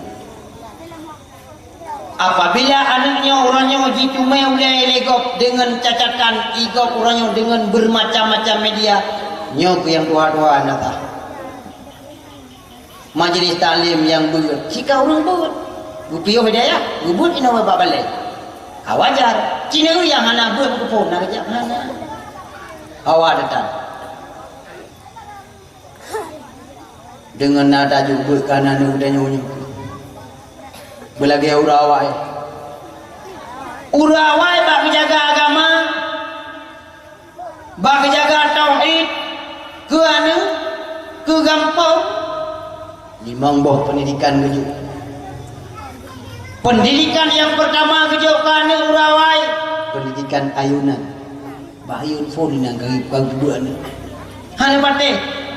Apabila aneuëk nyoe, uroe nyoe jiteumé ulée lé gob deungon cacatan, i gob uroe nyoe deungon bermacam-macam media, nyoe keuh nyang tuha-tuha na tah. Majelis taklim nyang beuet, sika ureuëng beuet. Geupiôh hidayah, geubeuet inoe bak balée. Ka wajar. Cina nyang hana beuet keupeue na geujak hana. Hawa datang. Deungon na tajak beuet kana nyoe tanyoe nyoe. Beulagée uroe awai. Uroe awai bak geujaga agama. Bak geujaga tauhid keu aneuëk, keu gampông, limong boh peundidikan geujok. Peundidikan nyang peurtama geujok keu aneuëk uroe awai, peundidikan ayunan. Bak ayun phon inan ka geupeugah aneuëk. Hana patéh,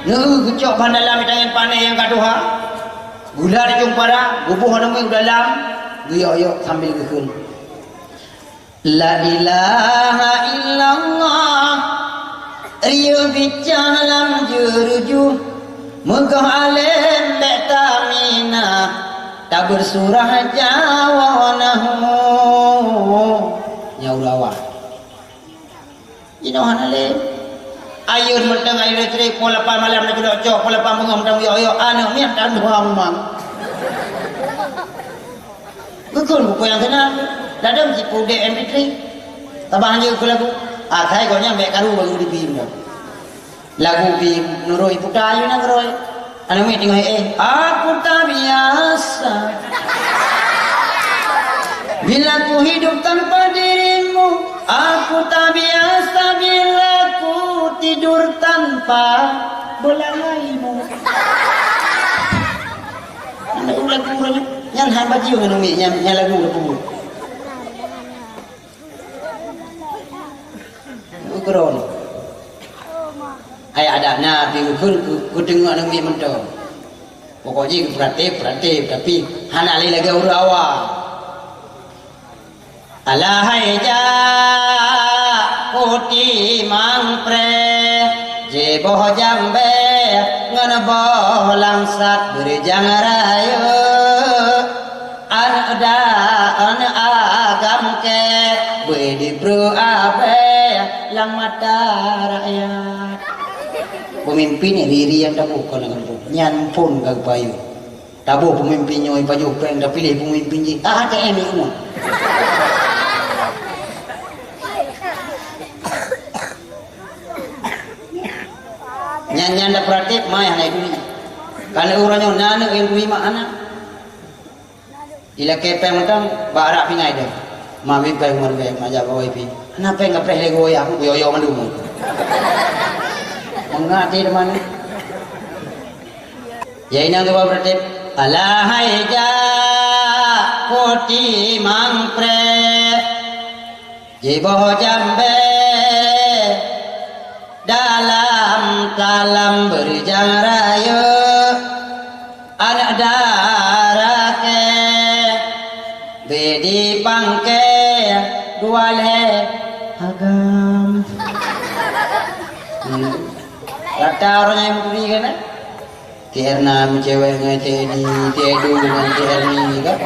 neueu geucok ban dalam itangen panéh nyang ka tuha. Gula teucong para, geuboh aneuëk u dalam, geuyok-yok sambil geukheun. La ilaha illallah, rieuh bicah lam jeureujuh, meugoh além bék tamina, tabeursurah jawoe nahu. Nyoe uroe awai. Jinoe hana lé. Ayun mantong ayun listrik, poh lapan malam na keudok cok, poh lapan beungoh mantong yok-yok, aneuëk miet tan dua mang. Geukheun buku nyang keunan, ladôm jipeudeh M P three. Tabah hanjeuet keu lagu. Asai gobnyan bék karu lagu dibi nyoe. Lagu bi nuroi puta ayeu nanggroe. Aneuëk miet teungoh éh, "Aku tak biasa bila ku hidup tanpa dirimu. Aku tak biasa bila ku tidur tanpa belalaimu." Nyan lagu uroe nyoe. Nyan han baju ngon umi, nyan, nyan lagu uroe nyoe. Ukeurong. Hai adak na pi ukeuen keu, keu teungoh aneuëk miet mantong. Pokok jih geupeuratép, peuratép, tapi hana lé lagée ureuëng awai. Alah hai jak kutimang preh, jiboh jambée ngon boh langsat beureujaeng rayeuk. Aneuëk da, aneuëk agam kée, beu diprue abée lam mata rakyat. Peumimpin nyan riri nyang taboh kon lam gampông. Nyan phon ka geupayoe. Taboh peumimpin nyoe pajoh péng, tapiléh peumimpin jih. A T M ié umat. Nyan, nyan da peuratép, ma nyang hana turi. Kana uroe nyoe na aneuëk nyang turi mak hana. Ilakée péng mantong, bak arak pingai deh. Ma bi péng mantong, ma jak bak wifi. Hana péng kapreh lé goyah, aku yo-yo mandum. Meungati teuma. Ya inong geuba peuratép. Alah hai jak kutimang preh. Jiboh jambée dalam talam beureujaeng rayeuk, aneuëk dara kée beu dipangkée dua lhée agam. Hmm. Rata ureuëng nyang meuturi kan, eh? Ti Erna meucewek ngon Ti Edi, Ti Edu ngon Ti Erni, kan?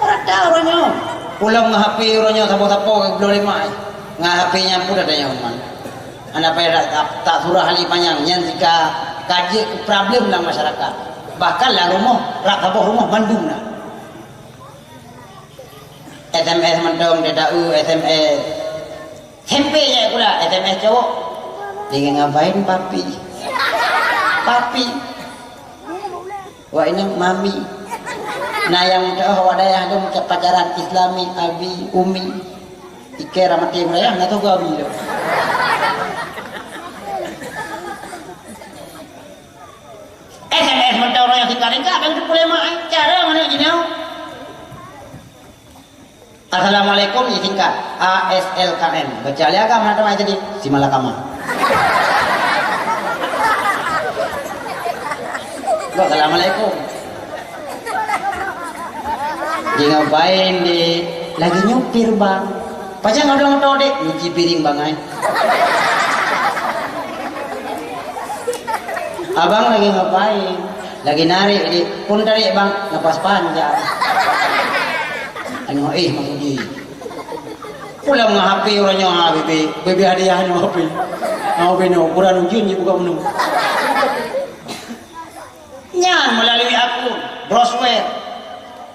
Rata uroe nyoe. Ulôn ngon H P uroe nyoe sapo-sapo ka geubloe lé mak. Ngon H P nyan pun ada nyoman. Hana payah tak, tak, tak surah hali panyang, nyan sika ka jeuet keu problem lam masyarakat. Bahkan lam rumoh, rab saboh rumoh mandum na. S M S mantong, teudaeu S M S. Sampai jai pula S M S cowok. Dengan ngapain papi? Papi. Wak inong mami. Nah, nyang meutuah wak dayah tu macam pacaran Islami, abi, umi. Ikai ramati meurayah, na tu abi tu. S M S mantong orang yang tinggal tinggal, dan tu boleh mak, eh. Cara mana jinoe? Assalamualaikum, disingkat A S L K M. Baca lé agam hana tamai tadi, si malakama. Assalamualaikum. Di ngapain di lagi nyupir, Bang? Pajan ngadong motor, Dek? Nyuci piring, Bang, ai. Abang lagi ngapain? Lagi narik, Dek. Pun tarik, Bang, napas panjang. Tengok, eh, Mak Uji. Pulang ngon H P uroe nyoe, ha, bebe. Bebe hadiah nyoe H P. Ha, bebe nyoe, ukuran ujeuen jih buka menu. Nyan meulalu akun, browser.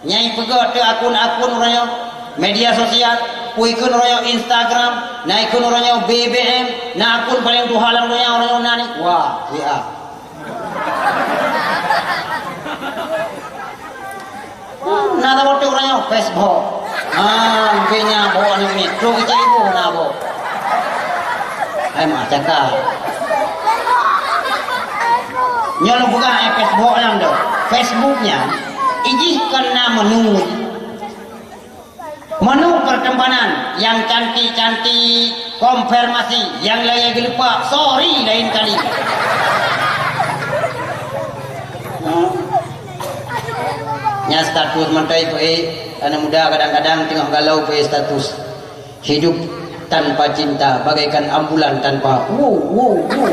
Nyang ipeugah teu akun-akun uroe nyoe, media sosial, peue ikheun uroe nyoe Instagram, na ikheun uroe nyoe B B M, na akun paleng tuha lam donya uroe nyoe na ni, wah, W A. Na saboh teuk uroe nyoe Facebook. Ah, mungkin nyan boh aneuk miet. Trok ijak iboh na boh. Hai mak cakap. Nyoe lôn peugah, eh, Facebook nyan tu. Facebook nyan, ijih kon na menu. Menu pertemanan yang cantik-cantik, konfirmasi, yang lain geulupa, sorry lain kali. Nya status mantong ipeue, aneuk muda kadang-kadang teungoh galau ipeue status. Hidup tanpa cinta bagaikan ambulan tanpa, wow, wow, wow.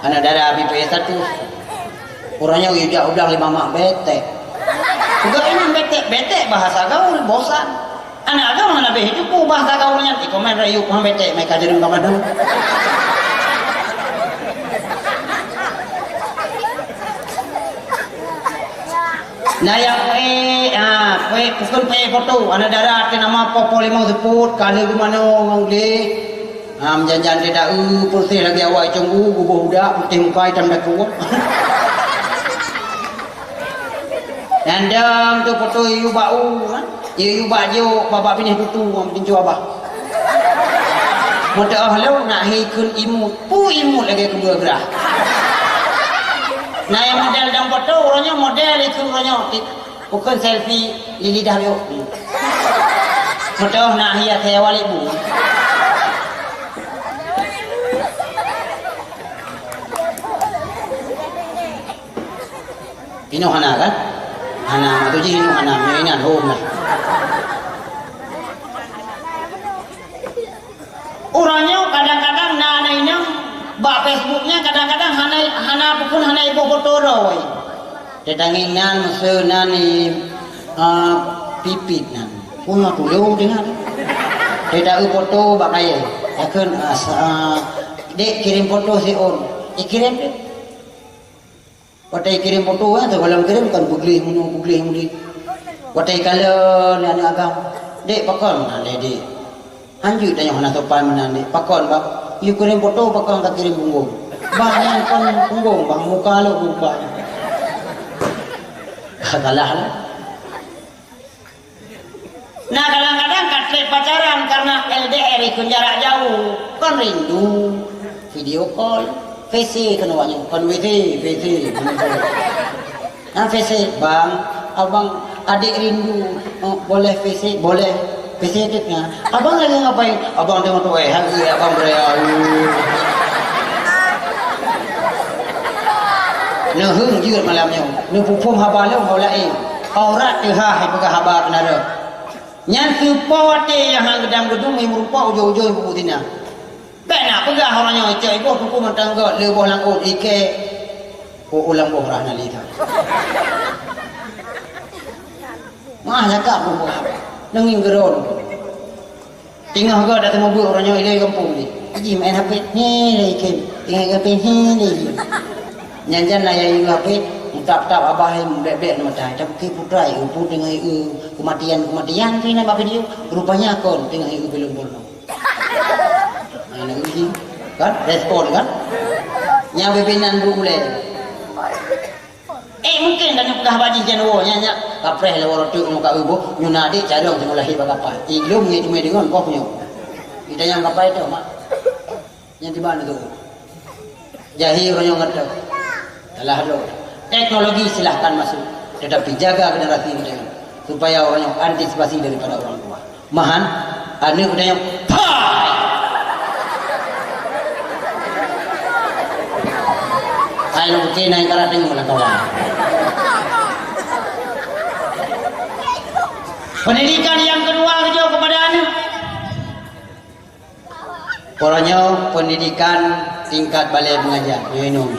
Aneuk dara ipeue status. Uroe nyoe geujak udang lé mamak betek. Peugah inong betek, betek bahasa gaul, bosan. Aneuk agam hana beh jiteupeu bahasa gaul nyan, ikomen rayeuk hana betek, meuka jeureung ka mandum. Na nyang peuék, ha, peuék, peukheun peuék foto, aneuk dara teuh nama poh-poh limong seupôt, ka lheueh geumanoe ngon gleh. Ha, meujan-jan teudaeu, peureséh lagèe awai cong u, geuboh udak, putéh muka, itam dakue. Nyan dang tu foto yue bak u, ha? Yue, yue bak jok, bak, bak binéh tutu, ngon pintoe abah. Meutuah lom nak hi kheun imut. Peue imut lagèe keubeue grah. Na nyang model dang foto, uroe nyoe model ikheun uroe nyoe. Bukon selfie di lidah yuk. Meutuah na hias saya wali bu. Inoe hana kan? Hana, mak tu jih inoe hana, nyoe inan hom lah. Uroe nyoe kadang-kadang na aneuk inong bak Facebook nyan kadang-kadang hana, hana pukon hana iboh foto droe. Teutangieng nan meuseu nan i, a, pipit nan. Punyoe tulông deungon. Teudaeu foto bak kayèe. Yakheun, a, sa-, a, dek kirém foto siôn. Ikirém deh. Watèe ikirém foto, eh, teugohlom kirém kon peugleh meunoe, peugleh meunoe. Watèe ikalon aneuk agam, "Dek, pakon?" "Nah, lé, Dek." "Hanjeuet tanyoe hana sopan meunan, Dek. Pakon, Bang?" "Yue kirém foto, pakon kakirém punggong?" "Bang, nyan kon punggong, Bang, muka lôn buban." Ka salah lah. Nah, kadang-kadang ka trép pacaran karena L D R ikheun jarak jauh, kan rindu. Video call, V C keunoe awak nyoe, kon W C, V C. Nah, V C, "Bang, abang, adik rindu. Oh, boleh V C?" "Boleh." V C dek na. "Abang lagi ngapain?" "Abang tengok tu, eh, hari abang beraya." Neuheung jeuet malam nyoe. Neupuphom haba lom haba laén. Aurat teuhah ipeugah haba keunara. Nyan seupôt watèe nyang han geudang geudum, meurumpok ujong-ujong ibu tina. Bèk na peugah uroe nyoe, cok iboh tuku mantong gèt, lé boh lam ôt, ikèe. Oh, ulang boh rah na lé that. Mah cakap boh boh. Neungieng geuron. Teungoh gèt datang mubuet uroe nyoe ilèe gampông jih. Jih main H P, he lé ikheun. Teungoh H P, he lé ikheun. Nyan jan na yayue H P, meutab-tab abah hai bèk-bèk na mata. Tapi putra ieu pun teungoh ieu kematian-kematian tu na bak video. Rupanya kon teungoh ieu film porno. Nah, na uji kan? Respon kan? Nyang pimpinan bu ulèe. Eh, mungken tanyoe peugah bak jih jan woe, nyan, nyan. Kapreh lé uroe teuk nyoe ka euboh, nyoe na adék carông singoh lahé bak kapai. Ilôn ngieng teumé deungon boh nyoe. Itanyong kapai teuh, mak. Nyan tiba nyoe. Jahé uroe nyoe ngeuteuh. Salah lôn. Teknologi silahkan masuk, tetapi jaga generasi kita ini, supaya uroe nyoe antisipasi daripada orang tua. Mahan, aneuk geutanyoe, pai! Hai lôn keuke na nyang karap deungoe lam kawan. Pendidikan yang kedua geujok kepada aneuk. Uroe nyoe pendidikan tingkat balèe pengajian. Nyoe inong.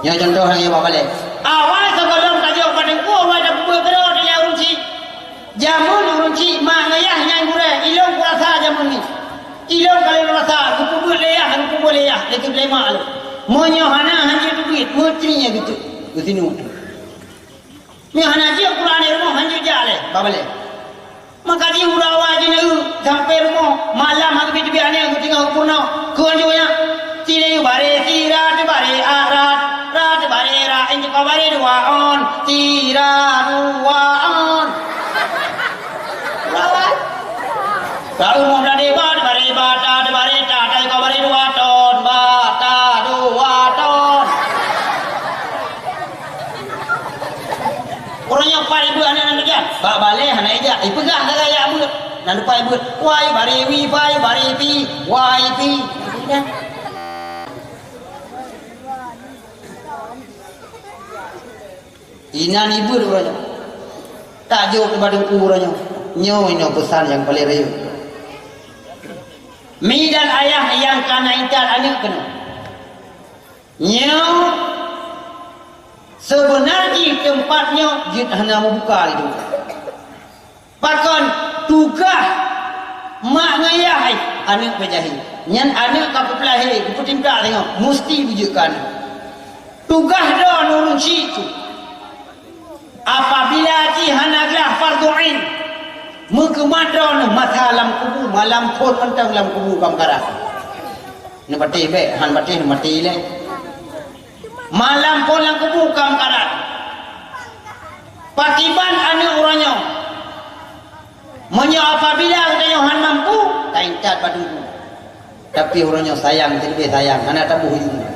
Nyoe contoh nyang bak balèe. Awai sigohlom tajok bak teungku, awai tapeubeuet keudroe dilèe ureueng chik. Jameun ureueng chik mak ngon yah nyang gurèe, ilôn kurasa jameun nyoe. Ilôn ka lôn rasa, geupeubeuet lé yah, geupeubeuet lé yah, lé keublé mak lôn. Meunyoe hana, hanjeuet teubiet, meucri nyang geuteuk. Geusinuek teuk. Nyoe hana jeuet Quran di rumoh, hanjeuet jak lé, bak balèe. Maka jih uroe awai jih na eu, sampai rumoh, malam hana teubiet-teubiet aneuk geutinggai u peurunoe. Keu anjoe nyan, Cileu baré sira, teubaré a rat, rat teubaré ra, injeuet baré dua on, sira dua on. Rawat. Ka uroe nyoe deba, teubaré bata, teubaré ta, ta injeuet baré dua ton, bata dua ton. Uroe nyoe pat ibeuet aneuk nyan jak, bak balèe hana ijak, ipeugah sagai jak beuet. Nan lupa ibeuet, wai baré wi, wai baré pi, wai pi. Inan ibeuet uroe nyoe. Tajok bak teungku uroe nyoe. Nyoe inoe peusan nyang paleng rayeuk. Mi dan ayah nyang ka na intat aneuk keunoe. Nyoe seubeuna jih teumpat nyoe jeuet hana meubuka lé teungku. Pakon tugaih mak ngon yah, eh, aneuk peujahi. Nyan aneuk ka peupeulahé, geupeutimpa singoh, musti beujeuet keu aneuk. Tugaih droeneuh ureueng chik tu. Apabila jih hana glah fardhu ain, meukeumat droeneuh masa lam kubu, malam phon mantong lam kubu ka meukarat. Neupatéh bèk, han patéh neumaté lé. Malam phon lam kubu ka meukarat. Pakiban aneuk uroe nyoe? Meunyoe apabila geutanyoe han mampu, taintat bak teungku. Tapi uroe nyoe sayang, teuleubeh sayang, hana taboh ujong.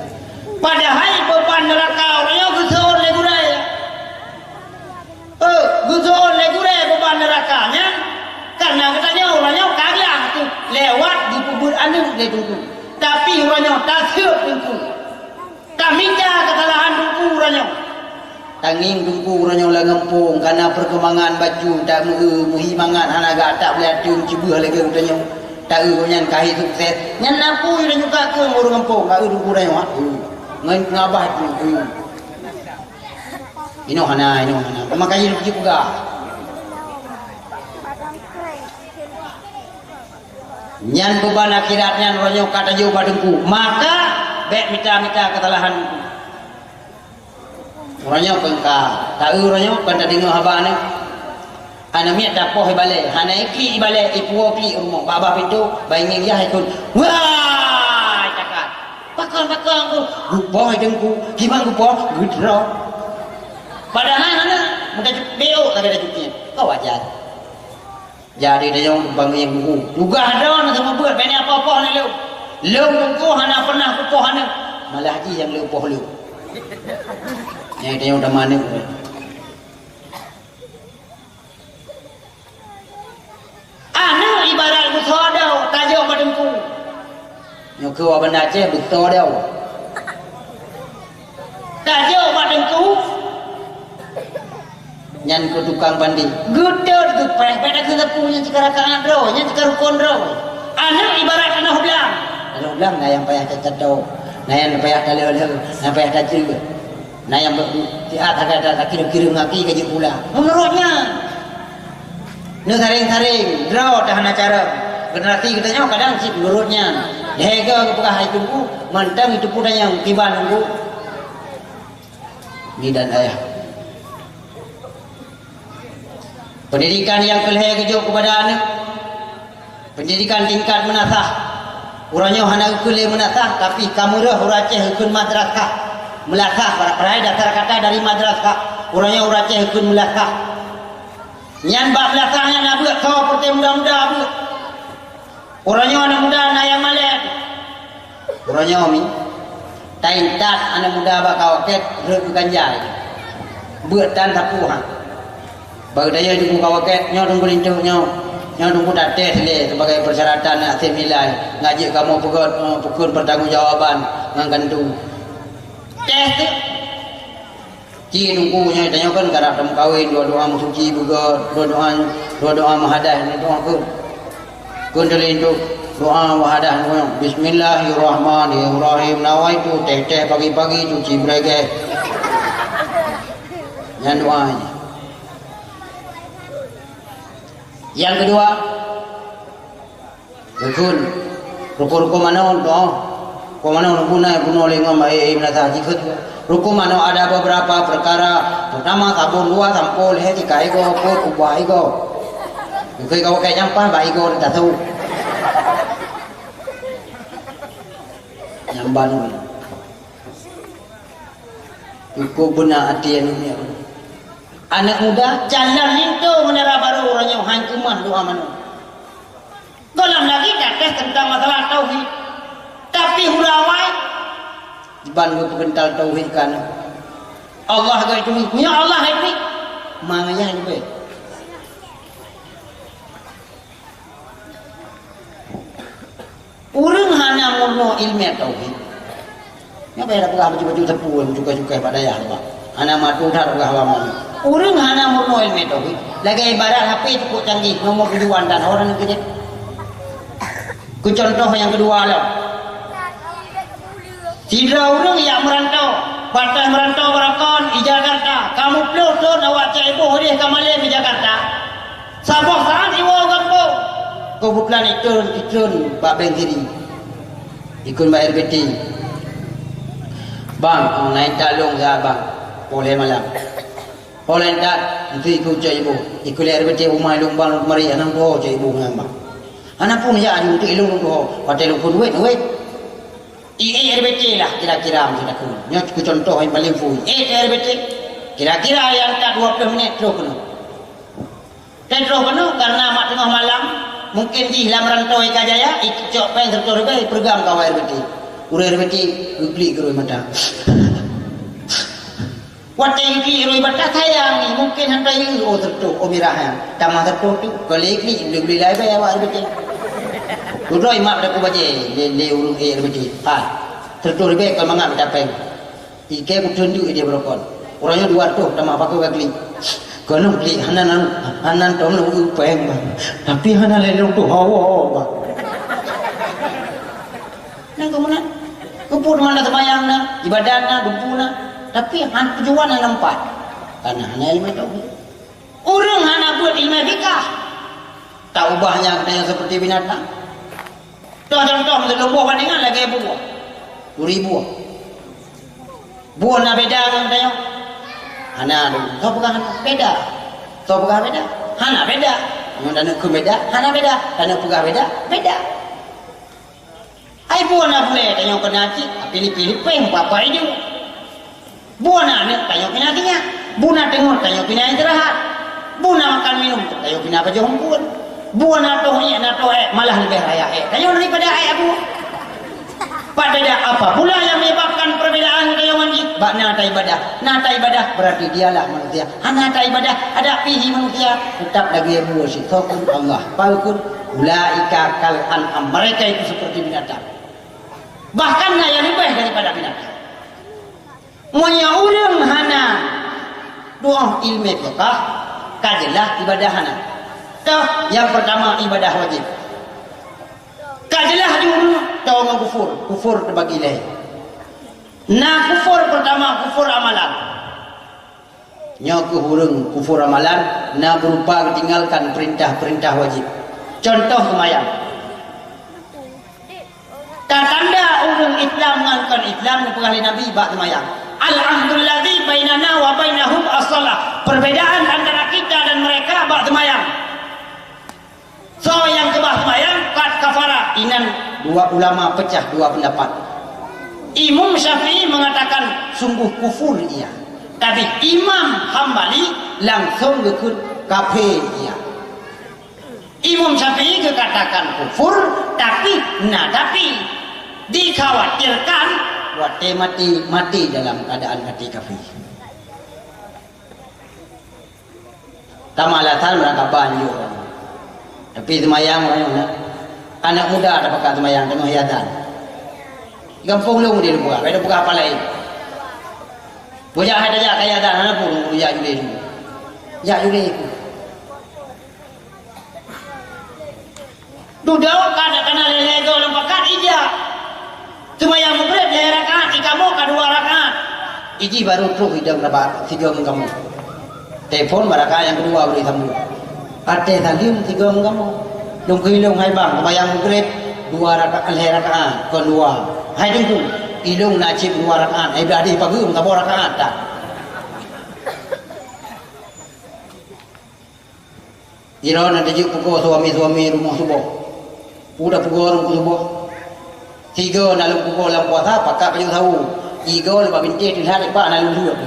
Padahai beuban neuraka uroe nyoe geuseuôt lé gurèe. Eh, geuseuôt lé gurèe beuban neuraka nyan, kareuna geutanyoe uroe nyoe ka glah tu lewat geupeubuet aneuk lé teungku. Tapi uroe nyoe taseuôt teungku. Tamita keusalahan teungku uroe nyoe. Tangieng teungku uroe nyoe lam gampông, ka na peurkembangan bacut, tak meu-, meuhi mangat hana gata beulateueng cibeuh lagèe geutanyoe. Taeu gobnyan ka hi sukses. Nyan na peue nyang ka keu ureueng gampông, ka eu teungku uroe nyoe, ha? Ngon ngabah teungku. Inoe hana, inoe hana. Maka jih lôn peugah. Nyan beuban akhirat nyan uroe nyoe ka tajok bak teungku. Maka, bèk mita-mita keusalahan teungku. Uroe nyoe kon ka, taeu uroe nyoe kon tadeungoe haba nyoe. Aneuk miet tapoh ié balèe, hana iklik ié balèe, ipuwoe klik rumoh, bak babah pintoe, bak ingieng yah ikot. Wah, cakat. Pakon, pakon ku, geupoh teungku, kiban geupoh, geudroe. Padahai hana, meukacut beok lagèe tacut nyan. Ka wajar. Jadi tanyoe bang nyang buku. Tugaih droeneuh seumeubeuet, bèk na poh-poh aneuk lôn. Lôn teungku hana pernah kupoh aneuk. Malah jih nyang lôn poh lôn. Nyang tanyoe teuma aneuk. Aneuk ibarat beusoe dawa, tajok bak teungku. Nyoe keuh awak Banda Aceh beusoe dawa. Tajok bak teungku. Nyan keuh tukang pandi. Geutot geupreh, bèk takheun sapeue nyan cit ka rakaat droe, nyan cit ka rukon droe. Aneuk ibarat tanoh blang. Tanoh blang na nyang payah tacato, na nyang payah taleu-leu, na payah taceue. Na nyang beu-, siat hana ta-, takirém-kirém gaki ka jeuet pula. Meunurot nyan. Neusareng-sareng, droe teuh hana carông. Generasi geutanyoe kadang cit nurot nyan. Lhèe goe geupeugah hai Teungku, mantong jiteupeue tanyoe kiban Teungku. Bidan ayah. Pendidikan nyang keu lhèe geujok keupada aneuk, pendidikan tingkat meunasah. Uroe nyoe hana geukheun lé meunasah, tapi ka meureuh ureueng Aceh geukheun madrasah. Meulasah, padahai dasar kata dari madrasah. Uroe nyoe ureueng Aceh geukheun meulasah. Nyan bak meulasah nyan na beuet, soe peureté muda-muda beuet. Uroe nyoe aneuk muda na nyang malèe. Uroe nyoe mi, taintat aneuk muda bak Kawaket rhot keu ganja. Beuet tan sapeue han. Bak geutanyoe Teungku Kawaket, nyoe Teungku linto nyoe. Nyoe Teungku tates lé sebagai persyaratan aset nilai. Ngajak kamoe peugöt, eh, peukheun pertanggungjawaban ngon kantong. Tes tu. Ci Teungku nyoe tanyoe kan karab tameukawen, doa-doa meusuci beugöt, doa-doa, doa-doa meuhadah, doa kheun. Kheun teulinto doa meuhadah nyoe, "Bismillahirrahmanirrahim. Nawaitu," teh-teh pagi-pagi cuci beureuguih. Nyan doa nyan. Nyang keudua, Rukun. Rukun-rukun manoe, oh. Rukun manoe, rukun na bunoe lé ngon bak, eh, eh, meunasah jikheun. Rukun manoe ada beberapa perkara, pertama sabon, dua sampo, lhèe sikat igoe, peuet ubah igoe. Geukheun igoe pakai nyampah, bak igoe tasu. Nyang ban. Cukup beuna até aneuk nyoe. Aneuk muda, jalan linto meunara barô uroe nyoe han keumah doa manoe. Gohlom lagi tates teuntang masalah tauhid. Tapi hura awai, diban geupeukeuntal tauhid keu aneuk. Allah geuh turi, nyoe Allah geuh turi. Mangaya leubeh. Ureueng hana meurunoe ileumèe tauhid. Nyoe bèk tapeugah bacut-bacut teupeu, cukai-cukai bak dayah, bah. Hana matu that peugah lama. Ureueng hana meurunoe ileumèe tauhid. Lagèe ibarat H P cukup canggih, nomor tujuan dan orang keu jih. Keu contoh nyang keudua lom. Sidroe ureueng jak meurantau, patai meurantau barakon i Jakarta. Ka muplôh thôn awak cak iboh deh ka malém i Jakarta. Saboh saat iwoe u gampông. Keubeutulan itreun, itreun bak beng kiri. Ikheun bak R B T. "Bang, na intat lôn keu abang. Poh lhèe malam." "Poh lhèe intat, enteuk ikheun cok iboh." Ikheun lé R B T, "Umai lôn bang, lôn keumari, hana tuho cok iboh ngon abang." "Hana peue jak aju, enteuk ilôn lôn tuho." Watèe lôn kheun wèt, wèt. I, eh, R B T lah kira-kira meusidakun. Nyoe keu contoh nyang paleng phui. Eh, R B T. Kira-kira nyang ka dua ploh minèt troh keunoe. Troh keunoe karena mak teungoh malam, mungkin jih lam rantau Eka Jaya, icok pèng seratus ribèe, ipeureugang keu awak R B T. Ureueng R B T geuklik keurôi mata. Watèe geuklik keurôi mata sayang, mungkin hana tayue, oh, seratus, oh, mirah nyan. Tamah seratus tu, kon lé klik, beli-beli lai bèe awak R B T. Keudroe mak takue bajèe lé, lé ureueng R B T. Ha, seratus ribèe kon mangat mita pèng. Ikèe kutreun duek di barokon. Uroe nyoe dua reutôh tamah pakoe ka klik. Keunoe klik hana nan, hana tom lôn eu pèng, bang. Tapi hana lé lôn tuho, bang. Nyan keuh meunan. Keupeue teuma na seumayang na, ibadat na, dumpeue na. Tapi han tujuan hana meupat. Karena hana ileumèe tauhid. Ureueng hana beuet ileumèe fikah, taubah nyan geutanyoe seperti binatang. Toh contoh, meuseu lôn boh bandingan lagèe buah. Turi buah. Buah na beda ngon geutanyoe? Hana, soe peugah hana beda? Soe peugah beda? Hana beda. Ngon taneuk kheun beda, hana beda. Taneuk peugah beda, beda. Ai buah na bulèe tanyoe keunan cit, tapi lipéh-lipéh meupapai ju. Buah na aneuk tanyoe pih na sinyak. Buah na teungoh tanyoe pih na istirahat. Buah na makan minum tanyoe pih na pajoh eumpeuen. Buah na toh ék, na toh ék, malah leubeh raya ék tanyoe daripada ék buah. Pat beda apa pula yang menyebabkan perbedaan tanyoe ngon jih? Bak na taibadah. Na taibadah berarti dialah manusia. Hana taibadah, adak pih manusia, teutap lagèe buah sitoe kheun Allah. Peue kheun? Ulaika kal an'am, mereka itu seperti binatang. Bahkan na nyang leubeh daripada binatang. Meunyoe ureueng hana tu'oh ileumèe fiqah, ka jeulaih ibadah hana. Toh, nyang peurtama ibadah wajéb. Ka jeulaih jeuet, toh ngon kufur, kufur teubagi lhèe. Na kufur peurtama, kufur amalan. Nyoe keuh ureueng kufur amalan na beurupa geutinggalkan peurintah-peurintah wajéb. Contoh seumayang. Tanda ureuëng Islam ngon kon Islam geupeugah lé Nabi bak seumayang. "Al-ahdul ladzi bainana wa bainahum as-shalah." Perbedaan antara kita dan mereka bak seumayang. Soe nyang keubah seumayang, qad kafara. Inan dua ulama pecah dua pendapat. Imam Syafi'i mengatakan sungguh kufur ia. Tapi Imam Hambali langsung geukheun kafé ia. Imam Syafi'i geukatakan kufur, tapi na tapi dikhawatirkan watée mati, mati dalam keadaan mati kafé. Tama alasan meurangkaban yue. Tapi seumayang ureuëng nyoe na. Aneuk muda tapakat seumayang teungoh hiasan. Gampông lôn di luwa, beda peugah apa lain. Bujak hai tajak kaya dan hana pun bujak jule tu. Jak jule tu. Dudoe ka na kana lhée-lhée goe lam pakat ija. Seumayang Maghrib lhée rakaat, ikamoe ka dua rakaat. Iji baru troh idong rabat sigoe meukamoe. Telepon barakaat nyang keudua bri sambung. Até saleuem sigoe meukamoe. Lôn keu ilong hai bang, seumayang Maghrib dua rakaat, lhée rakaat kon dua. Hai teungku, ilong na cit dua rakaat, hai blah deh pageue meukamoe rakaat tak. Sidroe na teujeuet pugoe suami-suami rumoh suboh. Peue da pugoe rumoh suboh? Sigoe na lôn pugoe lam puasa pakat pajoh sawo. Sigoe leubah bintéh teulat ipak na lôn jeuet.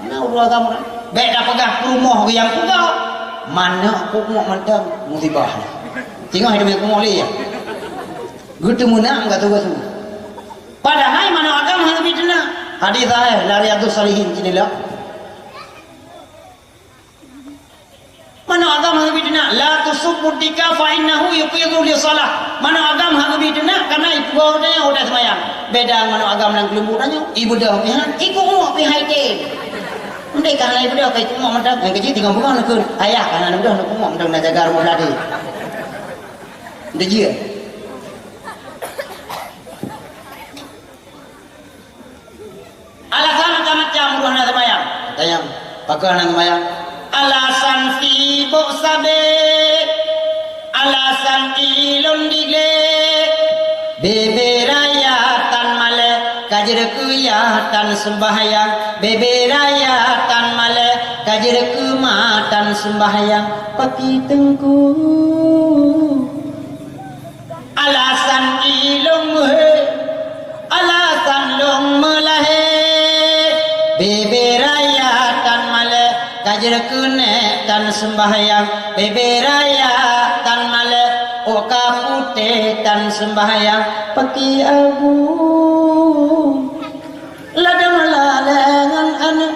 Mana ureuëng agam ureuëng? Bék da peugah peurumoh nyang pugoe. Manök pumoh mantong musibah. Singoh hai teumé pumoh lé ya. Geuteumeunak gatu-gatu. Padahai manök agam hana bi teunak. Hadis sahih lam Riyadhus Shalihin cit nyoe. Manök agam hana bi teunak, "La tusubbu dika fa innahu yuqidhu li shalah." Manök agam hana bi teunak karena ipugoe tanyoe watée seumayang. Beda manök agam lam keuleumbu tanyoe, ibeudôh pih han, ikumuek pih han item. Ndai ka hana ibeudôh ka ikumuek mantong, nyang keuji tinggai peugah neukheun, "Ayah ka hana neubeudôh neukumuek mantong na jaga rumoh lade." Ndai jeuet. Alasan macam-macam ureuëng hana seumayang. Tanyong, pakon hana seumayang? Alasan sibok sabe, alasan ilôn digle. Bebe raya tan malée, ka jeuet keu yah tan seumbahyang. Bebe raya tan malée, ka jeuet keu ma tan seumbahyang. Paki teungku. Alasan ilôn meuhé, alasan lôn meulahé. Bebe raya tan malée, ka jeuet keu nèk tan seumbahyang. Bebe raya tan malée, ôk ka putéh tan seumbahyang. Paki abu. Ladôm lalée ngon aneuk,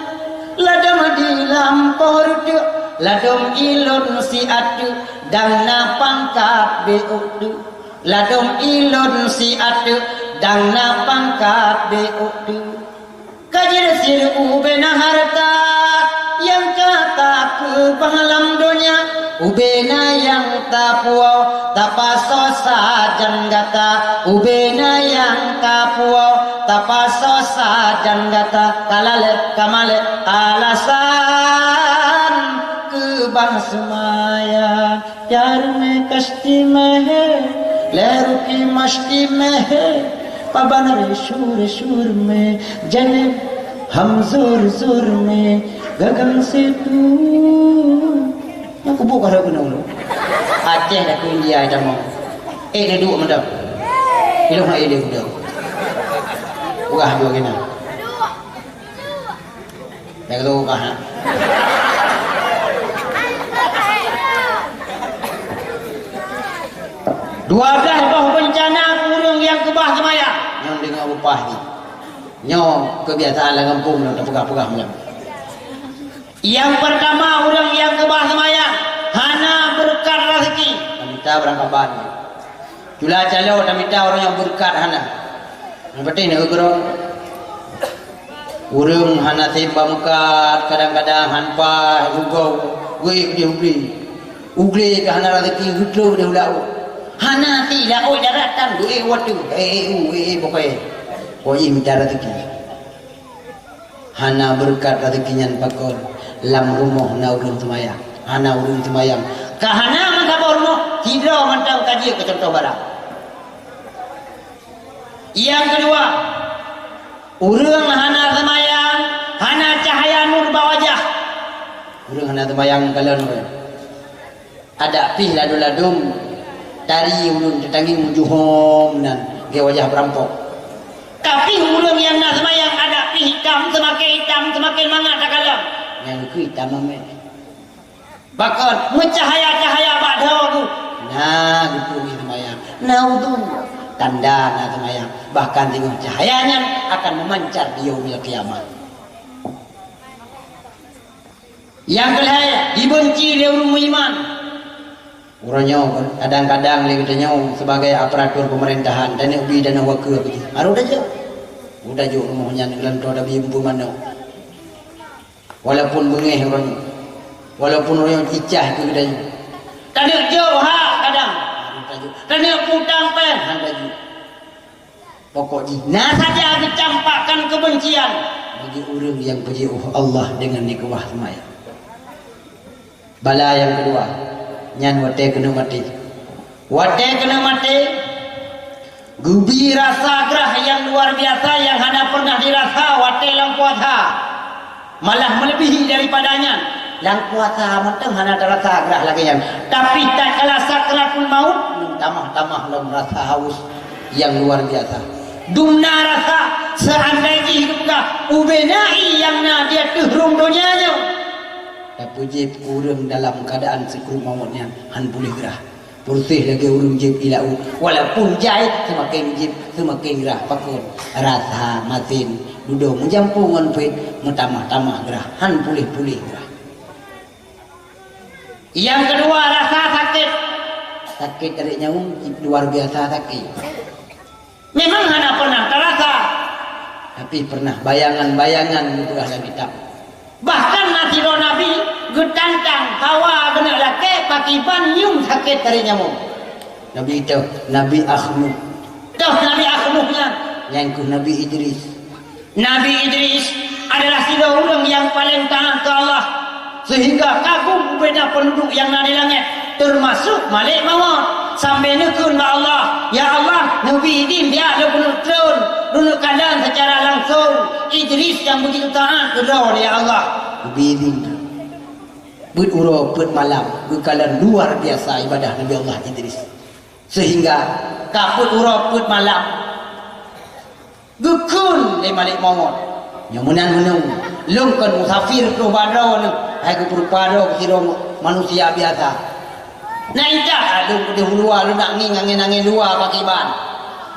ladôm di lampôh reutôk, ladôm ilôn siat teuk, dang na pangkat bék ôk teuk. Ladôm ilôn siat teuk, dang na pangkat bék ôk teuk. Ka jeuet sireueb ubé na hareuta, nyang ka tapeubah lam donya. Ubé na nyang tapuwoe, tapasoe sajan gata. Ubé na nyang tapuwoe, tapasoe sajan gata. Ka lalée, ka malée, alasan keubah seumayang. प्यार में कश्ती में है, लहरों की मस्ती में है, पवन रे शोर शोर में, जने हम जोर जोर में, गगन से तू. Nyang kubu ka rhot keunoe. Aceh dak keu India dak mau. Eh, dak duek mantong. Ilong hai ilong dak. Wah, dua kena. Dak keu kah. Dua belas boh bencana ureuëng nyang keubah seumayang. Nyang deungoe upah ni. Nyoe keubiasaan lam gampông nyang tapeugah-peugah meunan. Nyang peurtama, ureuëng nyang keubah seumayang hana beureukat raseuki. Tamita beurangkaban. Cula calo tamita ureuëng nyang beureukat hana. Nyang penting na geukeurong. Ureuëng hana sép bak meukat, kadang-kadang han paih, lugong, geuék di ubli. Uglé ka hana raseuki, geutlô di ulaôt. Hana si laôt darat tan geuék watée. Eh, eh, u, eh, eh, pokok eh. Pokok jih mita raseuki. Hana beureukat raseuki nyan pakon lam rumoh na ureuëng seumayang. Hana ureuëng seumayang. Ka hana meusaboh rumoh, Sidroe mantong ka jeuet keu cuntoh barang. Nyang keudua, ureuëng hana seumayang, hana cahya nur bak wajah. Ureuëng hana seumayang kalon ureuëng. Adak pih ladôm-ladôm tari ulôn teutangieng meujuhom nan lagée wajah peurampok. Tapi ureuëng nyang na seumayang adak pih itam, seumaken itam, seumaken mangat takalon. Nyang keu itam mamé. Bahkan meucahaya-cahaya bak droe geuh. Na geuturi seumayang, na udhu, tanda na seumayang. Bahkan singoh cahaya nyan akan meumancar di yaumil qiyamah. Nyang keulhée, jibeunci lé ureuëng meuiman. Uroe nyoe kadang-kadang lé geutanyoe sibagai aparatur peumeurintah, taneuk bi dana wakeuef, harôh tajok. Udah jok rumoh nyan geulantoe tabi beumanök. Walaupun beungéh uroe nyoe, walaupun uroe nyoe jicah keu geutanyoe, taneuk jok hak kadang, harôh tajok. Taneuk peutang péng, hana tajok. Pokok jih na saja geucampakkan keubencian bagi ureuëng nyang peujiôh Allah deungon jikeubah seumayang. Bala nyang keudua, nyan watée keuneuk maté. Watée keuneuk maté, geubi rasa grah nyang luar biasa nyang hana pernah dirasa watée lam puasa. Malah meuleubèhi daripada nyan, lam puasa mantong hana tarasa grah lagée nyan. Tapi tatkala sakratul maut, tamah-tamah lom rasa haus nyang luar biasa. Dumna rasa, seandai jih geupeugah, ubé nai nyang na di ateueh rhueng donya nyoe. Tapeujép ureuëng dalam keuadaan sakruet mawöt nyan hán puléh grah. Peureuseh lagée ureuëng jieb ié laôt. Walaupun jai, seumaken jieb, seumaken grah. Pakon? Rasa masin, dudoe meujampu ngon peuet, meutamah-tamah grah, hán puléh-puléh grah. Nyang keudua, rasa sakét. Sakét tarék nyawöng luar biasa sakét. Memang hana pernah tarasa, tapi pernah bayangan-bayangan geupeugah lam kitab. Bahkan na sidroe nabi geutantang hawa geuneuk lakée pakiban nyoe sakét tarék nyawöng. Nabi toh, Nabi Nuh. Toh Nabi Nuh nyan, nyan keuh Nabi Idris. Nabi Idris adalah sidroe ureuëng nyang paleng taát keu Allah, seuhingga kagum ubena peunduduek nyang na di langét, teumasok malek mawöt, sambil neukheun bak Allah, "Ya Allah, neubi idin biak lôn keuneuk treun, lôn keuneuk kalon seucara langsong Idris nyang beugitu taát keu Droe, ya Allah." Neubi idin. Peuet uroe peuet malam geukalon luar biasa ibadah Nabi Allah Idris. Seuhingga ka peuet uroe peuet malam geukheun lé malek mawöt, "Nyoe meunan meunyoe, lôn kon musafir troh bak droeneuh, hai geupeurupa droe keu sidroe manusia biasa. Na intat lôn keudeh u luwa, lôn nak ngieng angén-angén luwa pakiban."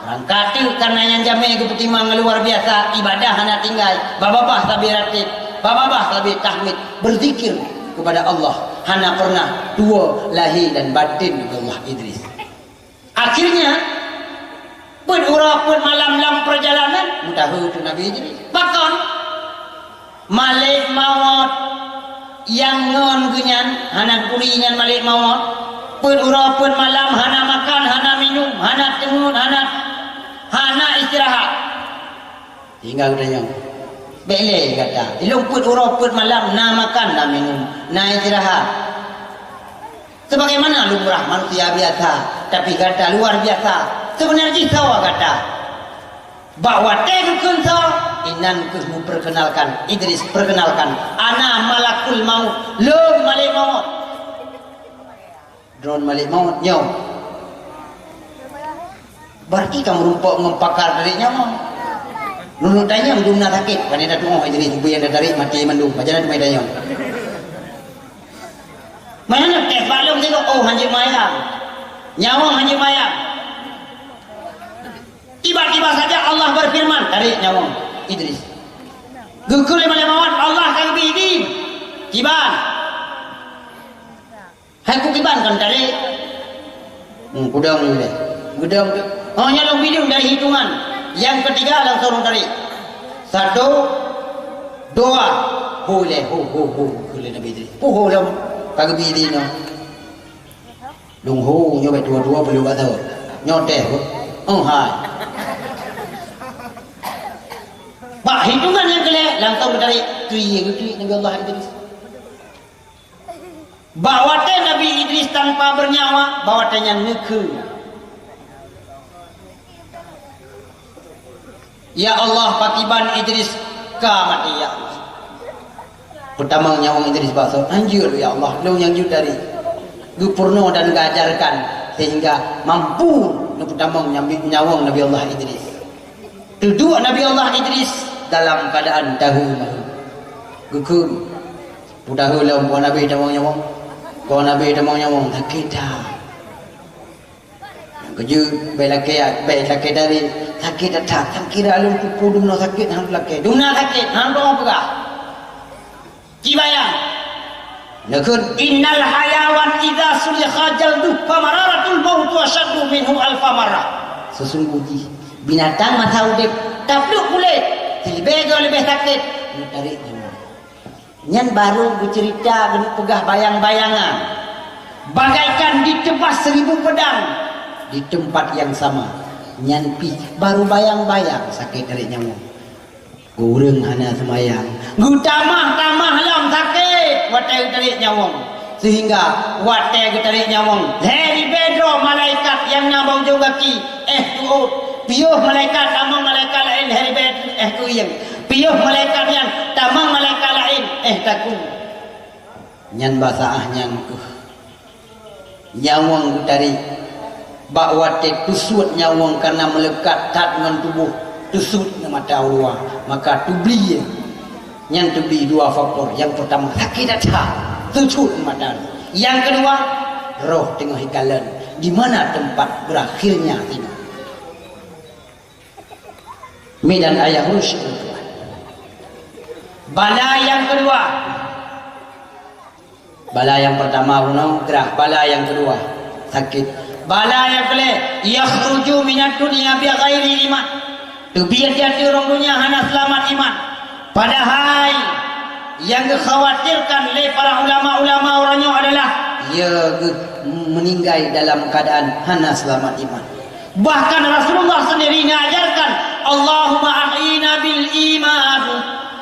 Beurangkat teuk kareuna nyan jamé geupeutimang luar biasa, ibadah hana tinggai, babah-babah sabe rateb, babah-babah sabe tahmid, beuzikir keupada Allah, hana pernah tuwoe lahé dan batén Allah Idris. Akhirnya, peuet uroe peuet malam lam peurjalanan, meudahu tu Nabi Idris. Pakon? Malek mawöt nyang ngon geuh nyan, hana geuturi nyan malek mawöt. Peuet uroe peuet malam hana makan, hana minum, hana teungeut, hana, hana istirahat. Tinggai geutanyoe. Bék lé gata. Ilong peuet uroe peuet malam na makan, na minum, na istirahat. Sebagaimana lumrah manusia biasa, tapi gata luar biasa. Sebenarnya jih sawa gata. Bak watée geukheun sawa, inan keuh meuperkenalkan, Idris perkenalkan, "Ana malakul maut, lôn malek mawöt." Droen malek mawöt nyoe. Berarti ka meurumpok ngon pakar tarék nyawöng. Nunut tanyong dumna sakét, pane tatuoh Idris, ubé nyang tatarék maté mandum. Pajan teuma tanyong. Mana tes balong tengok, oh, hanjeuet mayang. Nyawöng hanjeuet mayang. Tiba-tiba saja Allah berfirman, "Tarék nyawöng Idris." Geukheun lé malek mawöt, "Allah ka geubi idin." Kiban. Hai ku kiban kon tarék. Hmm, kudong ilée. Kudong tu. Oh, nyan lôn bideueng dari hitungan. Nyang keutiga langsong lôn tarék. Satu, dua. Ho ilée, ho, ho, ho. Keu lé Nabi Idris. Puho lom. Ka geubi idin nyoe. Lôn ho nyoe bak dua-dua puluh bak thon. Nyoe teh ho. Oh, hai. Bak hitungan nyang keulhée, langsong geutarék. Tui, tui Nabi Allah Idris. Bak watée Nabi Idris tanpa bernyawa, bahwa watée nyan neukheun. Ya Allah, pakiban Idris ka maté, ya Allah. Peutamong nyawöng Idris bak soe? Hanjeuet, ya Allah, lôn nyang jeuet dari. Geupeurunoe dan geuajarkan sehingga mampu neupeutamong nyambi-, nyawöng Nabi Allah Idris. Teuduek Nabi Allah Idris dalam keadaan dahé mahé. Geukheun, peue dahé lom, kon habéh tamong nyawöng. Kon habéh tamong nyawöng, sakét that. Nyang keujeuet, bèk lakèe, bèk lakèe dari, sakét that, sakét that lôn, peue dumnoe sakét, hana lakèe. Dumnoe sakét, hana droe peugah. Ci bayang. Neukheun, "Innal hayawan idza sulikha jalduh fa mararatul mautu asyaddu minhu alfa marrah." Sesungguh jih, binatang masa udép, tapluek kulét, sileubèh goe leubèh sakét, neutarek nyawa. Nyan barô geuceurita, geuneuk peugah bayang-bayangan. Bagaikan ditebas seribu pedang di tempat yang sama. Nyan pih barô bayang-bayang sakét tarek nyawa. Ureuëng hana seumayang, geutamah-tamah lom sakét watée geutarek nyawöng. Sehingga watée geutarek nyawöng, lhée ribée droe malaikat nyang na bak ujong gaki, éh teuôt. Piôh malaikat tamong malaikat laén lhée ribée éh keuyeueng. Piôh malaikat nyan tamong malaikat laén éh takue. Nyan bak saát nyan keuh nyawöng geutarek. Bak watée teusuet nyawöng kareuna meuleukat that ngon tuboh, teusuet ngon mata u luwa, maka teublie. Nyan teublie dua faktor. Nyang peurtama, sakét that, teusuet mata. Nyang keudua, roh teungoh ikalon di mana teumpat beurakhirnya singoh. Mi dan ayah ureuëng syukur Tuhan. Bala nyang keudua. Bala nyang peurtama bunoe grah, bala nyang keudua sakét. Bala nyang keulhèe, yakhruju minad dunya bi ghairi iman. Teubiet di ateueh rhueng donya hana seulamat iman. Padahai nyang geukhawatirkan lé para ulama-ulama uroe nyoe adalah, ya, geuh meuninggai dalam keuadaan hana seulamat iman. Bahkan Rasulullah sendiri mengajarkan, "Allahumma ahyina bil iman,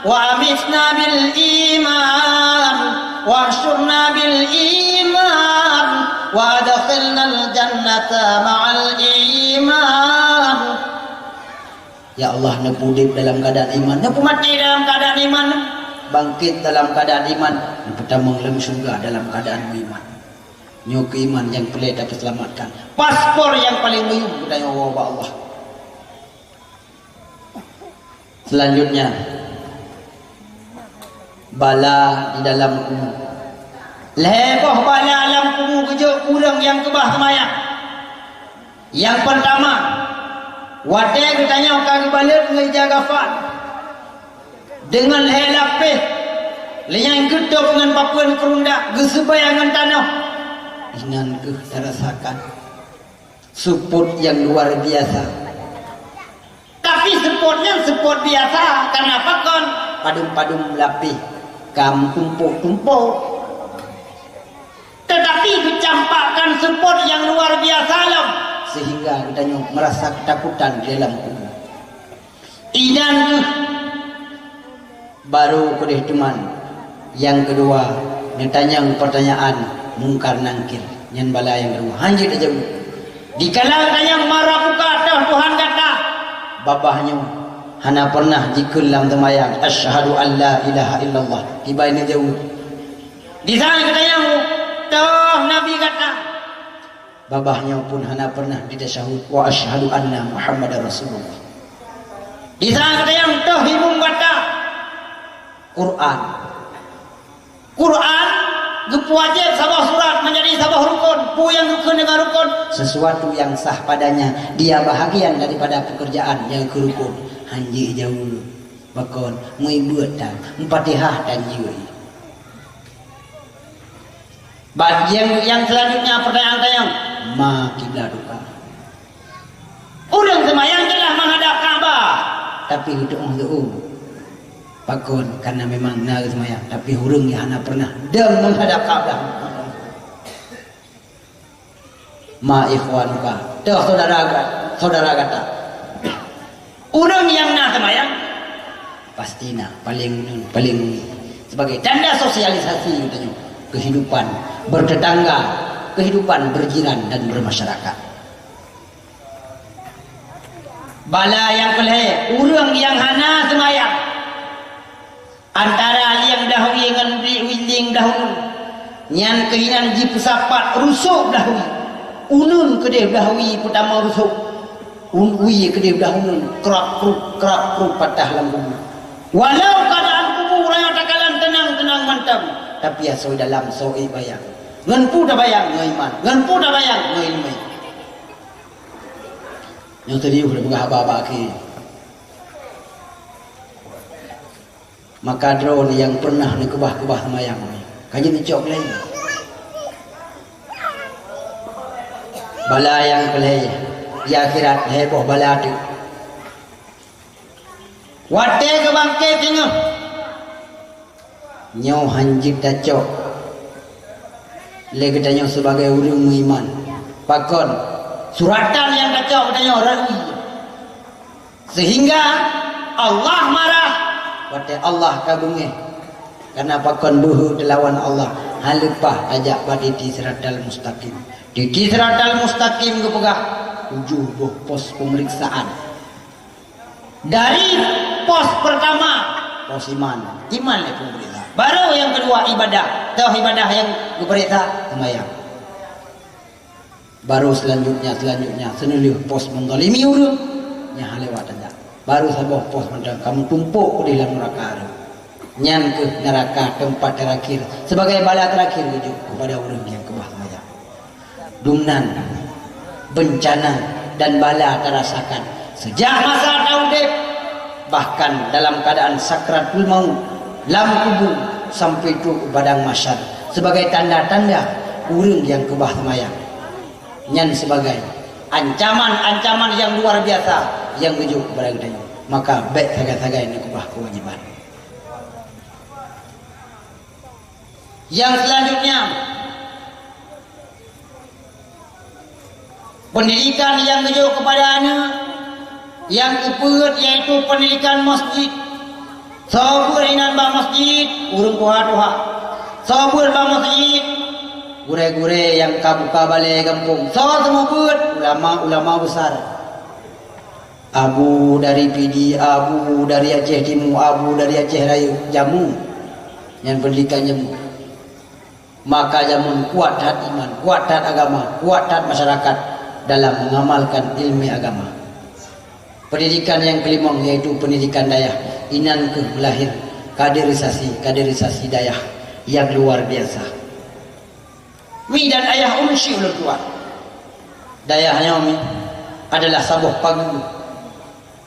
wa amitna bil iman, wa ahsyurna bil iman, wa adkhilnal jannata ma'al iman." Ya Allah, neupeuudép dalam keuadaan iman, neupeumaté dalam keuadaan iman, bangkét dalam keuadaan iman, neupeutamong lam syeuruga dalam keuadaan iman. Nyoe keuh iman nyang peureulèe tapeuseulamatkan. Paspor nyang paleng meuyuem geutanyoe woe bak Allah. Selanjutnya, bala di dalam kubu. Lhèe boh bala lam kubu geujok ureueng nyang keubah seumayang. Nyang peurtama, watèe geutanyoe ka geubalot ngon ija kafan, deungon lhèe lapéh, lheueh nyan geutôb ngon papeuen keurundak, geuseubée ngon tanoh. Inan keuh tarasakan seupôt nyang luar biasa. Tapi seupôt nyan seupôt biasa, kareuna pakon? Padum-padum lapéh ka meutumpôk-tumpôk. Tetapi geucampakkan seupôt nyang luar biasa lom, sehingga geutanyoe meurasa keutakutan di dalam kubu. Inan keuh barô keudeh teuma nyang keudua, neutanyong peurtanyaan Mungkar Nangkir. Nyan bala nyang keudua, hanjeuet tajaweueb. Dikala geutanyong, "Man rabbuka?", "Toh Tuhan gata?" Babah nyoe hana pernah jikheun lam seumayang, "Asyhadu an la ilaha illallah." Kiban neujaweueb. Di saat geutanyong, "Toh Nabi gata?" Babah nyoe pun hana pernah di tasyahud, "Wa asyhadu anna Muhammadar Rasulullah." Di saat geutanyong, "Toh imum gata?" Quran. Quran geupeuwajéb saboh surat menjadi saboh rukun. Peue nyang geukheun deungon rukun? Sesuatu yang sah padanya, dia bahagian daripada pekerjaan nyang keu rukun. Hanjeuet jaweueb. Pakon? Meuibeut tan, meufatihah tan jeuet. Bak nyang, nyang selanjutnya pertanyaan tanyong, "Ma kiblatuka?" Ureueng seumayang jeulaih meuhadap Ka'bah, tapi heutu'oh leu'u. Pakon? Kareuna memang na seumayang, tapi ureueng nyang hana pernah dong meuhadap Ka'bah. "Ma ikhwanuka?" Toh saudara ga-, saudara gata? Ureueng nyang na seumayang, pasti na, paleng, paleng sebagai tanda sosialisasi geutanyoe, kehidupan bertetangga. kehidupan berjiran dan bermasyarakat. Bala nyang keulhèe, ureueng nyang hana seumayang. Antara lieng dahwi ngon li-, lieng dahulu, nyan keuh inan jipeusapat rusôk dahwi. Uneun keudeh dahwi peutamong rusôk. Un-, wie keudeh dahulu, krap-krup, krap-krup patah lam kubu. Walau keuadaan kubu raya takalon teunang-teunang mantong, tapi asoe dalam soe bayang. Ngon peue tabayang? Ngon iman. Ngon peue tabayang? Ngon ileumèe. Nyoe tadi udah peugah haba-haba akhé. Maka droeneuh nyang peureunah neukeubah-keubah seumayang, ka jeuet neucok lé. Bala nyang keulhèe, di akhirat lhèe boh bala teuk. Watèe geubangkét singoh, nyoe hán jeuet tacok lé geutanyoe sibagai ureueng meuiman. Pakon? Suratan nyang tacok geutanyoe rot wie. Sehingga Allah marah. Watèe Allah ka beungéh, karena pakon beuhe teulawan Allah, hana leupah tajak bak titi siratal mustaqim. Titi siratal mustaqim geupeugah tujoh boh pos peumeriksaan. Dari pos pertama, pos iman. Iman lé peumeriksaan. Baru nyang keudua ibadah. Toh ibadah nyang geupeuriksa? Seumayang. Baru selanjutnya, selanjutnya, seuneulheueh pos meuzalimi ureueng, nyan hana lewat saja. Baru saboh pos mantong kamoe tumpôk di lam nuraka. Nyan keuh nuraka teumpat terakhir, sebagai bala terakhir geujok kepada ureueng nyang keubah seumayang. Dumnan bencana dan bala tarasakan sejak masa taudép, bahkan dalam keadaan sakratul maut, lam kubu, sampai trok u padang mahsyar, sebagai tanda-tanda ureueng nyang keubah seumayang. Nyan sebagai ancaman-ancaman nyang luar biasa nyang geujok kepada geutanyoe. Maka bèk sagai-sagai neukeubah keuwajiban. Nyang selanjutnya, pendidikan nyang geujok kepada aneuk nyang keupeuet, yaitu pendidikan masjid. Soe beuet inan bak masjid? Ureueng tuha-tuha. Soe beuet bak masjid? Gurèe-gurèe nyang ka buka balè gampông. Soe teuma beuet? Ulama-ulama besar. Abu dari Pidie, abu dari Aceh Timu, abu dari Aceh Rayeuk, jameun. Nyan pendidikan jameun. Maka jameun kuat that iman, kuat that agama, kuat that masyarakat dalam mengamalkan ilmu agama. Pendidikan nyang keulimong yaitu pendidikan dayah, inan keuh meulahir kaderisasi, kaderisasi dayah nyang luar biasa. Mi dan ayah ulôn syik ulôn tuan. Dayah nyoe mi adalah saboh pageue.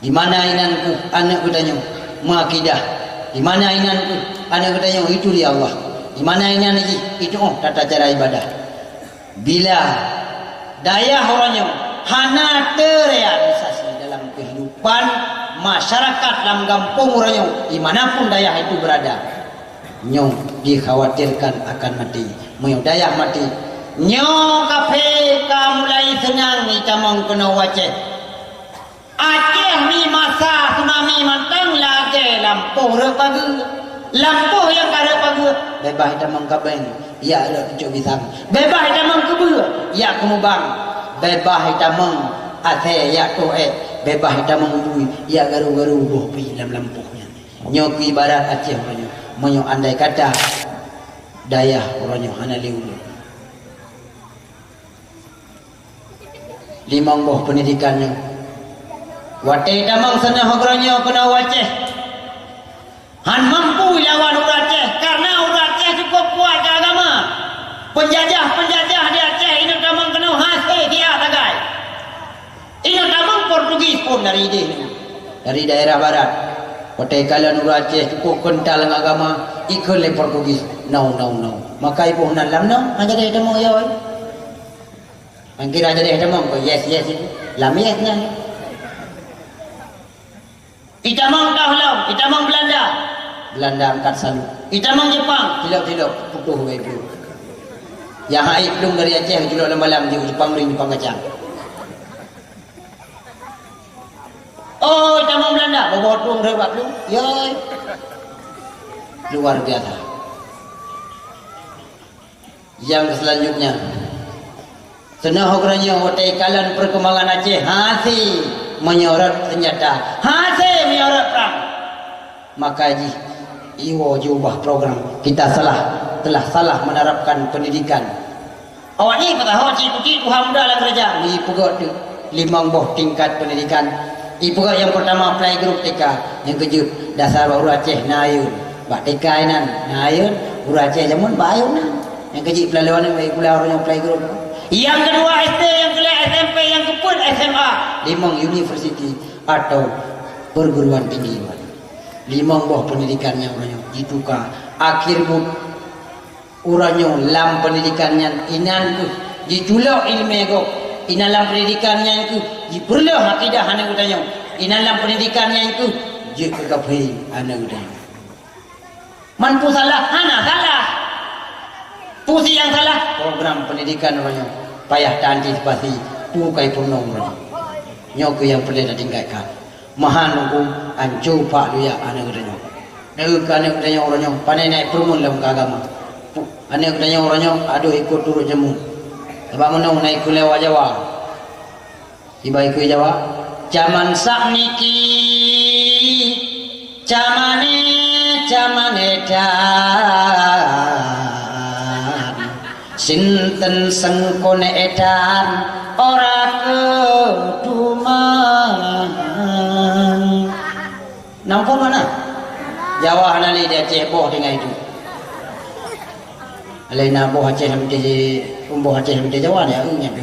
Di mana inan keuh aneuk geutanyoe meuakidah. Di mana inan keuh aneuk geutanyoe ituri Allah. Di mana inan jih itu'oh tata cara ibadah. Bila dayah uroe nyoe hana teurealisasi dalam kehidupan masyarakat lam gampông uroe nyoe, di mana pun dayah itu berada, nyoe dikhawatirkan akan maté. Meunyoe dayah maté, nyoe kaphé ka mulai seunang jitamong keunoe u Aceh. Aceh mi masa tsunami mantong lagèe lampôh rhot pageue. Lampôh nyang ka rhot pageue, beubaih jitamong kabeng, jak rhot pucôk pisang. Beubaih jitamong keubeue, jak keumubang. Beubaih jitamong asèe, jak toh èk. Beubaih jitamong bui, jak garu-garu boh pih lam lampôh nyan. Nyoe keuh ibarat Aceh uroe nyoe. Meunyoe andai kata dayah uroe nyoe hana lé ureueng. Limong boh pendidikan nyoe. Watèe jitamong seunoh uroe nyoe keunoe u Aceh, hán mampu lawan ureueng Aceh, karena ureueng Aceh cukup kuat keu agama. Penjajah-penjajah di Aceh inong tamong keunoe hase siat sagai. Inong tamong Portugis phôn dari idéh nyoe, dari daerah barat. Watèe kalon ureueng Aceh cukup keuntal ngon agama, ikheun lé Portugis, "No, no, no." Maka iboh nan lam no, hana jadi tamong yo. Angkira jadi tamong ko yes, yes itu. Lam yes nyan. Itamong tahu lom, itamong Belanda. Belanda angkat salut. Itamong Jepang, tilok-tilok, putoh wai plueng. Nyang hai plueng dari Aceh, tilok lam balang di Jepang, di Jepang kacang. Oh, itamong Belanda, boboh plueng, rhot bak plueng. Yoi. Luar biasa. Yang selanjutnya, Teunoh geutanyoe watée kalon peurkembangan Aceh hase meunyorot seunjata, hase meunyorot prang. Maka jih iwoe jiubah program, kita salah, telah salah menerapkan pendidikan. Awak nyan peutaho cit-cit tuha muda lam keurajeuen, ipeugét teuk limong boh tingkat pendidikan. Ipeugét nyang peurtama playgroup T K, nyang keujeuet dasar bak ureuëng Aceh na ayeuen. Bak T K inan na ayeuen, ureuëng Aceh jameun bak ayeuen na. Nyang keujeuet peulalu aneuk bak sikula uroe nyoe playgroup. Nyang keudua S D, nyang keulhèe S M P, nyang keupeuet S M A, limong universiti atau perguruan tinggi. Limong boh pendidikan nyang uroe nyoe jituka. Akhé buet uroe nyoe lam pendidikan nyan inan kheueh jiculok iéleumé gob. Inan lam pendidikan nyan kheueh jipeureuleueh akidah aneuk geutanyoe. Inan lam pendidikan nyan kheueh jeuet keu kafé aneuk geutanyoe. Man peue salah? Hana salah. Peue nyang salah? Program pendidikan uroe nyoe payah taantisipasi peue ka jipeurunoe uroe nyoe. Nyoe kheueh nyang peureulée tatingkatkan. Meuhan Teungku, anco pak luyak aneuk geutanyoe. Neu keu aneuk geutanyoe uroe nyoe, pane na ipeureumeun lom keu agama. Aneuk geutanyoe uroe nyoe adoh ikot turot jameun. Sabab meunyoe na ikot lewat Jawa. Iba ikot Jawa, jameun sak niki, jameun, jameun edan. Sinten seungkon edan ora keudumang. Nangkon mana? Jawa hana lé di Aceh boh tinggai itu. Alai na boh Aceh lam di, boh Aceh lam di Jawa ni, aku nyampe.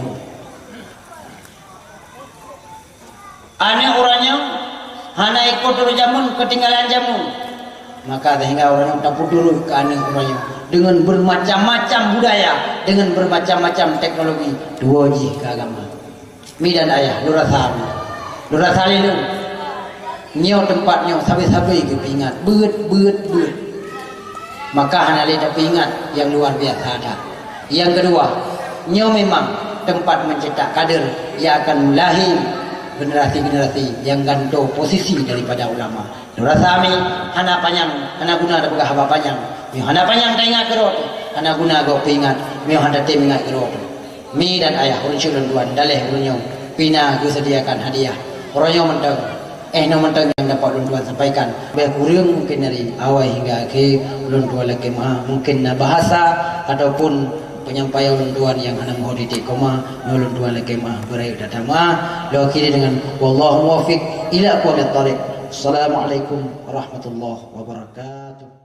Aneuk uroe nyoe hana ikot turot jameun, keutinggalan jameun. Maka sehingga uroe nyoe tapeuturot keu aneuk uroe nyoe deungon bermacam-macam budaya, deungon bermacam-macam teknologi, tuwoe jih keu agama. Mi dan ayah, lôn rasa mi. Lôn rasa lé lôn. Nyoe teumpat nyoe sabe-sabe geupeuingat, beuet, beuet, beuet. Maka hana lé tapeuingat nyang luar biasa that. Nyang keudua, nyoe memang teumpat mencetak kader nyang akan meulahé generasi-generasi nyang gantoe posisi daripada ulama. Lôn rasa mi hana panyang, hana guna tapeugah haba panyang. Meunyoe hana panyang taingat keudroe teuh, hana guna gob peuingat meunyoe hana tem ingat keudroe teuh. Mi dan ayah, ureuëng syedara lôn tuan, daleh uroe nyoe pih na geuseudiakan hadiah. Uroe nyoe mantong, eh, nyoe mantong nyang dapat lôn tuan sampaikan. Leubeh kureueng mungkin dari awai hingga akhé, lôn tuan lakée meuah. Mungkin na bahasa ataupun penyampaian lôn tuan nyang hana meuhôi titik koma, nyoe lôn tuan lakée meuah, beurayeuk that-that meuah. Lôn akhiri dengan, "Wallahu muwaffiq ila aqwamit thariq." Assalamualaikum warahmatullahi wabarakatuh.